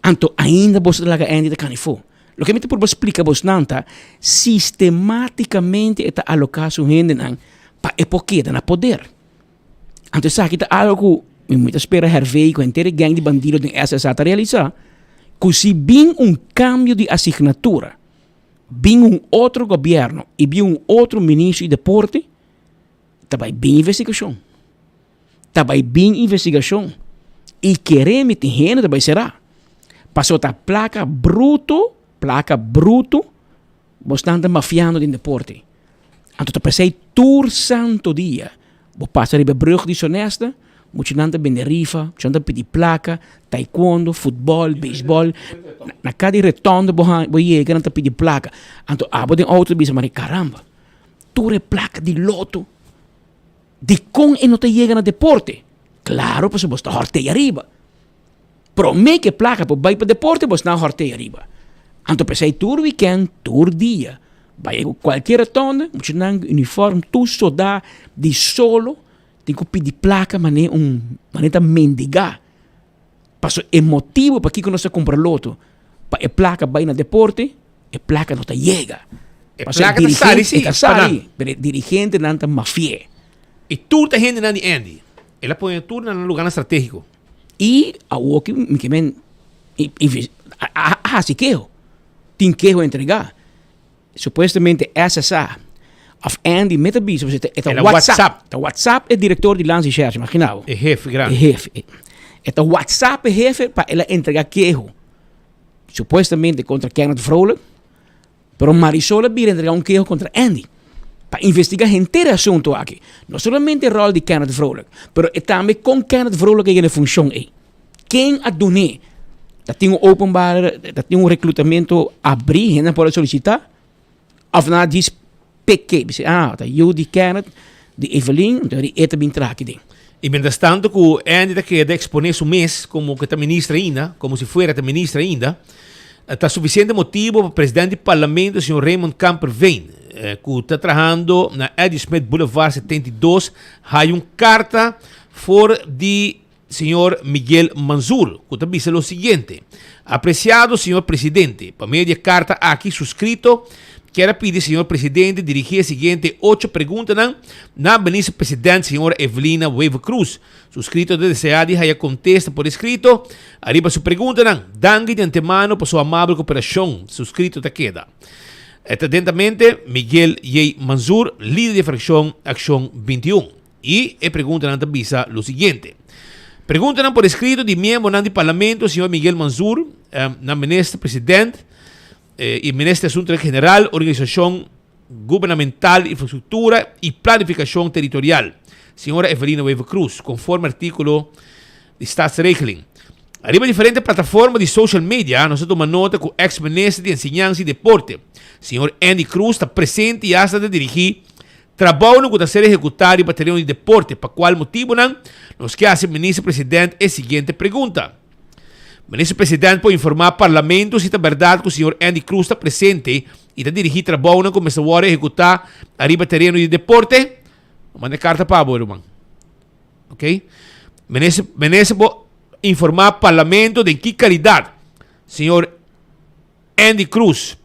Anto ainda boso ta laga Andy ta kani fo. Loke mi ta purba splika bosnan ta, sistematicamente e ta aloká su hendenan pa e por keda na poder. Anto esaki ta algo ku mi ta spera Hervé ku henter e gang di bandido den SSA ta realisá, ku si bin un kambio di asignatura, bin un otro gobièrnu i bin un otro ministro di deporte, ta bai bin investigashon. Ta bai bin investigashon i kere mi tin hende ta bai será. Pasobra ta plaka bruto, plaka bruto, bosnan ta mafiando den deporte. Anto ta p'esei tur santo dia bo pasa riba e brug di Sonesta, muchanan ta bende rifa, muchanan ta pidi plaka, taekwondo, futbòl, beisbòl, na kada retondo bo haña bo yega nan ta pidi plaka. Anto abo den outo ta bisa mari karamba, tur e plaka di loto, dikon e no ta yega na deporte? Klaro pasobra bo sta hòrt'ei ariba. Promé ku e plaka por bai pa deporte bo sta hòrt'ei ariba. Anto p'esei tur weekend, tur dia, bai cualkier rotonde, muchanan cu uniform tur soda di solo tin cu pidi placa mane un mane ta mendiga. Paso e motibo pakico nos ta cumpra loto, pa e placa bai na deporte, e placa no ta yega. E placa ta sali si, E ta sali, pero e dirigentenan ta mafié. Y tur ta hendenan di Andy. El a pone tur na nan lugarnan strategico. Y awor ki mi ke men a hasi keho. Tin keho entregá. Supuestamente SSA of Andy me ta bisa pasobra e ta WhatsApp. Ta WhatsApp e director di Landsrecherche, imagina bo. E hefe grandi. E hefe. E ta WhatsApp e hefe pa el a entrega keho. Supuestamente contra Kenneth Vrolijk. Pero Marisol a bira entrega un keho contra Andy. Pa investiga henter e asunto aki. No solamente e rol di Kenneth Vrolijk, pero e tambe con Kenneth Vrolijk a yena e funcion ey. Ken a dun'é? Ta tin un openbare, ta tin un reclutamento abrí, hende por a solicitá? Of nan a djis pek'é, bisa, ah, ta yu di Kenneth, di Evelyn, anto e ta bin traha aki den. Y mientras tanto cu Andy ta keda expone su mes como cu ta minister ainda, como si fuera ta minister ainda, ta suficiente motibo pa president di parlamento señor Raymond Kamperveen, cu ta trahando na Eddie Smith Boulevard 72, haya un carta for di Señor Miguel Manzur, cu ta bisa lo siguiente, Apreciado Señor Presidente, pa medio di e carta aki suscrito, kier a pidi Señor Presidente dirigi e siguiente ocho preguntanan na Minister President Señora Evelina Wever-Croes. Suscrito ta desea di haya contesta por escrito ariba su preguntanan. Danki di antemano pa su amabel cooperacion. Suscrito ta keda. Atentamente, Miguel J. Manzur, lider di e fraccion Accion 21. Y e preguntanan ta bisa lo siguiente. Preguntanan por escrito di miembronan di Parlamento, señor Miguel Manzur, na Minister President y Minister de Asuntonan General, Organisacion Gubernamental, Infrastructura y Planificacion Territorial, señora Evelina Wever-Croes, conforme articulo di Staatsregeling. Ariba diferente plataforma di social media nos a tuma nota cu ex Minister di Enseñansa y Deporte, señor Endy Croes ta presente y hasta ta dirigi Trabounan ku ta ser ehekutá riba tereno di deporte, pa kual motibunan? Nos ke hasi Minister President e siguiente pregunta. Minister President por informá Parlamento si ta bèrdat ku señor Endy Croes ta presente i ta dirigí trabounan ku mester wòrdu ehekutá ariba tereno di deporte? Lo manda e karta pa bo, ruman. Ok. Minister, Minister por informá Parlamento den ki kalidat señor Endy Croes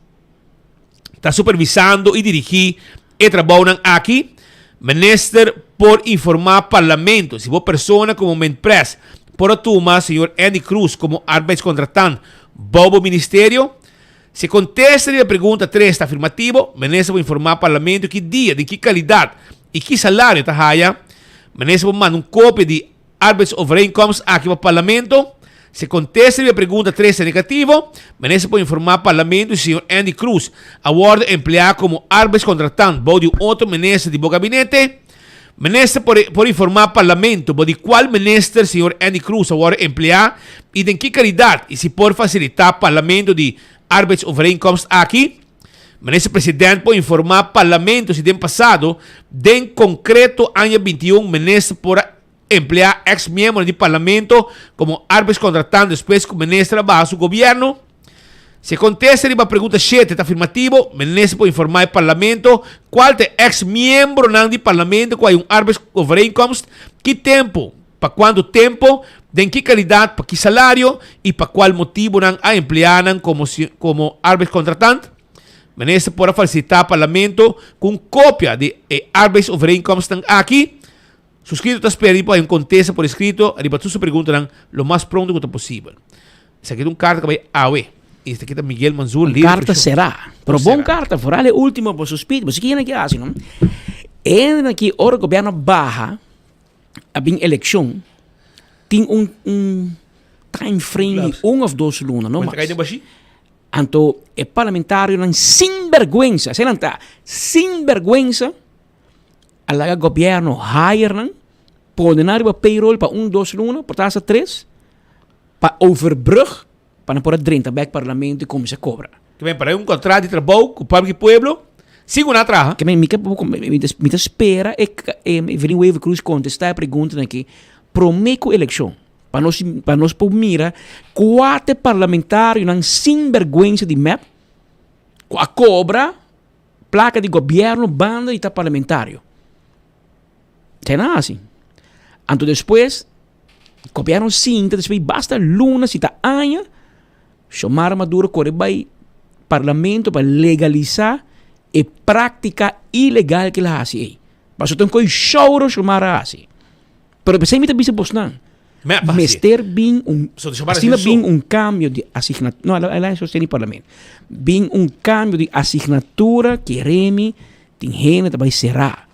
ta supervisando y dirigi e trabounan aki. Minister por informa Parlamento si bo persona como Minpres por a tuma señor Endy Croes como arbeidscontratant bou bo ministerio. Si e contesta di e pregunta tres ta afirmativo, Minister por informa Parlamento ki dia, den ki calidad y ki salario ta haya. Minister por manda un copia di Arbeidsovereenkomst aki pa Parlamento. Si kontesta riba e pregunta tres ta negativo, Minister por informá Parlamento si señor Endy Croes a wòrdu empleá komo arbeidskontratant bou di un otro minister di bo gabinete. Minister por por informá Parlamento bou di kual minister señor Endy Croes a wòrdu empleá i den ki kalidat i si por fasilitá Parlamento di arbeidsovereenkomst aki. Minister President por informá Parlamento si den pasado, den konkreto aña 21, minister por a empleá eks miembronan di Parlamento komo arbeidskontratant despues ku minister a baha su gobièrnu? Si e kontesta riba pregunta shete ta afirmativo, minister por informá e Parlamento kual ta e eks miembronan di Parlamento ku hay un arbeidsovereenkomst, ki tempu, pa kuantu tempu, den ki kalidat, pa ki salario i pa kual motibunan a empleá nan komo komo arbeidskontratant. Minister por a fasilitá Parlamento ku un kopia di e arbeidsovereenkomstnan aki. Suskrito ta spera di por haña un kontesta por eskrito riba tur su preguntanan lo mas pronto ku ta posibel. Esaki ta un karta ku a bai awe. I esaki ta Miguel Manzur, Un lider karta fraccion. será. Pero bon karta, foral e último boso speed. Boso kier nan ke hasi, no? E hendenan aki ora gobièrnu baha, a bin elekshon, tin un un time frame di un of dos luna, no mas. Anto e parlamentarionan sin bergwensa, asina nan ta, sin bergwensa a laga gobièrnu hire nan, pone nan riba payroll pa un, dos luna, por ta hasta tres, pa overbrug pa nan por a drenta bek parlamento y cuminsa cobra. Ke men para un contrato di trabou cu pueblo ki pueblo sin cu nan a traha. Ke men mi ke mi ta spera e Evelyn Wever Croes contesta e preguntanan aki prome cu eleccion. Pa nos, pa nos por mira kua ta e parlamentarionan sinberguensa di mep ku a kobra plaka di gobièrnu banda di ta parlamentario. Esei nan a hasi. Anto despues gobièrnu sinta despues di basta luna si ta aña Xiomara Maduro kore bai parlamento pa legalisa e práktika ilegal ku el a hasi ei. Pasobra ta un kos shouro Xiomara a hasi. Pero p'esei mi ta bisa bosnan, mester bin un, asina bin un kambio di asignatura, no, el a sostene parlamento, bin un kambio di asignatura kere mi tin hende ta bai será.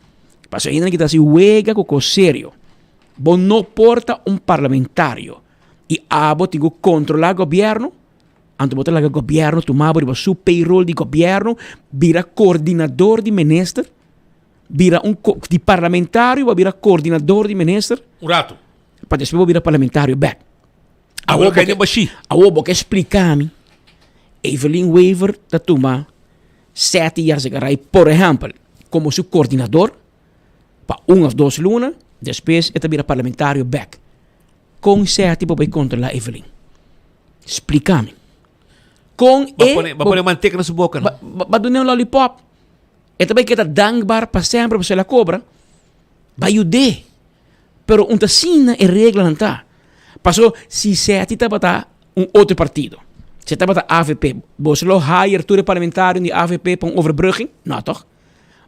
Pasobra hende ki ta hasi wega ku kos serio. Bo no por ta un parlamentario i abo tin ku kontrolá gobièrnu, anto bo ta laga gobièrnu tuma bo riba su payroll di gobièrnu, bira koordinador di minister. bira un di parlamentario bo a bira coordinador di minister. Un rato. Pa despues bo bira parlamentario bek. Awor bo ke bashi. Awor bo ke splica mi Evelyn Wever ta tuma Seti Yarzagaray por ehempel como su coordinador pa un of dos luna despues e ta bira parlamentario bek. Con Seti bo bay controla Evelyn? Splica mi. Con e Ba pone manteca na su boca no? Ba duna un lollipop. E ta bai keda dankbaar pa semper pasobra el a kobra. Bai yud'é. Pero un ta asina e reglanan ta. Paso si Seti tabata un otro partido, si e tabata avp, boso lo hire tur e parlamentarionan di avp pa un overbrugging? No toch?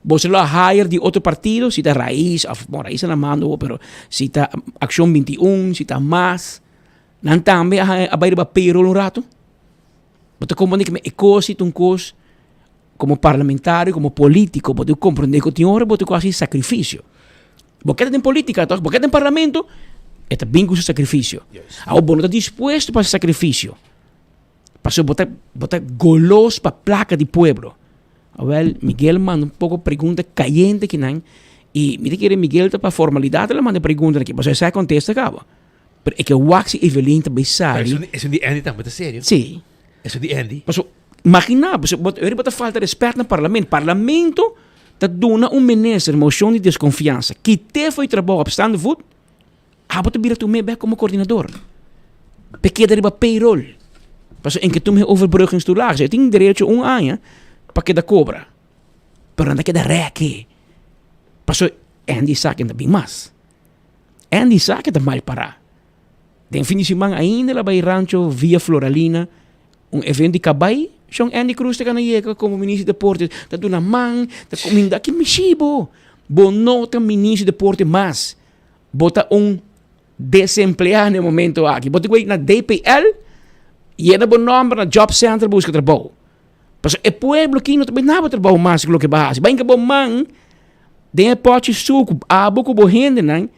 Boso lo hire di otro partido, si ta Raiz of, bon Raiz ta na mando awor, pero si ta Accion 21, si ta mas, nan tambe a bai riba payroll un rato? Bo ta comprende ku e kos si ta un kos Como parlamentario, como politico, bo debe comprende cu tin ora bo tin cu haci sacrificio. Bo keda den politica toch? Bo keda den parlamento, e ta bin cu su sacrificio. Awor bo no ta dispuesto pa haci sacrificio. Pasobra bo ta, bo ta golos pa placa di pueblo. Awel, Miguel manda un poco pregunta cayente kinan y mi ta kere Miguel ta pa formalidad el a manda e pregunta aki, pasobra e sa e contesta caba. Pero e ke wak si Evelyn ta bay sali. Pero esun di Andy tambe ta serio. Si. Esun di Andy. Paso, imagina, paso, bo, bo ta falta respet na parlamento. Parlamento ta duna un minister mocion di desconfiansa. Kite for e trabou op staande voet, abo ta bira tu mee bek como coordinador. Pe keda riba payroll. Paso, en ke tu mee overbruggingstoelage. E tin derecho un aña pa keda cobra. Pero nan ta keda reke. Paso, Andy sa ke ta bin mas. Andy sa ke ta mal para. Den fin di siman ainda el a bai Rancho Villa Floralina, un evento di kabay, shon Andy Cruz ta gana yega komo minister di deporte, ta duna man, ta kuminda, ki mishi bo? Bo no ta minister di deporte mas, bo ta un desempleá na e momento aki, bo tin ku bai na DPL, yena bo nòmber na Job Center buska trabou. Pasobra e pueblo aki no ta bai naba trabou mas ku loke bo a hasi, bai hinka bo man den e pòchi suku, abo ku bo hendenan.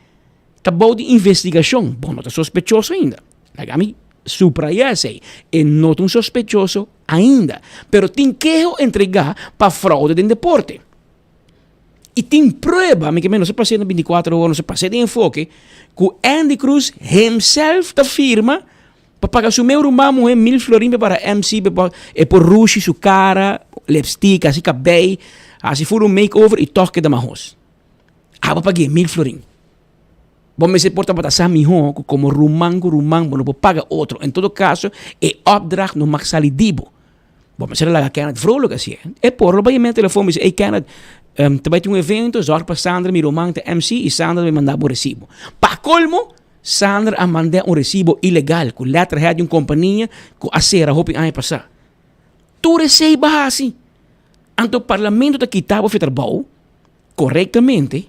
Ta bou di investigashon. Bo no ta sospechoso ainda. Laga mi subrayá esei. E no ta un sospechoso ainda. Pero tin keho entregá pa fraude den deporte. I tin prueba, mi ke men no se pas'é na bintikuater ora, no se pas'é den enfoke, ku Andy Cruz himself ta firma pa paga su meu ruman muhé mil florin pa para MC pa e por rushi su kara, lipstick, hasi kabei, hasi ful un makeover i tòg keda mahos. Abo pag'é mil florin. Bo mester por tabata sa mihó ku komo ruman ku ruman bo no por paga otro. En todo kaso, e opdracht no mag sali di bo. Bo mester a laga Kenneth vrolijk hasié. E por lo bai yam'é telefon bisa, Ey Kenneth, ta bai tin un evento, zòrg pa Sandra, mi ruman ta MC i Sandra ta bai manda bo resibo. Pa kolmo, Sandra a mand'é un resibo ilegal ku letterhead di un kompania ku a sera hopi aña pasá. Tur esei bo a hasi. Anto parlamento ta kita bo for e trabou. Korektamente,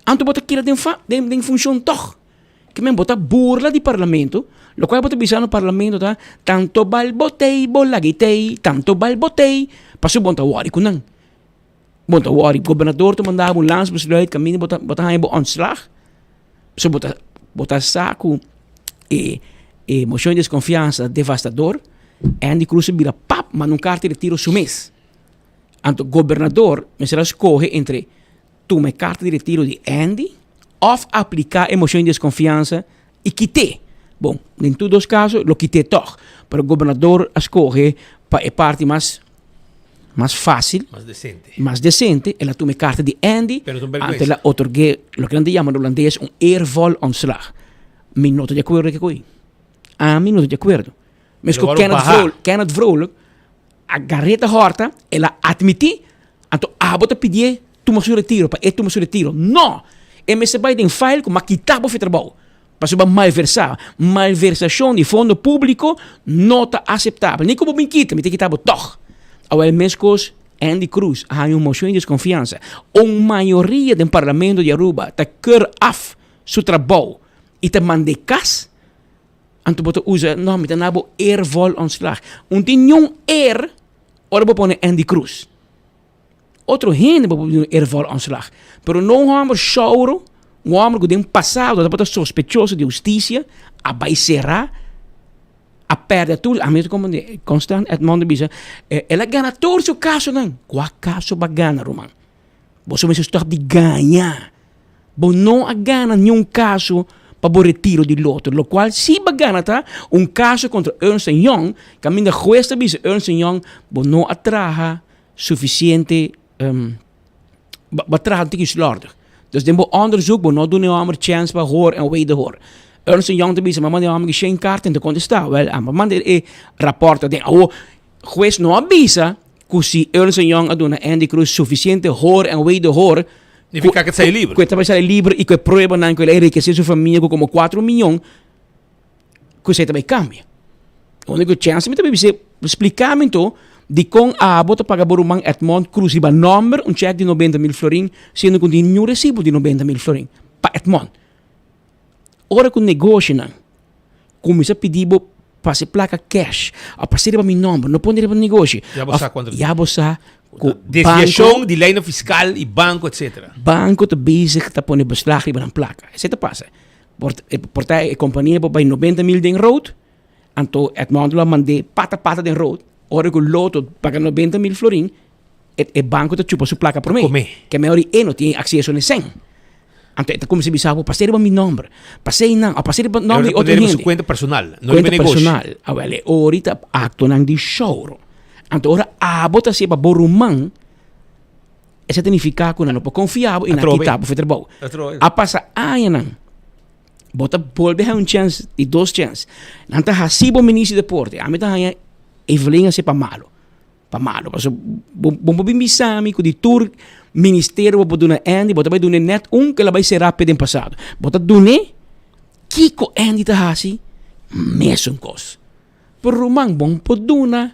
anto bo ta keda den fa den den funshon tòg. Ke men bo ta burla di parlamento, lokual bo ta bisa na parlamento ta, tanto bal bo tei bo lag'i tei, tanto bal bo tei, pasobra bo no ta wòri ku nan. Bo no ta wòri, gobernador ta manda bo un landsbesluit kaminda bo ta bo ta haña bo ontslag, pasobra bo ta bo ta sa ku e e moshon di deskonfiansa ta devastador, Andy Cruz a bira pap manda un karta di retiro su mes. Anto gobernador mester a skohe entre tuma e karta di retiro di Andy òf apliká e moshon di deskonfiansa i kit'é. Bon, den tur dos kaso lo kit'é tòg, pero gobernador a skohe pa e parti mas mas fásil, Mas desente. mas desente, el a tuma e karta di Andy, Pero ta un anto bèrgwensa. el a otorg'é loke nan ta yama na hulandes un eervol ontslag. Mi no ta di akuerdo ku ei. Ami no ta di akuerdo. Mes ku Kenneth Vrolijk, Kenneth Vrolijk a gareta horta, el a admití, anto abo ta pidié tuma su retiro, pa e tuma su retiro. No! E mester bai den file ku m'a kita bo fi trabou. Pasobra malversá, malversashon di fondo públiko no ta aseptabel. Ni ku bo bin kita, mi ta kita bo tòg. Awèl meskos Endy Croes a haña un moshon di deskonfiansa. Un mayoria den parlamento di Aruba ta keur af su trabou i ta mand'é kas. Anto bo ta usa, no, mi ta na bo eervol ontslag. Un tin niun eer ora bo pone Endy Croes. Otro hende bo por duna eervol ontslag. Pero no un hòmber shouro, un hòmber ku den pasado tabata sospechoso di hustisia, a bai será, a pèrdè tur. Ami ta komprendé, Constant Edmond a bisa, el a gana tur su kasonan. Kua kaso bo a gana, ruman? Boso mester stòp di gaña. Bo no a gana niun kaso pa bo retiro di loto. Lokual si bo a gana ta un kaso kontra Ernst en Young, kaminda hues ta bisa Ernst en Young, bo no a traha sufisiente, bo a traha un tiki slòrdig. Dus den bo onderzoek bo no duna e hòmber chèns pa hoor en wederhoor. Ernst en Young ta bisa, mi a manda e hòmber ki shen karta, e no ta kontestá. Wèl, a manda e rapòrt aden. Awor, hues no a bisa ku si Ernst en Young a duna Endy Croes sufisiente hoor en wederhoor, Nifica ku e ta sali liber. Ku e ta bai sali liber i ku e pruebanan ku el a enrikesé su famia ku komo kuatro miyon, ku esei ta bai kambia. Úniko chèns mi ta bai bis'é, splika mi anto dikon abo ta paga bo ruman Edmond Croes riba nòmber un chèk di nobenta mil florin, siendo ku no tin niun resibo di nobenta mil florin pa Edmond. Ora ku negoshinan kuminsá pidi bo pasa e plaka cash òf pasa riba mi nòmber, no pone riba negoshi. Ya bo sa kuantu. Ya bo sa ku Desviashon di leynan fiskal i banko etsetera. Banko ta bezig ta pone beslag riba nan plaka. Esei ta pasa. Por por ta e kompania por bai nobenta mil den rood, anto Edmond lo a mand'é pata pata den rood, ora ku Lotto paga nobenta mil florin, e e banko ta chupa su plaka promé. Promé. Ke mehor e no tin akseso na e sèn. Anto e ta kuminsá bisa bo, pas'é riba mi nòmber, pas'é einan, òf pas'é riba nòmber di otro Riba su hende. kuenta personal, no riba Kuenta negoshi. personal. Awèl, e ora ta aktonan di shòuro. Anto ora abo ta hasié pa bo ruman, esei ta nifiká ku nan no por konfia bo i nan a Atrobe. kita bo for trabou. Atrobe. A pasa añanan, bo ta bolbe haña un chèns di dos chèns. Nan ta hasi bo minister di deporte. Ami ta haña Evelyn hasié pa malo. Pa malo paso bo bo por bin bisa mi ku di tur ministerio bo por duna Andy bo ta bai dun'é nèt un ku el a bai sera p'e den pasado. Bo ta dun'é kiko Andy ta hasi mesun kos. Pero ruman bo no por duna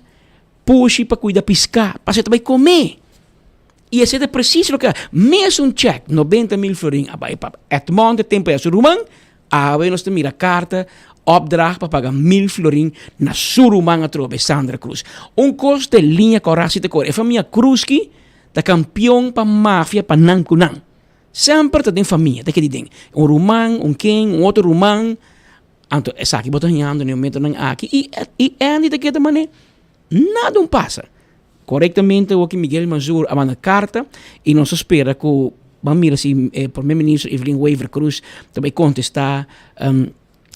pushi pa kuida piská pasobra e ta bai komé. I esei ta presis loke mesun chèk nobenta mil florin a bai pa Edmond e tempu ei a su ruman Awe nos ta mira karta opdracht pa paga mil florin na su ruman atrobe, Sandra Cruz. Un kos ta e liña kòrá si ta kore. E famia Cruz ki ta kampion pa mafia pa nan ku nan. Semper ta den famia ta keda den. Un ruman, un ken, un otro ruman. Anto esaki bo ta hañando na e momentonan aki i i Andy ta keda manera nada un pasa. Korektamente awor ki Miguel Mazur a manda karta i nos ta spera ku ban mira si e Prome Minister Evelyn Wever Croes ta bai kontestá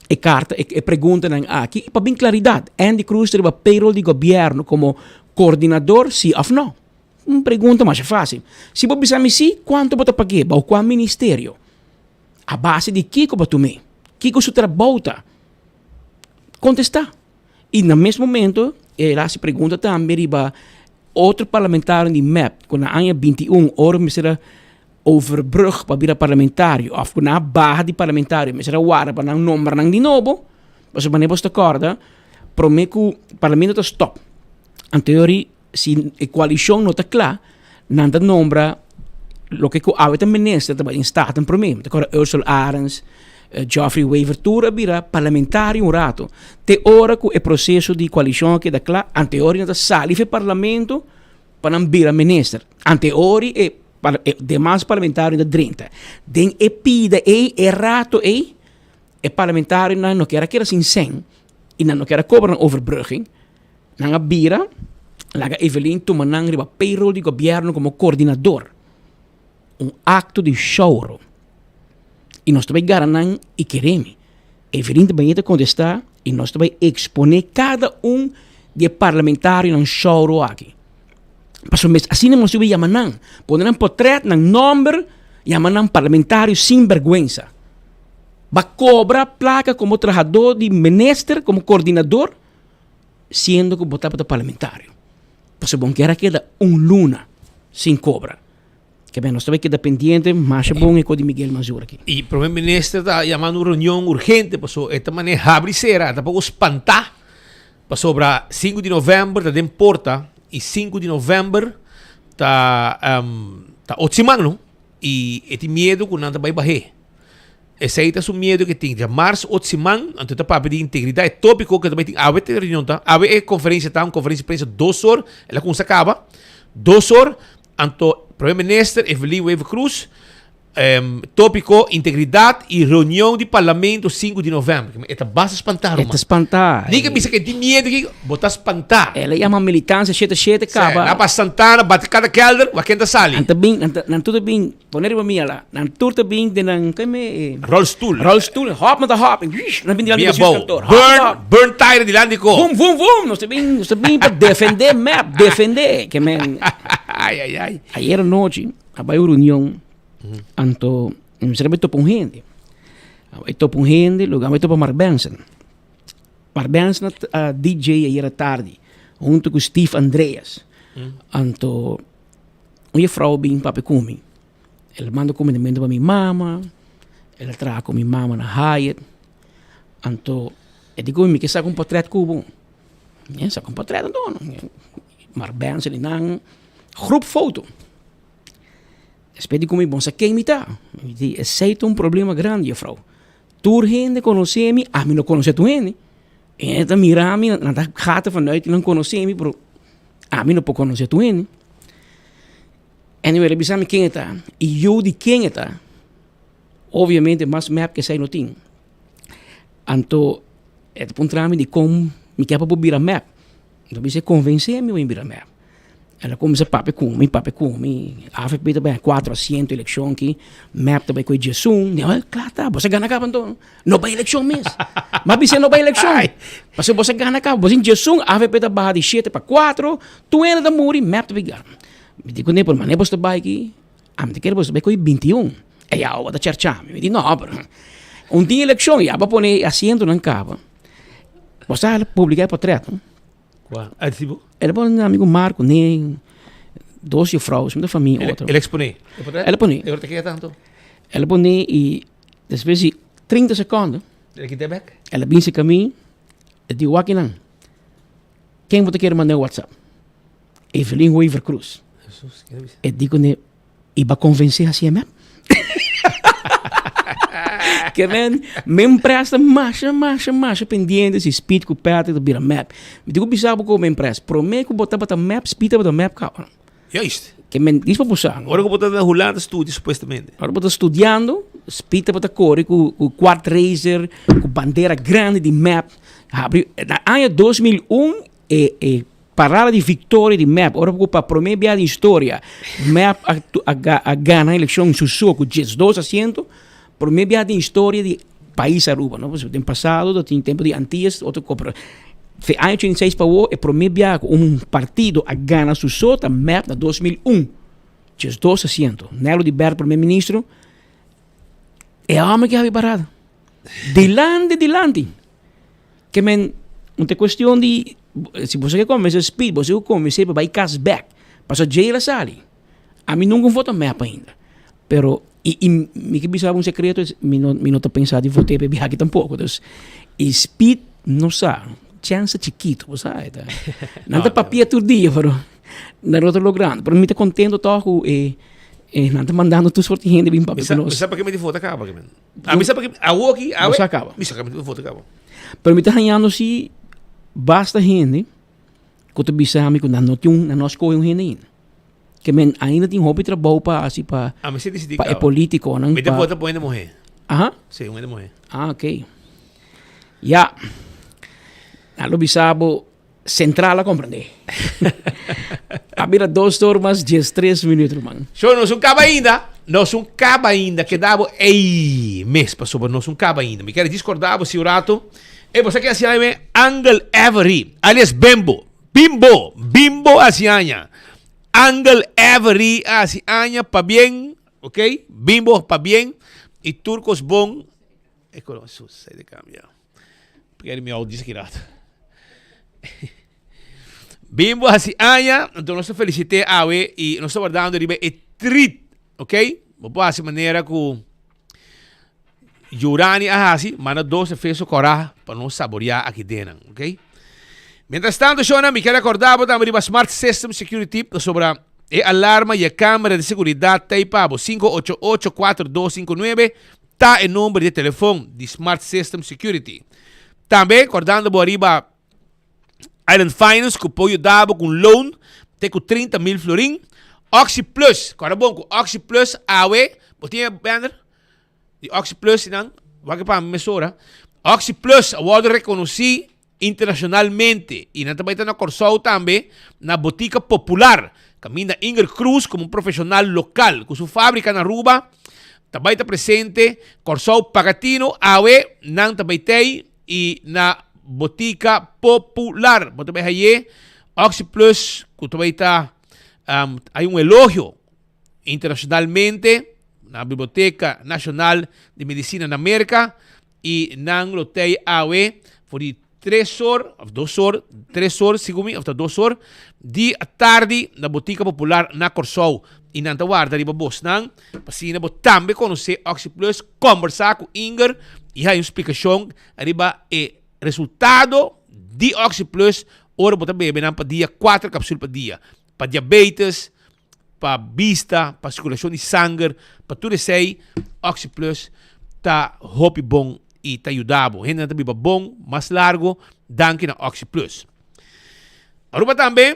e karta, e preguntanan aki pa bin klaridat. Andy Croes ta riba payroll di gobièrnu komo koordinador si òf no? Un pregunta masha fásil. Si bo bisa mi si, kuantu bo ta pag'é? Bou kua ministerio? A base di kiko bo tum'é? Kiko su trabou ta? Kontestá. I na mes momento el a hasi pregunta tambe riba otro parlamentario di mep ku na aña 21 ora mester a overbrug pa bira parlamentario òf ku nan a baha di parlamentario mester a warda pa nan nombra nan di nobo pasobra manera bo ta kòrda promé ku parlamento ta stòp anterior si e koalishon no ta kla nan ta nombra loke ku awe ta minister ta bai den staten promé. Mi ta kòrda Ursel Arends, Geoffrey Wever tur a bira parlamentario un rato te ora ku e proseso di koalishon a keda kla anteori nan ta sali for e parlamento pa nan bira minister. Anteori e e demas parlamentario ta drenta. Den e pida ei e rato ei e parlamentarionan no kier a keda sin sèn i nan no kier a kobra nan overbrugging. Nan a bira laga Evelyn tuma nan riba payroll di gobierno como coordinador. Un acto di shouro. Y nos ta bay gara nan y keremi. Evelyn ta bay ta contesta y nos ta bay expone cada un di e parlamentarionan shouro aki. Pasobra mes asina nos debe yama nan. Pone nan potret, nan nomber, yama nan parlamentario sin berguensa. Ba cobra placa como trahador di minister, como coordinador, siendo cu bo tabata parlamentario. Pasobra bo no kier a keda un luna sin cobra. Ke ben, nos ta bay keda pendiente masha bon e co di Miguel Mazur aki. Y Prome Minister ta yamando un reunion urgente pasobra e ta maneha habri sera, ta poco spanta pasobra sinku di november ta den porta y sinku di november ta ta otro siman no y e tin miedo cu nan ta bay bahe. Esey ta su miedo ke tin. Djamars otro siman anto ta papia di integridad e topico ke ta bay tin awe ta e reunion ta awe e conferencia ta un conferencia di prensa dos or el a cuminsa caba dos or. Anto Prome Minister Evelyn Wever-Croes, Topico, Integridad y reunion di Parlamento sinku di november. E ta basta spantá, E ruman. ta spantá. Ni ke bisa ke tin miedo aki, bo ta spantá. El a yama militancia shete shete kaba. Nan pa Santana bati kada kelder, wak ken ta sali. Nan ta bin, nan ta, nan tur ta bin, pone riba mi ala, nan tur ta bin den nan, ke me e? Rolstoel. Rolstoel, hop nan ta hop, nan bin dilanti Mia di bou. kantoor. Hop, Burn, hop. burn tire dilanti ko. Vum, vum, vum, nos ta bin, nos ta bin pa defende mep, defende. Ke men. Ai, ai, ai. Ayer anochi a bai un reunion, anto mi mester a bai topa un hende. A bai topa un hende, luego a bai topa Mark Benson. Mark Benson a DJ ayer atardi, hunto ku Steve Andreas. Anto un juffrouw bin papia ku mi. El a manda kumindamentu pa mi mama, el a traha ku mi mama na Hyatt. Anto e di ku mi, mi ke saka un portret ku bo. Mi a saka un portret anto. Mark Benson di nan groepfoto. Despues di ku mi bon sa ken mi ta. Mi di esei ta un problema grandi juffrouw. Tur hende konosé mi, ami no konosé tur hende. E hende ta mira mi, nan ta gata vanuit nan konosé mi, pero ami no por konosé tur hende. Anyway, el a bisa mi ken e ta i yu di ken e ta. Obviamente mas mep ke esei no tin. Anto e ta puntra mi dikon mi ke pa bo bira mep. Mi ta bisa e konvensé mi pa mi bira mep. El a kuminsá papia ku mi, papia ku mi. Avp ta bai kuatro asiento elekshon aki, mep ta bai ku e diesun. Mi a kla ta, bo sa gana kaba anto. No bai elekshon mes. Mi a bis'é no bai elekshon. Pasobra bo sa gana kaba. Bo sin diesun, avp ta baha di shete pa kuatro, tur hende ta muri, mep ta bai gana. Mi di kuné, pero manera bo sta bai aki, ami ta kere bo sta bai ku e bintiun. E ya bo ta charcha mi. Mi di no, pero un tin elekshon, ya bo a pone e asientonan kaba. Bo sa el a publiká e portret, no? Kua? A di bo? El a pone nan amigu Marco, ne, dos jufrou, mi ta famia otro. El a eksponé e portret? El a pone. E ora ta keda tantu? El a pone i despues di trinta sekondo. El a kita bèk? El a bin serka mi, el di wak kinan, ken bo ta kere manda e whatsapp? Evelyn Wever Croes. E di kuné i ba konvensé hasié mep. Ke men, men presta masha, masha, masha pendiente si Speed ku Patrick ta bira mep. Mi tin ku bisa bo ku men pres, promé ku bo tabata mep, Speed tabata mep kaba. Juist. Ke men, dis pa bo sa. Ora ku bo ta na Hulanda studia supuestamente. Ora bo ta studiando, Speed tabata kore ku ku kwart racer, ku bandera grandi di mep. Habri, na aña 2001 e e Parada di victoria di mep ora cu pa prome bia di historia mep a gana eleccion su so cu diesdos asiento, prome bia den historia di pais Aruba no, pasobra den pasado ta tin tempo di Antillas otro cos pero fe aña ochenta i seis pa awo e prome bia cu un partido a gana su so ta mep na 2001, diesdos asiento. Nelo di Bert prome ministro e homber ki habi parada dilanti dilanti. Ke men, un ta cuestion di, si boso ke convence Speed, boso ke convence pa bai cas bek. Paso djey el a sali. Ami nunca un vota mep ainda. Pero, y, y mi ke bisa bo un secreto, mi no, mi no ta pensa di vote pa e biaha aki tampoco. Dus, y Speed no sa, chance chikito, bo sa, e ta, nan ta papia tur dia, pero nan no ta logrando. Pero mi ta contento toch cu e, e nan ta mandando tur soort di hende bin papia cu nos. Mi sa pa ke mi di vota caba, ke men. A mi sa pa ke awo aki, awe. Bo sa caba. Mi sa mi vota caba. Pero mi ta hañando si basta hende ku ta bisa mi ku nan no tin un, nan no a skohe un hende ainda. Ke men ainda tin hopi trabou pa hasi pa A mi si disidí pa e caba. politikonan Mi ta pa vota pa un hende muhé. Aha. Si, un hende muhé. Ah, ok. Ya. Nan lo bisa bo Central a comprende. A bira dos or mas diestres minuut, ruman. Sho, nos un caba ainda. Nos un caba ainda. Keda bo ey mes pasobra nos un caba ainda. Mi kere discorda bo si un rato. Ey, bo sa ke hasi aña me? Angel Avery, alias Bembo. Bimbo, Bimbo hasi aña. Angel Avery hasi aña pabien, ok? Bimbo pabien y tur cos bon. E color sus, ei de cambia. Porque mi audio dice rato. Bimbo hasi aña, anto nos ta felicité awe y nos ta wardando riba e treat, ok? Bo por hasi manera ku Yurani a hasi, manda dos efeso kora pa nos saboreá aki denan, ok? Mientras tanto, shona, mi ker akorda bo tambe riba Smart System Security pasobra e alarma y e camera di seguridad ta ei pa bo. 588 4259 ta e number di telefon di Smart System Security. Tambe, kordando bo ariba Island Finance ku por yuda bo ku un loan te ku 30 mil florin. Oxi Plus, kòrda bon ku Oxi Plus awe, bo tin e banner di Oxi Plus nan, wak pa mi mesora. Oxi Plus a wòrdu rekonosí internashonalmente i nan ta bai ta na Kòrsou tambe na Botika Popular, kaminda Inger Cruz komo un profeshonal lokal ku su fábrika na Aruba ta bai ta presente Kòrsou Pagatino awe nan ta bai tei I na Botica Popular bo ta bay haye Oxi Plus cu ta bay ta hay un elogio internacionalmente na Biblioteca Nacional de Medicina na Merca y nan lo tey awe for di tres or of dos or, tres or segun mi of ta dos or di atardi na Botica Popular na Corsou y nan ta warda riba bosnan pa asina bo tambe conoce Oxi Plus, combersa cu Inger y haya un splicacion riba e resultado di Oxi Plus ora bo ta bebe nan pa dia, cuater capsul pa dia, pa diabetes, pa bista, pa circulacion di sanger, pa tur esey Oxi Plus ta hopi bon y ta yuda bo. Hendenan ta biba bon mas largo danki na Oxi Plus. Aruba tambe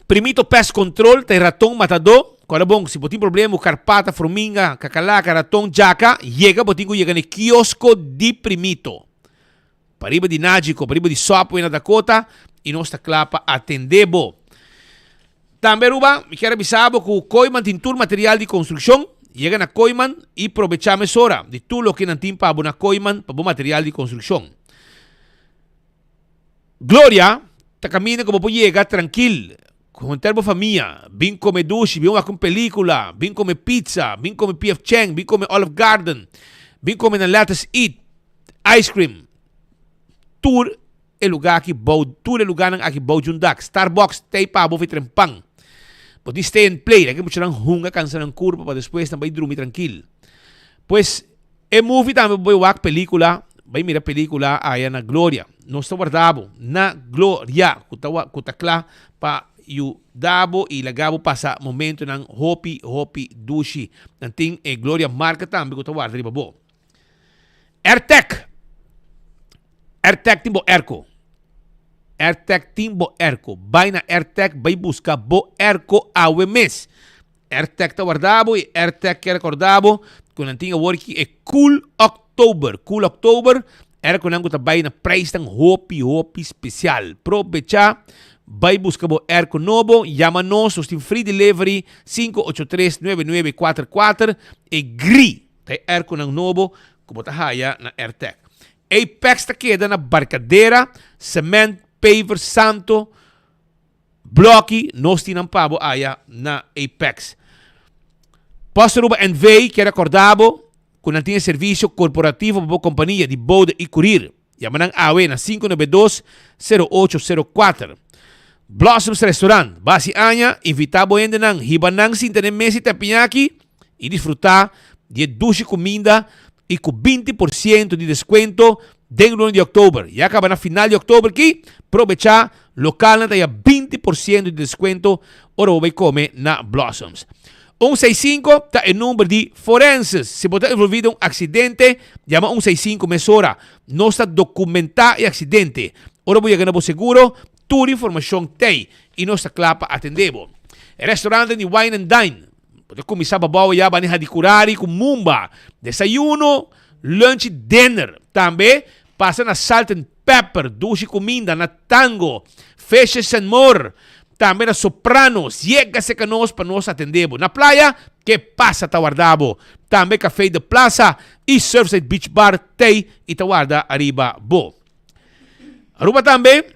Primito Pest Control ta e raton matadó. Kòrda bon, si bo tin problema ku karpata, frominga, kakalaka, raton, djaka, yega bo tin ku yega na e kiosko di Primito. Pariba di Nagico, pariba di Subway na Dakota i nos ta kla pa atendé bo. Tambe Aruba, mi kier a bisa bo ku Kooiman tin tur material di konstrukshon. Yega na Kooiman i probechá mesora di tur loke nan tin pa bo na Kooiman pa bo material di konstrukshon. Gloria ta kaminda ku bo por yega trankil ku henter bo famia, bin kome dushi, bin wak un pelikula, bin kome pizza, bin kome PF Chang, bin kome Olive Garden, bin kome na Lettuce Eat, ice cream. Tur e lugar aki bou, tur e lugarnan aki bou djun dak. Starbucks ta ei pa bo fi tren pan. Bo tin stay and play, laga e muchanan hunga kansa nan kurpa pa despues nan bai drumi trankil. Pues E movie tambe bo bai wak pelicula, bai mira pelicula aya na Gloria. Nos ta warda bo na Gloria cu ta cu ta cla pa yuda bo y laga bo pasa momentonan hopi hopi dushi. Nan tin e Gloria marca tambe cu ta warda riba bo. Airtec Airtec tin bo airco. Airtec tin bo airco. Bai na Airtec bai busca bo airco awe mes. Airtec ta warda bo y Airtec ke recorda bo cu nan tin awor ki e Cool October. Cool October era cu nan cu ta bay na prijsnan hopi hopi special. Probecha, bay busca bo airco nobo, yama nos, nos tin free delivery 583 9944 e gri ta e airconan nobo cu bo ta haya na Airtec. Apex ta keda na Barcadera, Cement, Paver, Santo, Bloki nos tin nan pa bo aya na Apex. Post Aruba NV kier acorda bo cu nan tin e servicio corporativo pa bo compania di bode y curir. Yama nan awe na 592 0804. Blossoms Restaurant, basi aña, invita bo hendenan, hiba nan sinta den mesa y teppanyaki y disfruta di e dushi cuminda y cu 20% di descuento den luna di october. Ya caba na final di october ki, probecha, localnan ta ya 20% di descuento ora bo bay come na Blossoms. Un seis sinku ta e number di forenses. Si bo ta envolvi den un accidente, yama un seis sinku mesora. Nos ta documenta e accidente. Ora bo yega na bo seguro, tur informacion t'ey y nos ta cla pa atende bo. E restaurante di Wine and Dine. Bo ta kuminsá babou ya bani hadi kurari ku mumba, desayuno, lunch i dinner. Tambe pasa na Salt and Pepper, dushi kuminda, na Tango, Fishes and More, tambe na Sopranos. Yega serka nos pa nos atendé bo. Na playa, ke pasa ta warda bo. Tambe Café de Plaza i Surfside Beach Bar t'ei i ta warda ariba bo. Aruba tambe.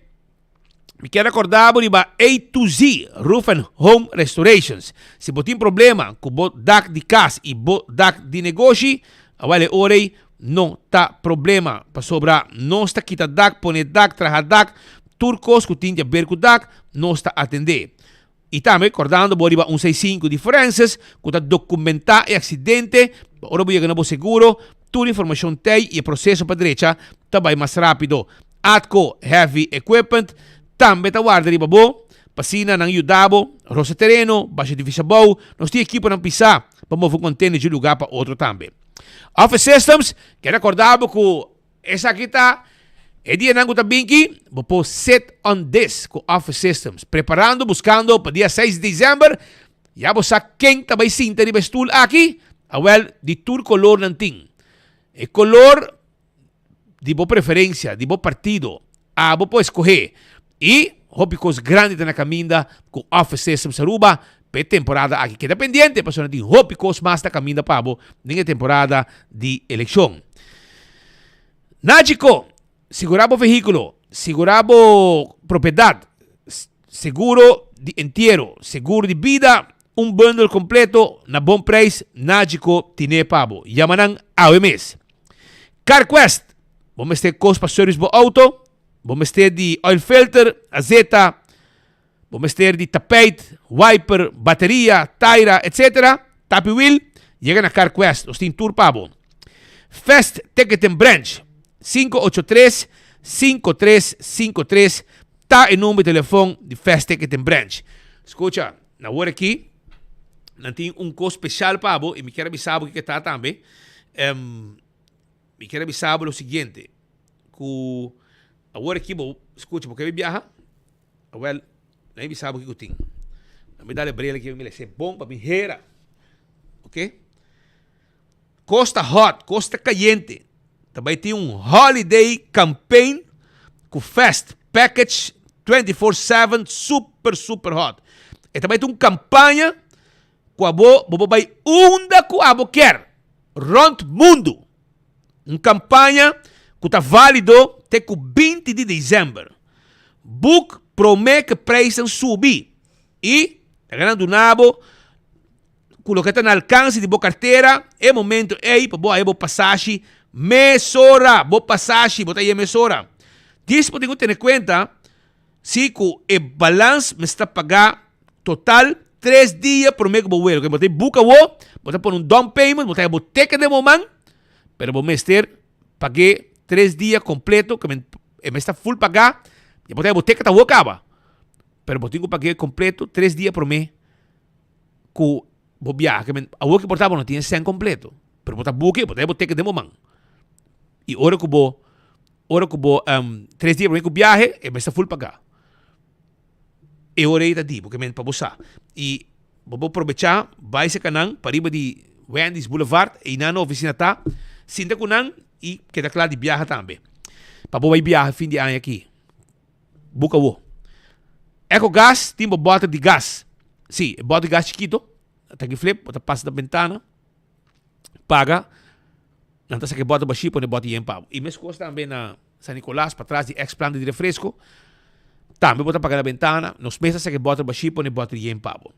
Mi kier recorda bo riba A to Z Roof and Home Restorations. Si bo tin problema cu bo dak di cas y bo dak di negoshi, awel e ora ey. no ta problema, pasobra nos ta kita dak, pone dak, traha dak, tur kos ku tin di aber ku dak, nos ta atendé. I tambe kordando bo riba un seisinku di forenses ku ta dokumentá e aksidente pa ora bo yega na bo seguro, tur informashon t'ei i e proseso pa drecha ta bai mas rápido. Atco Heavy Equipment tambe ta warda riba bo pa asina nan yuda bo rosa tereno, basha edifisio abou. Nos tin ekiponan pisá pa move un kontender di un lugá pa otro tambe. Office Systems ke rekordá bo ku Esaki ta e dianan ku ta binki, bo por sit on this ku Office Systems. Preparando, buskando pa dia seis di december, ya bo sa ken ta bai sinta riba e stoel aki? Awel, di tur kolor nan tin. E kolor di bo preferensia, di bo partido, abo por eskohe. I hopi kos grandi ta na kaminda ku Office Systems Aruba pa e temporada aki. Keda pendiente pasobra tin hopi kos mas na kaminda pa bo den e temporada di elekshon. Nagico, sigurá bo vehíkulo, sigurá bo propiedat, seguro di entiero, seguro di bida, un bundle kompleto na bon preis, Nagico tine pa bo. Yama nan awe mes. CarQuest, bo mester kos pa service bo outo? Bo mester di oil filter, azeta, bo mester di tapijt, wiper, bateria, taira, etc. Tapi wiel, yega na CarQuest, nos tin tur pa bo. Fast Ticketing Branch, 583 5353 ta e number di telefon di Fast Ticketing Branch. Scucha, na wor aki, nan tin un cos special pa bo y mi kier a bisa bo kiko ta tambe. Um, Mi kier a bisa bo lo siguiente, ku awor aki bo skucha bo ke biaha, awel nan bisa bo kiko tin. Nan mi dal e bril aki pa mi lesa e bon pa mi hera, ok. Kos ta hot, kos ta kayente, ta bai tin un holiday campaign ku fest package 24/7 super super hot. E ta bai tin un kampaña ku abo bo por bai unda ku abo kier rònt mundu. Un kampaña ku ta válido te ku 20 di desèmber. Boek promé ku preisnan subi i ta gana duna bo ku loke ta na alkanse di bo kartera e momento ei pa bo haña bo pasashi mesora. Bo pasashi bo ta haña mesora. Dis bo tin ku tene kuenta Si ku e balans mester ta pagá total tres dia promé ku bo welo. Bo ta book awo, bo ta pone un down payment, bo ta haña bo teken den bo man, pero bo mester pag'é tres dia kompleto, ke men e mester ta full pagá, ya bo ta haña bo teken awo kaba, pero bo tin ku pag'é kompleto tres dia promé ku bo biaha. Ke men awo ke por ta bo no tin e sèn kompleto, pero bo ta book-e, bo ta haña bo teken den bo man. I ora ku bo Ora ku bo tres dia promé ku biahe, e mester full pagá. E ora ei ta di bo ke men pa bo sa. I bo por probechá bai serka nan pariba di Wendy's Boulevard, einan nan ofisina ta, sinta ku nan i keda kla di biaha tambe. Pa bo bai biaha fin di aña aki. Buka bo. Ecogas tin bo bòter di gas. Sí, e bòter di gas chikito, ta ki flip, bo ta pasa na bentana. paga, nan ta saka e bòter bashí pone bòter yen pa bo. I meskos tambe na San Nicolas, patras di ex planta di refresco, tambe bo ta paga na bentana, nos mes ta saka e bòter bashí pone bòter yen pa bo.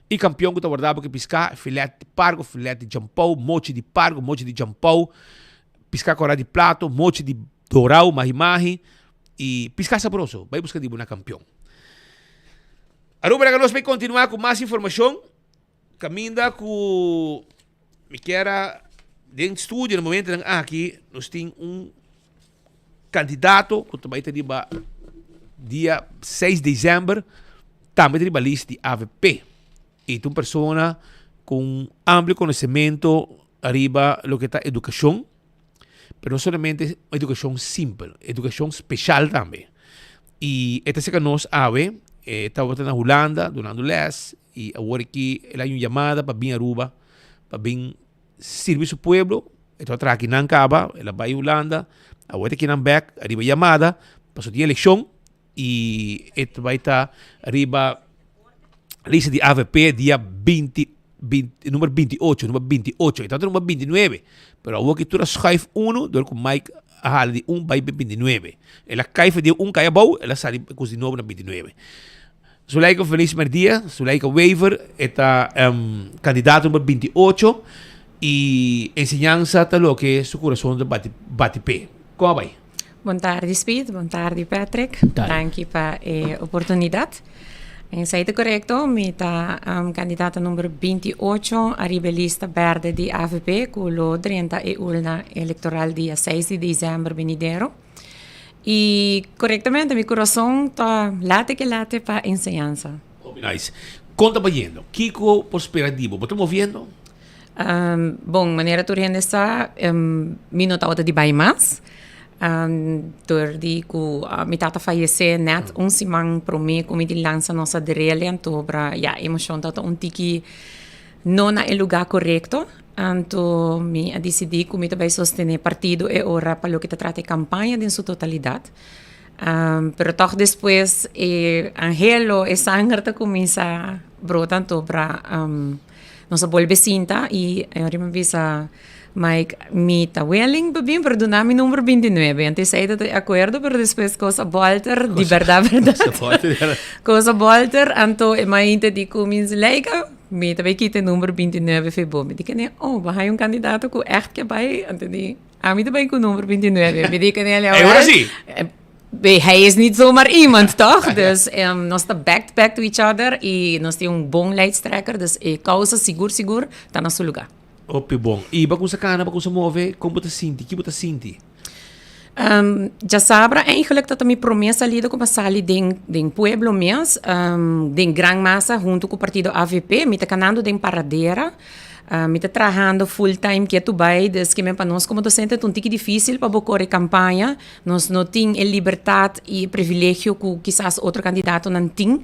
I kampion ku ta warda bo ku e piská, filet di pargo, filet di djampou, mochi di pargo, mochi di djampou, piská kòrá di plato, mochi di dorau, mahi mahi, i piská sabroso, bai buska di bo na kampion. Aruba laga nos bai kontinuá ku mas informashon. Caminda cu mi kier a den studio na momentonan aki nos tin un candidato cu ta bay ta riba dia seis december tambe ta riba list di avp y ta un persona cu un amplio conocemento ariba loke ta educacion pero no solamente educacion simpel educacion special tambe y e ta acerca nos awe e tabata na Hulanda dunando les. Y awor aki el a hay un llamada pa bin Aruba, pa bin sirbi su pueblo. E tabata traha akinan caba, el a bay Hulanda, awor ta kinan bek ariba llamada, pasobra tin eleccion y e ta bay ta riba lista di avp dia binti, binti, numero binti ocho, numero binti ocho. E tabata numero binti nuebe, pero awor ki tur a schuif uno dor cu Mike a hala di un bay binti nuebe. El a cay for di un cay abou, el a sali cos di nobo na binti nuebe. Zuleika Felis Merdia, Zuleika Wever, e ta um, kandidato number 28. Y enseñansa ta loke su curason ta bati bati p'e. Con a bay? Bon tardi Speed, bon tardi Patrick. Danki pa e oportunidad. Esey ta corecto, mi ta candidata number 28 ariba e lista berde di avp cu lo drenta e urna electoral dia 6 di december benidero. Y corectamente mi curason ta late ke late pa enseñansa. Hopi nice. Con ta bayendo? Kico por spera di bo? Bo ta moviendo? Bon, manera tur hende sa, mi no tabata di bai mas. Dor di ku mi tata fayesé nèt un siman promé ku mi di lansa nos adrele, anto bra ya emoshon tabata un tiki no na e lugá korekto. Anto mi a disidí ku mi ta bai sostené partido e ora pa loke ta trata e kampaña den su totalidat. Pero tòg despues e anhelo, e sanger ta kuminsá brota, anto bra Nos a bolbe sinta y Henry me bisa, Mike, mi ta willing pa bin, pero duna mi number 29. Antes esey ta di acuerdo, pero despues cos a bolter, di berdad, berdad. Cos a bolter, anto e mainte di cu mi Zuleika, mi ta bay kita e number 29 fe bo. Mi di kende, oh, bo hay un candidato cu echt ke bay? Anto di, ami ta bay cu number 29. Mi di kende, E ora si. Hij is niet zomaar iemand, toch? Dus um, nos ta back to back to each other y nos tin un bon lijsttrekker. Dus e causa sigur sigur ta na su lugar. Hopi bon. Y bo cuminsa cana, bo cuminsa move, con bo ta sinti? Ki bo ta sinti? Um, djasabra eigenlijk ta mi prome salida cu mi a sali den, den pueblo mes, um, den gran masa hunto cu partido AVP. Mi ta canando den Paradera. Mi ta trahando full time ketu bai, dus kimen pa nos como docente ta un tiki dificil pa bo core campaña. Nos no tin e libertad y e privilegio cu kisas otro candidatonan tin,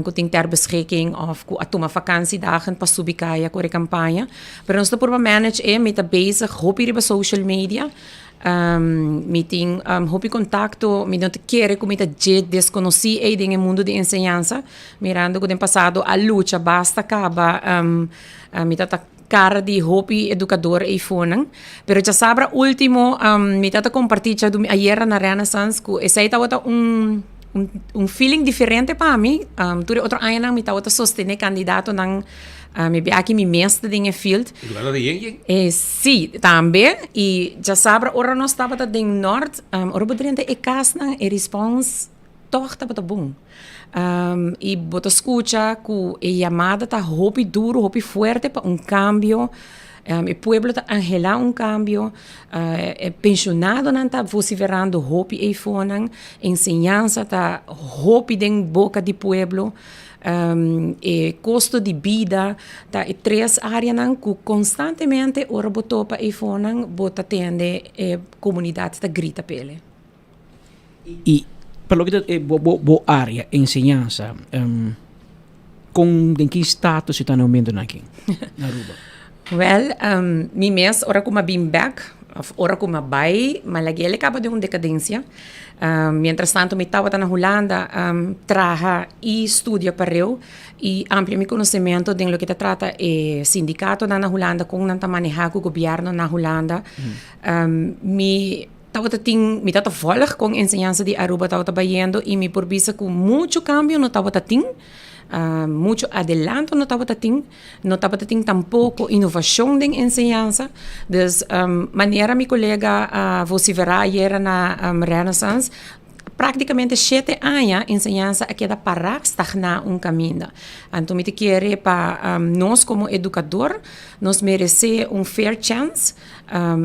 cu tin ter beschikking of cu a tuma vakantiedagen pa subi caya core campaña. Pero nos ta purba manage e, mi ta bezig hopi riba social media. Mi tin hopi contacto, mi no ta kere cu mi ta dje desconoci ey den e mundo di enseñansa, mirando cu den pasado a lucha basta caba, mi ta ta cara di hopi educador eyfonan. Pero djasabra ultimo mi ta ta comparti djadumi ayera na Renaissance cu esey tabata un un feeling diferente pa mi, tur e otro añanan mi tabata sostene candidatonan. Mi bia aki mi mes ta den e field. E lugar ta yen yen? Eh, sí, tambe. I djasabra ora nos tabata den Noord, ora bo drenta e kasnan, e respons tòg tabata bon. I bo ta skucha ku e yamada ta hopi duru, hopi fuerte pa un kambio. E pueblo ta anhelá un kambio. E penshonadonan ta vosiferando hopi eifonan. Enseñansa ta hopi den boka di pueblo. E kosto di bida ta e tres áreanan ku konstantemente ora bo topa eifonan bo ta tende e komunidat ta grita p'ele. I pa loke ta e bo bo área enseñansa kon den ki status e ta na e momentonan aki na Aruba? Wèl mi mes ora ku mi a bin bèk òf ora ku mi a bai Malaguel e kaba den un dekadensia. Mientras tanto mi tabata na Hulanda traha y studia pareu y amplia mi conocemento den loke ta trata e sindicatonan na Hulanda, con nan ta maneha cu gobierno na Hulanda. Mi tabata tin, mi tabata volg con enseñansa di Aruba tabata bayendo y mi por bisa cu mucho cambio no tabata tin, mucho adelanto no tabata tin. No tabata tin tampoco innovacion den enseñansa. Dus manera mi colega a vocifera ayera na Renaissance, practicamente shete aña enseñansa a keda para, stagna un caminda. Anto mi ta kere pa nos como educador nos merece un fair chance.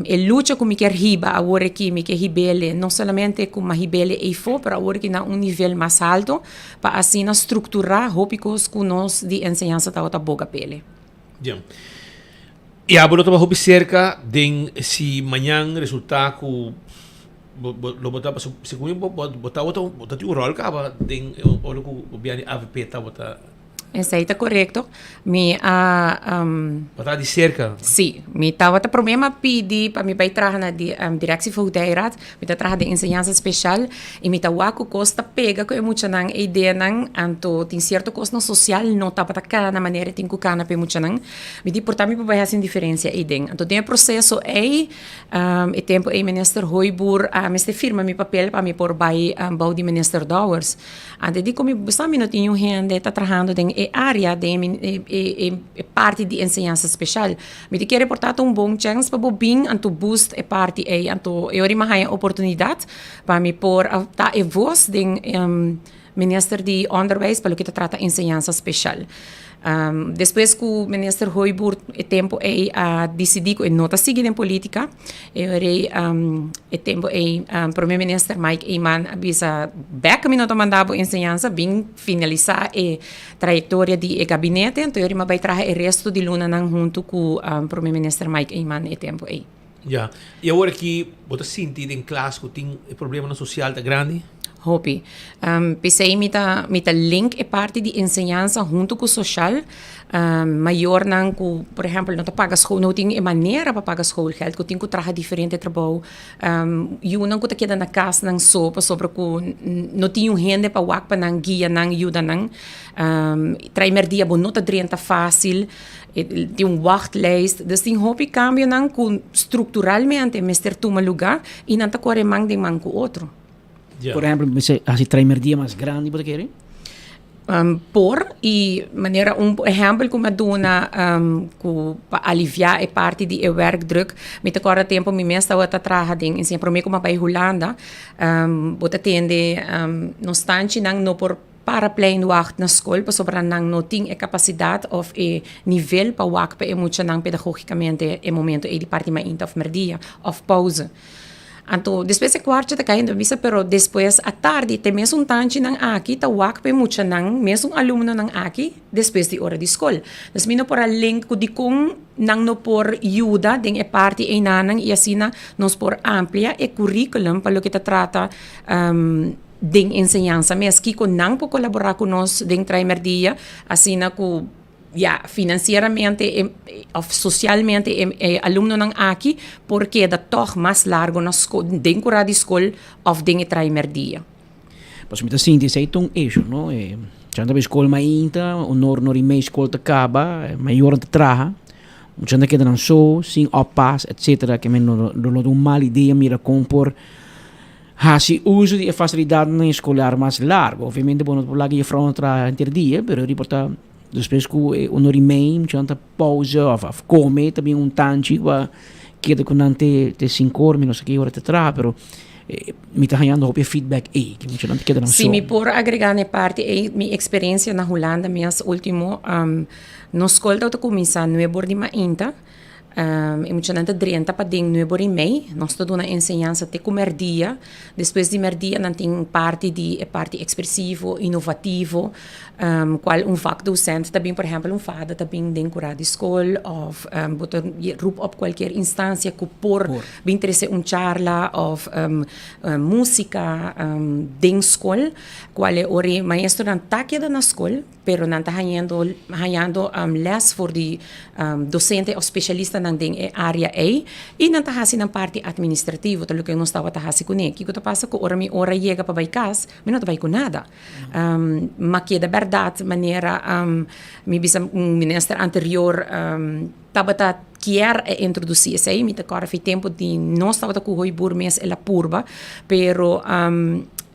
E lucha cu mi kier hiba awor aki, mi kier hib'ele no solamente cu mi a hib'ele eyfo, pero awor aki na un nivel mas alto. Pa asina strukturá hopi kos ku nos di enseñansa tabata boga pele. Bien. I abo lo taba hopi serka den si mañan resultá ku bo bo lo bo ta segun mi bo bo tabata bo ta tin un ròl kaba den ora ku gobièrnu di avp tabata. Esei ta korekto. Mi a. Bo tabata di serka? Sí. Mi tabata promé mi a pidi pa mi bai traha na di Directie Voogdijraad. Mi ta traha den enseñansa speshal i mi ta wak ku kos ta pega ku e muchanan e ideanan. Anto tin sierto kosnan sosial no tabata kana manera e tin ku kana pa e muchanan. Mi di por ta mi por bai hasi un diferensia eiden. Anto den e proseso ei e tempu ei Minister Hooyboer a mester firma mi papel pa mi por bai bou di Minister Dowers. Antes di ku mi sa mi no tin niun hende ta trahando den e. e área, den e parti di enseñansa speshal. Mi ta kere por ta ta un bon chèns pa bo bin anto boost e parti ei. Anto e ora mi a haña oportunidat pa mi por a ta e vos den Minister di Onderwijs pa loke ta trata enseñansa speshal. Despues ku Minister Hooyboer e tempu ei a disidí ku e no ta sigui den polítika, e ora ei e tempu ei Prome Minister Mike Eman a bisa bèk mi no ta manda bo enseñansa bin finalisá e trayektoria di e gabinete, anto e ora mi a bai traha e resto di lunanan huntu ku Prome Minister Mike Eman e tempu ei. Ya. I awor aki bo ta sinti den klas ku tin e problemanan sosial ta grandi? Hopi. P'esei mi ta mi ta link e parti di enseñansa huntu ku soshal. Mayornan ku por ehèmpel no ta paga skol, no tin e manera pa paga schoolgeld, ku tin ku traha diferente trabou. Yunan ku ta keda na kas nan so pasobra ku no tin un hende pa wak pa nan, guia nan, yuda nan. Trae mèrdia bo no ta drenta fásil. Tin un wachtlijst. Dus tin hopi kambionan ku strukturalmente mester tuma lugá i nan ta kore man den man ku otro. Por ehempel, mester hasi traimerdia mas grandi bo ta kere? Por, i manera un ehempel ku mi a duna ku pa aliviá e parti di e werkdruk, mi ta kòrda tempu mi mes tabata traha den enseña promé ku mi a bai Hulanda, bo ta tende nos tanchinan no por para pleinwacht na skol pasobra nan no tin e kapasidat òf e nivel pa wak pa e muchanan pedagógikamente e momento ei di parti mainta òf mèrdia òf pouze. Anto despues e kwartje ta kai anto mi bisa pero despues atardi te mesun tanchinan aki ta wak pa e muchanan mesun alumnonan aki despues di ora di skol. Dus mi no por a link ku dikon nan no por yuda den e parti einanan i asina nos por amplia e curriculum pa loke ta trata den enseñansa mes kiko nan por kolaborá ku nos den Trae Merdia asina ku ya finansieramente òf sosialmente e alumnonan aki por keda tòg mas largo na skol den kurá di skol òf den e Trae Merdia. Pasobra mi ta sinti esei ta un esho no e muchanan ta bai skol mainta un or un or i mei skol ta kaba mayornan ta traha muchanan ta keda nan so sin oppas etcetera ke men lo no ta un mal idea mira kon por Hasi uso di e fasilidatnan eskolar mas largo. Obviamente bo no por laga jefrounan traha henter dia, pero riba ta despues ku e un ora i mei muchanan ta pauze of of kome ta bin un tanchi pa keda ku nan te te sinku ora mi no sa ki ora ta traha pero mi ta hañando hopi e feedback ei ku muchanan ta keda nan Si so. mi por agrega na e parti ei mi eksperensia na Hulanda mes ultimo nos skol tabata kuminsá nuebe or di mainta. E muchanan ta drenta paden nuebe ora i mei. Nos ta duna enseñansa te ku mèrdia. Despues di mèrdia nan tin parti di e parti ekspresivo, inovativo, kual un vakdosent ta bin, por ehèmpel un fada ta bin den kurá di skol òf bo ta rup òp kualkier instansia ku por bin trese un charla òf músika den skol, kual e ora e maestronan ta keda na skol. Pero nan ta hañando hañando les for di docente of specialistanan den e area ei y nan ta haci nan parti administrativo, ta loke nos tabata haci cune. Kico ta pasa cu ora mi ora yega pa bay cas, mi no ta bay cu nada. Ma keda berdad manera mi bisa un minister anterior tabata kier a introduci esey, mi ta corda fi tempo di nos tabata cu Hooiboer mes el a purba, pero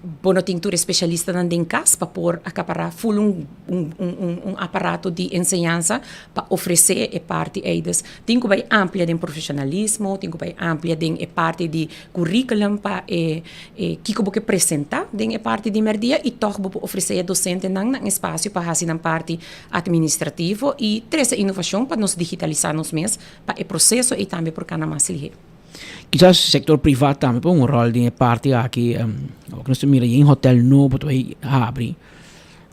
bo no tin tur e specialistanan den cas pa por acapara full un un un un aparato di enseñansa pa ofrece e parti ey. Dus tin cu bay amplia den profesionalismo, tin cu bay amplia den e parti di curriculum pa e e kico bo ke presenta den e parti di merdia y toch bo por ofrece e docentenan nan espacio pa haci nan parti administrativo y trece innovacion pa nos digitalisa nos mes pa e proceso ey tambe por cana mas lihe. Kisas sector priva tambe por un rol den e parti aki, awor cu nos ta mira yen hotel nobo ta bay habri,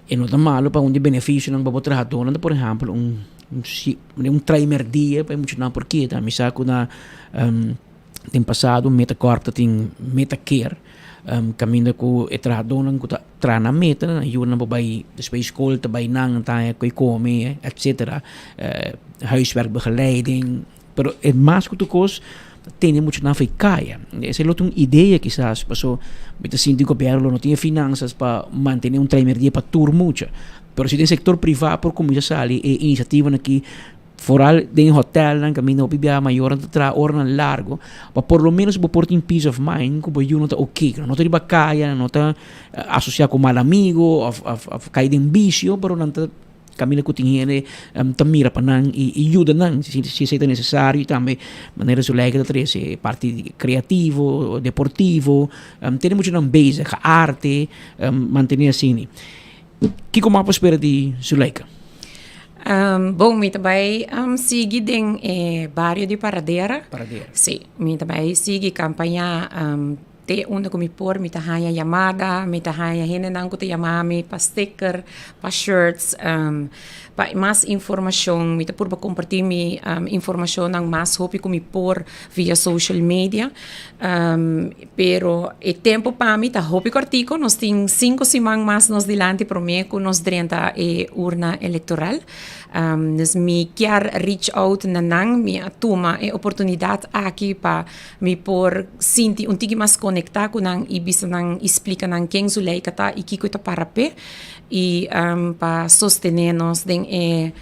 e no ta malo pa un di beneficionan pa bo trahadornan ta por ehempel un un traimerdia pa e muchanan por keda, mi sa cu na Den pasado Meta Corp ta tin Meta Care, kaminda ku e trahadónan ku ta traha na Meta nan yuda nan pa bai despues di skol ta bai nan ta haña koi kome etcetera, huiswerkbegeleiding, pero e mas ku tur kos ta tene muchanan for e kaya. Esei lo ta un idea kisas paso mi ta sinti gobièrnu lo no tin e finansas pa mantené un traimerdia pa tur mucha, pero si den sektor privá por kuminsá sali e inisiativanan aki. Foral den hotelnan kaminda hopi biaha mayornan ta traha oranan largo pa por lo menos bo por tin peace of mind ku bo yu no ta oke, ku nan no ta riba kaya, nan no ta asosia ku mal amigo of of of kai den bisio pero nan ta. Kaminda ku tin hende ta mira pa nan i yuda nan si esei ta nesesario i tambe manera Zuleika ta trese e parti kreativo, deportivo, tene muchanan bezig, arte, mantene asina. Kiko mas bo spera di Zuleika? Bon, mi ta bai sigui den e bario di Paradera. Paradera. Si, mi ta bai sigui kampañá Te unda ku mi por mi ta haña yamada, mi ta haña hendenan ku ta yama mi pa sticker, pa shirts, pa mas informashon. Mi ta purba kompartí mi informashonnan mas hopi ku mi por via social media. Pero e tempu pa mi ta hopi kòrtiku, nos tin sinku siman mas nos dilanti promé ku nos drenta e urna elektoral. Dus mi kier reach out na nan, mi a tuma e oportunidat aki pa Mi por sinti un tiki mas konektá ku nan i bisa nan i splika nan ken Zuleika ta i kiko e ta para p'e i pa sostené nos den e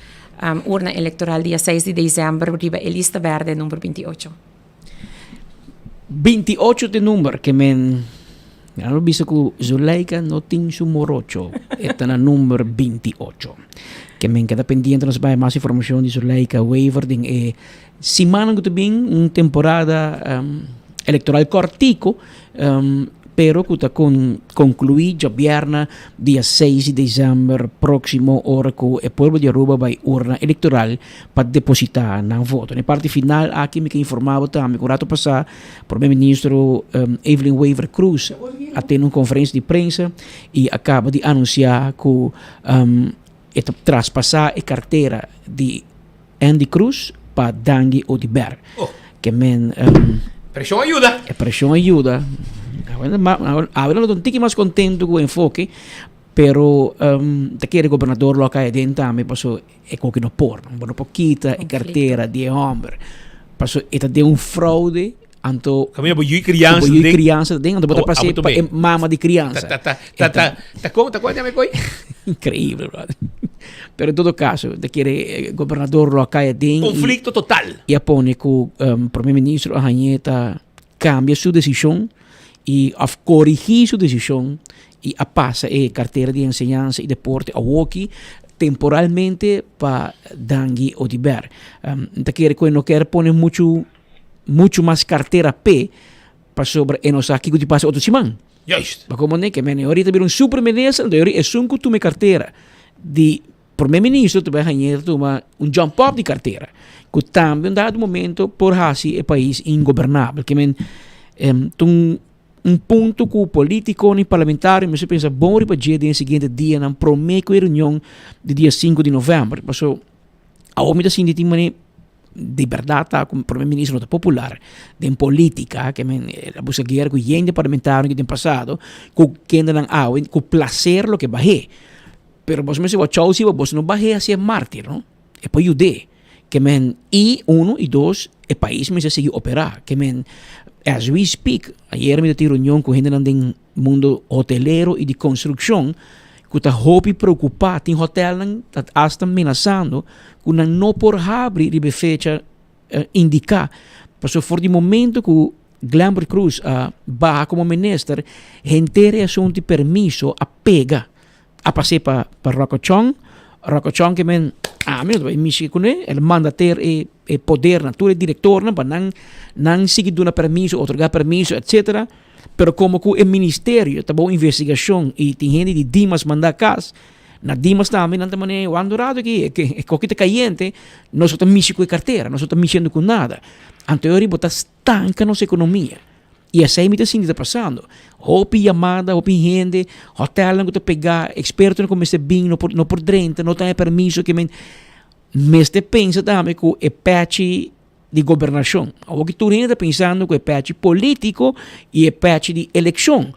urna elektoral dia seis di desèmber riba e lista bèrdè number 28. 28 t'e number ke men nan lo bisa ku Zuleika no tin su morocho e ta na number 28. Ke men keda pendiente nos bai mas informashon di Zuleika Wever den e Simannan ku ta bin un temporada elektoral kòrtiku, pero ku ta konkluí djabièrnè dia seis di desèmber próksimo ora ku e pueblo di Aruba bai urna elektoral pa depositá nan voto. Na e parti final aki mi ke informá bo tambe ku un rato pasá Prome Ministro Evelyn Wever Croes a tene un konferensia di prensa i a kaba di anunsiá ku e ta traspasá e kartera di Andy Cruz pa Dangui Oduber. Oh. Ke men Preshon a yuda. E preshon a yuda. Awe nan lo ta un tiki mas contento cu enfoke, pero ta kere gobernador lo a cay aden tambe paso e koki no por. Bo no por kita e cartera di e homber. Paso e ta den un fraude anto Caminda bo yu y crianza bo yu y crianza den anto bo ta pase pa e mama di crianza. Ta ta ta ta ta con ta con koy? Increíble brother. Pero en todo caso ta kere gobernador lo a cay aden. Conflicto total. Y a pone cu prome ministro a hañe ta cambia su decision y of corigi su decision y a pasa e cartera di enseñanza y deporte awoki temporalmente pa Dangui Oduber. Ta kere cu e no kier pone mucho mucho mas cartera p'e pasobra e no sa kico di pasa otro siman. Juist. Pa como ne ke men ahorita bira un super minister anto ahorita esun cu tuma e cartera di prome minister ta bay hañ'e ta tuma un jump up di cartera cu tambe un dado momento por haci e pais ingobernabel ke men ta un un punto cu politico ni parlamentario mester pensa bon riba dje den e siguiente dianan prome cu e reunion di dia sinku di november paso awor mi ta sinti tin mane Di berdad ta cu Prome Ministro no ta popular den politica, ke men a busca guera cu yen di parlamentario den pasado, cu kendenan awe cu placer lo ke bahe. Pero bos mester wak chou si bos no bahe hacia martir no, e por yude. Ke men y uno y dos e pais mester sigui opera. Ke men as we speak, ayer mi ta tin reunion cu hendenan den mundo hotelero y di construccion cu ta hopi preocupa, tin hotelnan ta hasta menasando cu nan no por habri riba e fecha indica, pasobra for di momento cu Glenbert Croes a baha como minister, henter e asunto di permiso a pega, a pase pa Rocco Chong, Rocco Chong ke men ami no ta bay mishi cune, el manda ter e e podernan, tur e directornan pa nan nan sigui duna permiso, otorga permiso etcetera. Pero como cu e ministerio ta bao investigacion y tin hende di Dimas manda cas, na Dimas tambe nan ta mane Juan Dorado aki, e koki ta cayente, nos no ta mishi cu e cartera, nos no ta mishiendo cu nada. Anto e ora bo ta stanca nos economia. Y esey mi ta sinti ta pasando. Hopi yamada, hopi hende, hotelnan cu ta pega, expertonan cu mester bin no por no por drenta, no ta haña permiso, ke men mester pensa tambe cu e pechi di gobernashon. Awor ki tur hende ta pensando ku e pechi polítiko i e pechi di elekshon.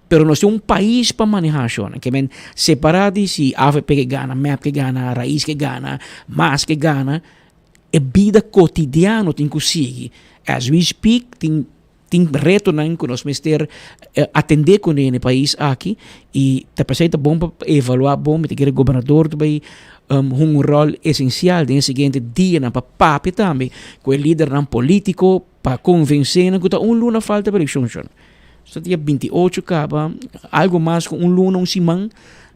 Pero nos tin un pais pa manehá shon. Ke men separá di si avp ke gana, mep ke gana, Raiz ke gana, mas ke gana, e bida kotidiano tin ku sigui. As we speak tin tin retonan ku nos mester atendé kuné na e pais aki i ta p'esei ta bon pa evaluá bon. Mi ta kere gobernador ta bai hunga un ròl esensial den e siguiente dianan pa papia tambe ku e lidernan polítiko pa konvensé nan ku ta un luna falta pa elekshon shon. So dia 28 kaba algu mas ku un luna un siman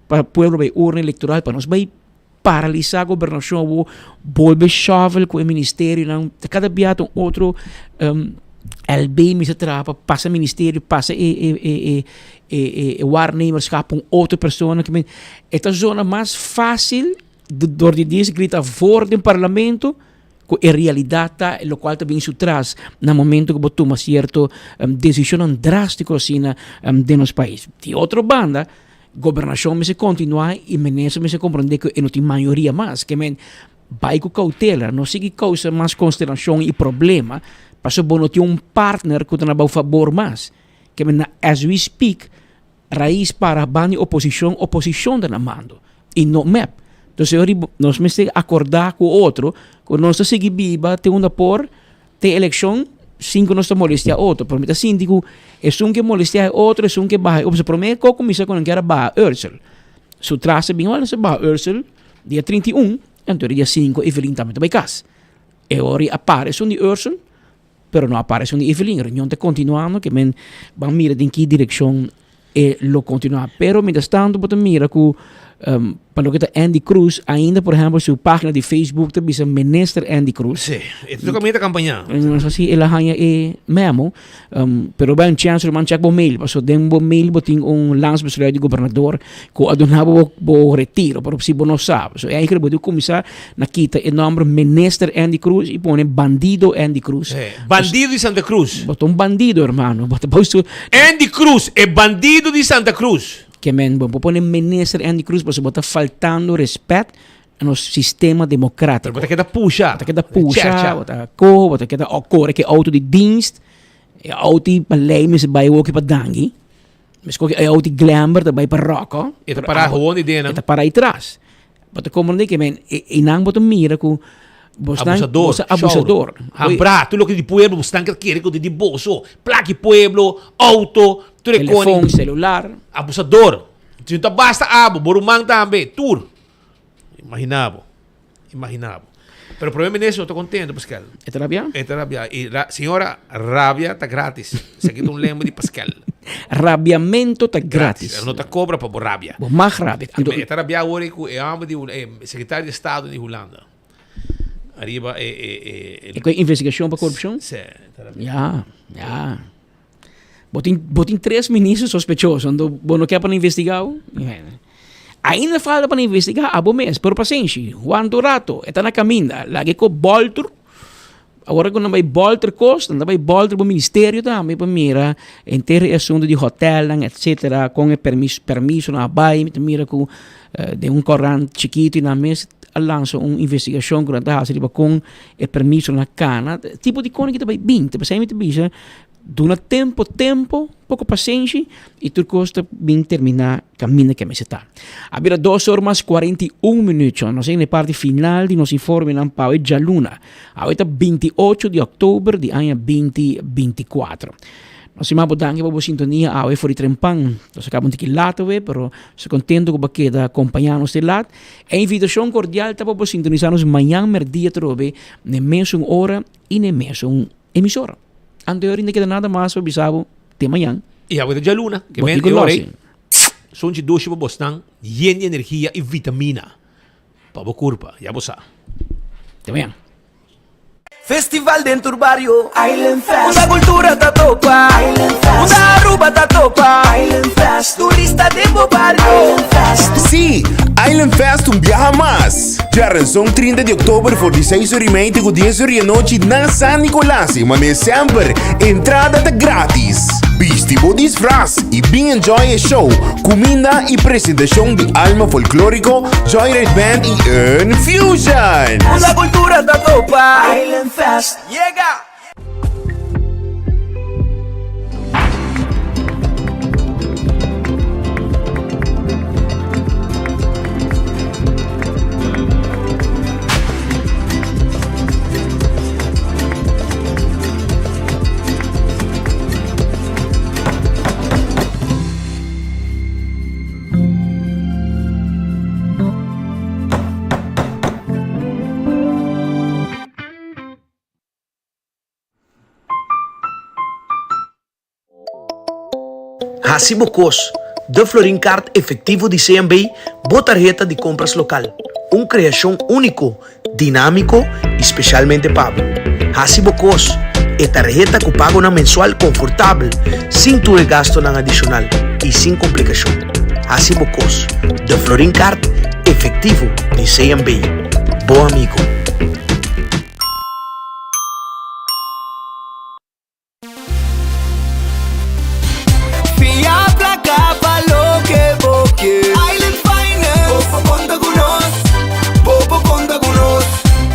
pa pueblo bai urna elektoral pa nos bai. paralisá gobernashon awor, bolbe shovel ku e ministerionan, ta kada bia ta un otro LB mester traha pa pasa ministerio, pasa e e e e e e waarnemerschap pa un otro persona, e ta zona mas fácil dor di dies grita voor den parlamento ku e realidat ta lokual ta bin su tras na momento ku bo tuma sierto desishonnan drástiko asina den nos pais. Di otro banda, gobernashon mester kontinuá i minister mester komprondé ku e no tin mayoria mas. Ke men bai ku koutela, no sigui kousa mas konsternashon i problema pasobra bo no tin un partner ku ta na bo fabor mas. Ke men na as we speak, Raiz para ban di oposicion, oposicion ta na mando y no mep. Entonces ora nos mester acorda cu otro cu nos ta sigui biba te unda por te eleccion sin cu nos ta molestia otro. Pero mi ta sinti cu esun ke molestia e otro, esun ke baha e otro. Prome cu cuminsa cu nan kier a baha Ursel. Su tras a bin, ora nan baha Ursel dia 31, anto dia 5 Evelyn tambe ta bay cas. E ora a para esun di Ursel. Pero no a para esun di Evelyn. Reunion ta continuando ke men ban mira den ki direccion e lo continua. Pero mientras tanto bo ta mira cu um, pa loke ta Andy Cruz, ainda por ehempel su pagina di Facebook ta bisa Minister Andy Cruz. Sí, e ta toca campaña. No sa si el a haña e memo, um, pero bay un chance man check bo mail, paso den bo mail bo tin un landsbesluit di gobernador cu a duna bo bo retiro, pero si bo no sa. So eigenlijk bo debe cuminsa na kita e nomber Minister Andy Cruz y pone Bandido Andy Cruz. Eh, bandido di Santa Cruz. Bo ta un bandido, hermano. Bo ta puesto Andy Cruz, e bandido di Santa Cruz. Ke men bo pone Minister Andy Cruz pasobra bo ta faltando respet na nos sistema democratico. Pero bo ta keda pusha. Bo ta keda pusha, bo ta koho, bo ta keda kore ke auto di dienst. E auto pa ley mester bai woki pa dangui. Mesco ke e auto di Glenber ta bai pa Rocco. E ta para gewoon di dena. E ta para atrás. Bo ta comprende ke men e nan bo ta mira ku bosnan Abusador, bosa abusador. Hambra, tur loke di pueblo bosnan ke kere ku di boso. Plaki pueblo, auto, tur e Telefon, celular. Abusador. Si no ta basta abo, bo ruman tambe, tur. Imagina bo. Imagina bo. Pero prome minister no ta contento, Pascal. E ta rabia? E ta rabia. Y ra señora, rabia ta gratis. Esaki ta un lema di Pascal. Rabiamento ta gratis. Gratis. No ta cobra pa bo rabia. Bo mag rabia. Anto, e ta rabia awor ku e homber di e secretario di estado di Hulanda. Ariba e e e E ku investigacion pa corrupcion? Sí, e ta rabia. Ja, ja. Bo tin, bo tin tres ministro sospechoso, anto bo no ke pa nan investigá bo? Ainda falta pa nan investigá abo mes, pero pasenshi, wanta un rato, e ta na kaminda, laga e ko bòlter, awor ku nan bai bòlter kos, nan ta bai bòlter bo ministerio tambe pa mira henter e asuntu di hotèlnan etsetera, kon e permis permisonan a bai, mi ta mira ku den un korant chikitu nan mes a lansa un investigashon ku nan ta hasi riba kon e permisonan a kana, tipo di kos ki ta bai bin, ta p'esei mi ta bisa Duna tempo tempo, poko pasenshi i tur kos ta bin terminá kaminda ke mester ta. A bira dos or mas 41 minuut, chon. Nos a yega na e parti final di nos informenan pa awe djaluna. Awe ta 28 di òktober di aña 2024. Nos stima bo danki pa bo sintonia awe for di trempan. Nos a kaba un tiki lat awe, pero nos ta kontento ku bo a keda kompañá nos te lat. E invitashon kordial ta pa bo sintonisá nos mañan mèrdia atrobe na e mesun ora i na e mesun emisora. Anto e ora no keda nada mas pa bisa bo te mañan. I awe ta djaluna. Ke men e ora ei sunchi dushi pa bosnan yen di energia i vitamina pa bo kurpa. Ya bo sa. Te mañan. Festival den tur bario Island Fest Unda cultura ta topa Island Fest Unda Aruba ta topa Island Fest Turista den bo bario Island Fest Sí, Island Fest un biaha mas! Djaranson 30 di oktober for di 6 ora i mei te ku 10 ora di anochi na San Nicolas i manera semper, entrada ta gratis. Bisti bo disfraz i bin enjoy e show, kuminda i presentashon di Alma Folklorico, Joyride Band i Infusion! Unda cultura ta topa Island Fest Yega! Hasi bo kos, De Florin Card Efectivo di CMB, bo tarheta di compras local. Un kreashon úniko, dinámiko i spesialmente pa bo. Hasi bo kos! E tarheta ku pagonan mensual konfortabel, sin tur e gastunan adishonal i sin komplikashon. Hasi bo kos! De Florin Card efektivo di CMB. Bo amigo. Fia placa pa loke bo kier. Island Finance. Bo por conta cu nos. Bo por conta cu nos.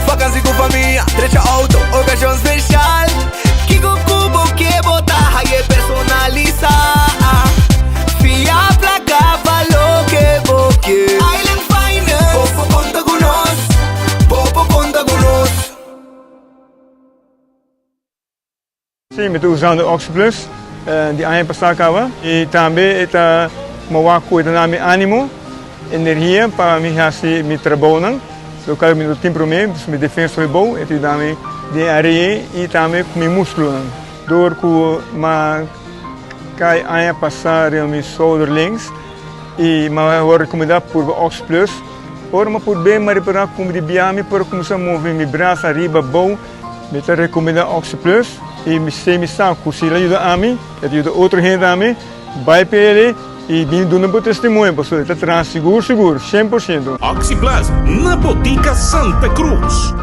Vakantie cu famia, drecha auto, ocasion special. Kico cu bo kier bo ta haye personalisa. Fia placa pa loke bo kier. Island Finance. Bo por conta cu nos. Bo por conta cu nos. Sí, mi ta usando OxyPlus di aña pasá kaba i tambe e ta mowa ku e ta na mi ánimo, energia pa mi hasi mi trabounan, lokal mi no tin promé, pues mi defensa hopi bou, e ta yuda mi den e área ei i tambe ku mi múskulonan. Dor ku m'a kai aña pasá riba mi shoulder links i m'a wòrdu rekomendá purba OxyPlus, ora m'a purb'é m'a repará ku mi di bia mi por kuminsá move mi brasa ariba abou. Mi ta recomenda Oxi Plus y mi sé mi sa cu si el a yuda ami, e ta yuda otro hende tambe, bay pa el y bin duna bo testimonio pasobra e ta traha sigur sigur, 100%. Oxi Plus na Botica Santa Cruz.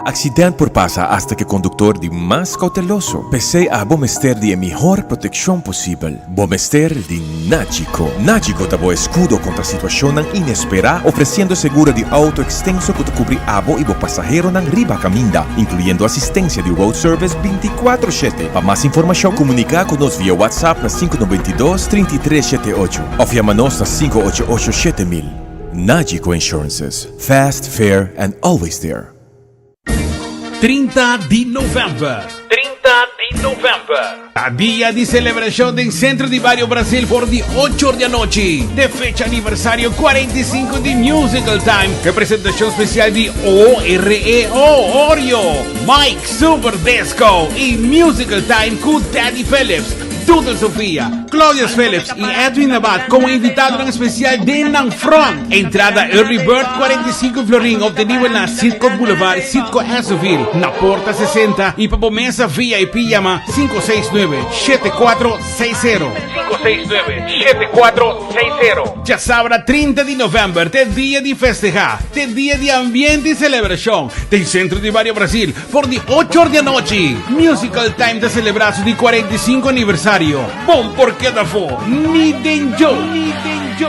Accident por pasa hasta cu e conductor di mas cauteloso. P'esey abo mester di e mihor proteccion posibel. Bo mester di Nagico. Nagico ta bo escudo contra situacionnan inespera, ofreciendo seguro di auto extenso cu ta cubri abo y bo pasaheronan riba caminda, incluyendo asistencia di road service binticuatro shete. Pa mas informacion, comunica cu nos via WhatsApp na sinku 92 33 shete ocho of yama nos na 588 7000. Nagico Insurances, fast, fair and always there. 30 di november. 30 di november. Ta dia di celebracion den Centro di Bario Brasil for di 8 or di anochi. De fecha aniversario 45 di Musical Time. Cu presentacion special di OREO, Oreo, Mike Super Disco y Musical Time cu Daddy Phillips, Doodle Sofia, Claudius Phillips y Edwin Abad como invitadonan especial den nan front. Entrada Early Bird 45 florin obtenibel na Citgo Boulevard, Citgo Essoville, na porta 60 y pa bo mesa VIP yama 569 7460. 569 7460. Djasabra 30 di november t'e dia di festeha, t'e dia di ambiente y celebracion den Centro di Bario Brasil for di ocho or di anochi. Musical Time ta celebra su di 45 aniversario. Bon por keda afo, ni den djo! Ni den djo!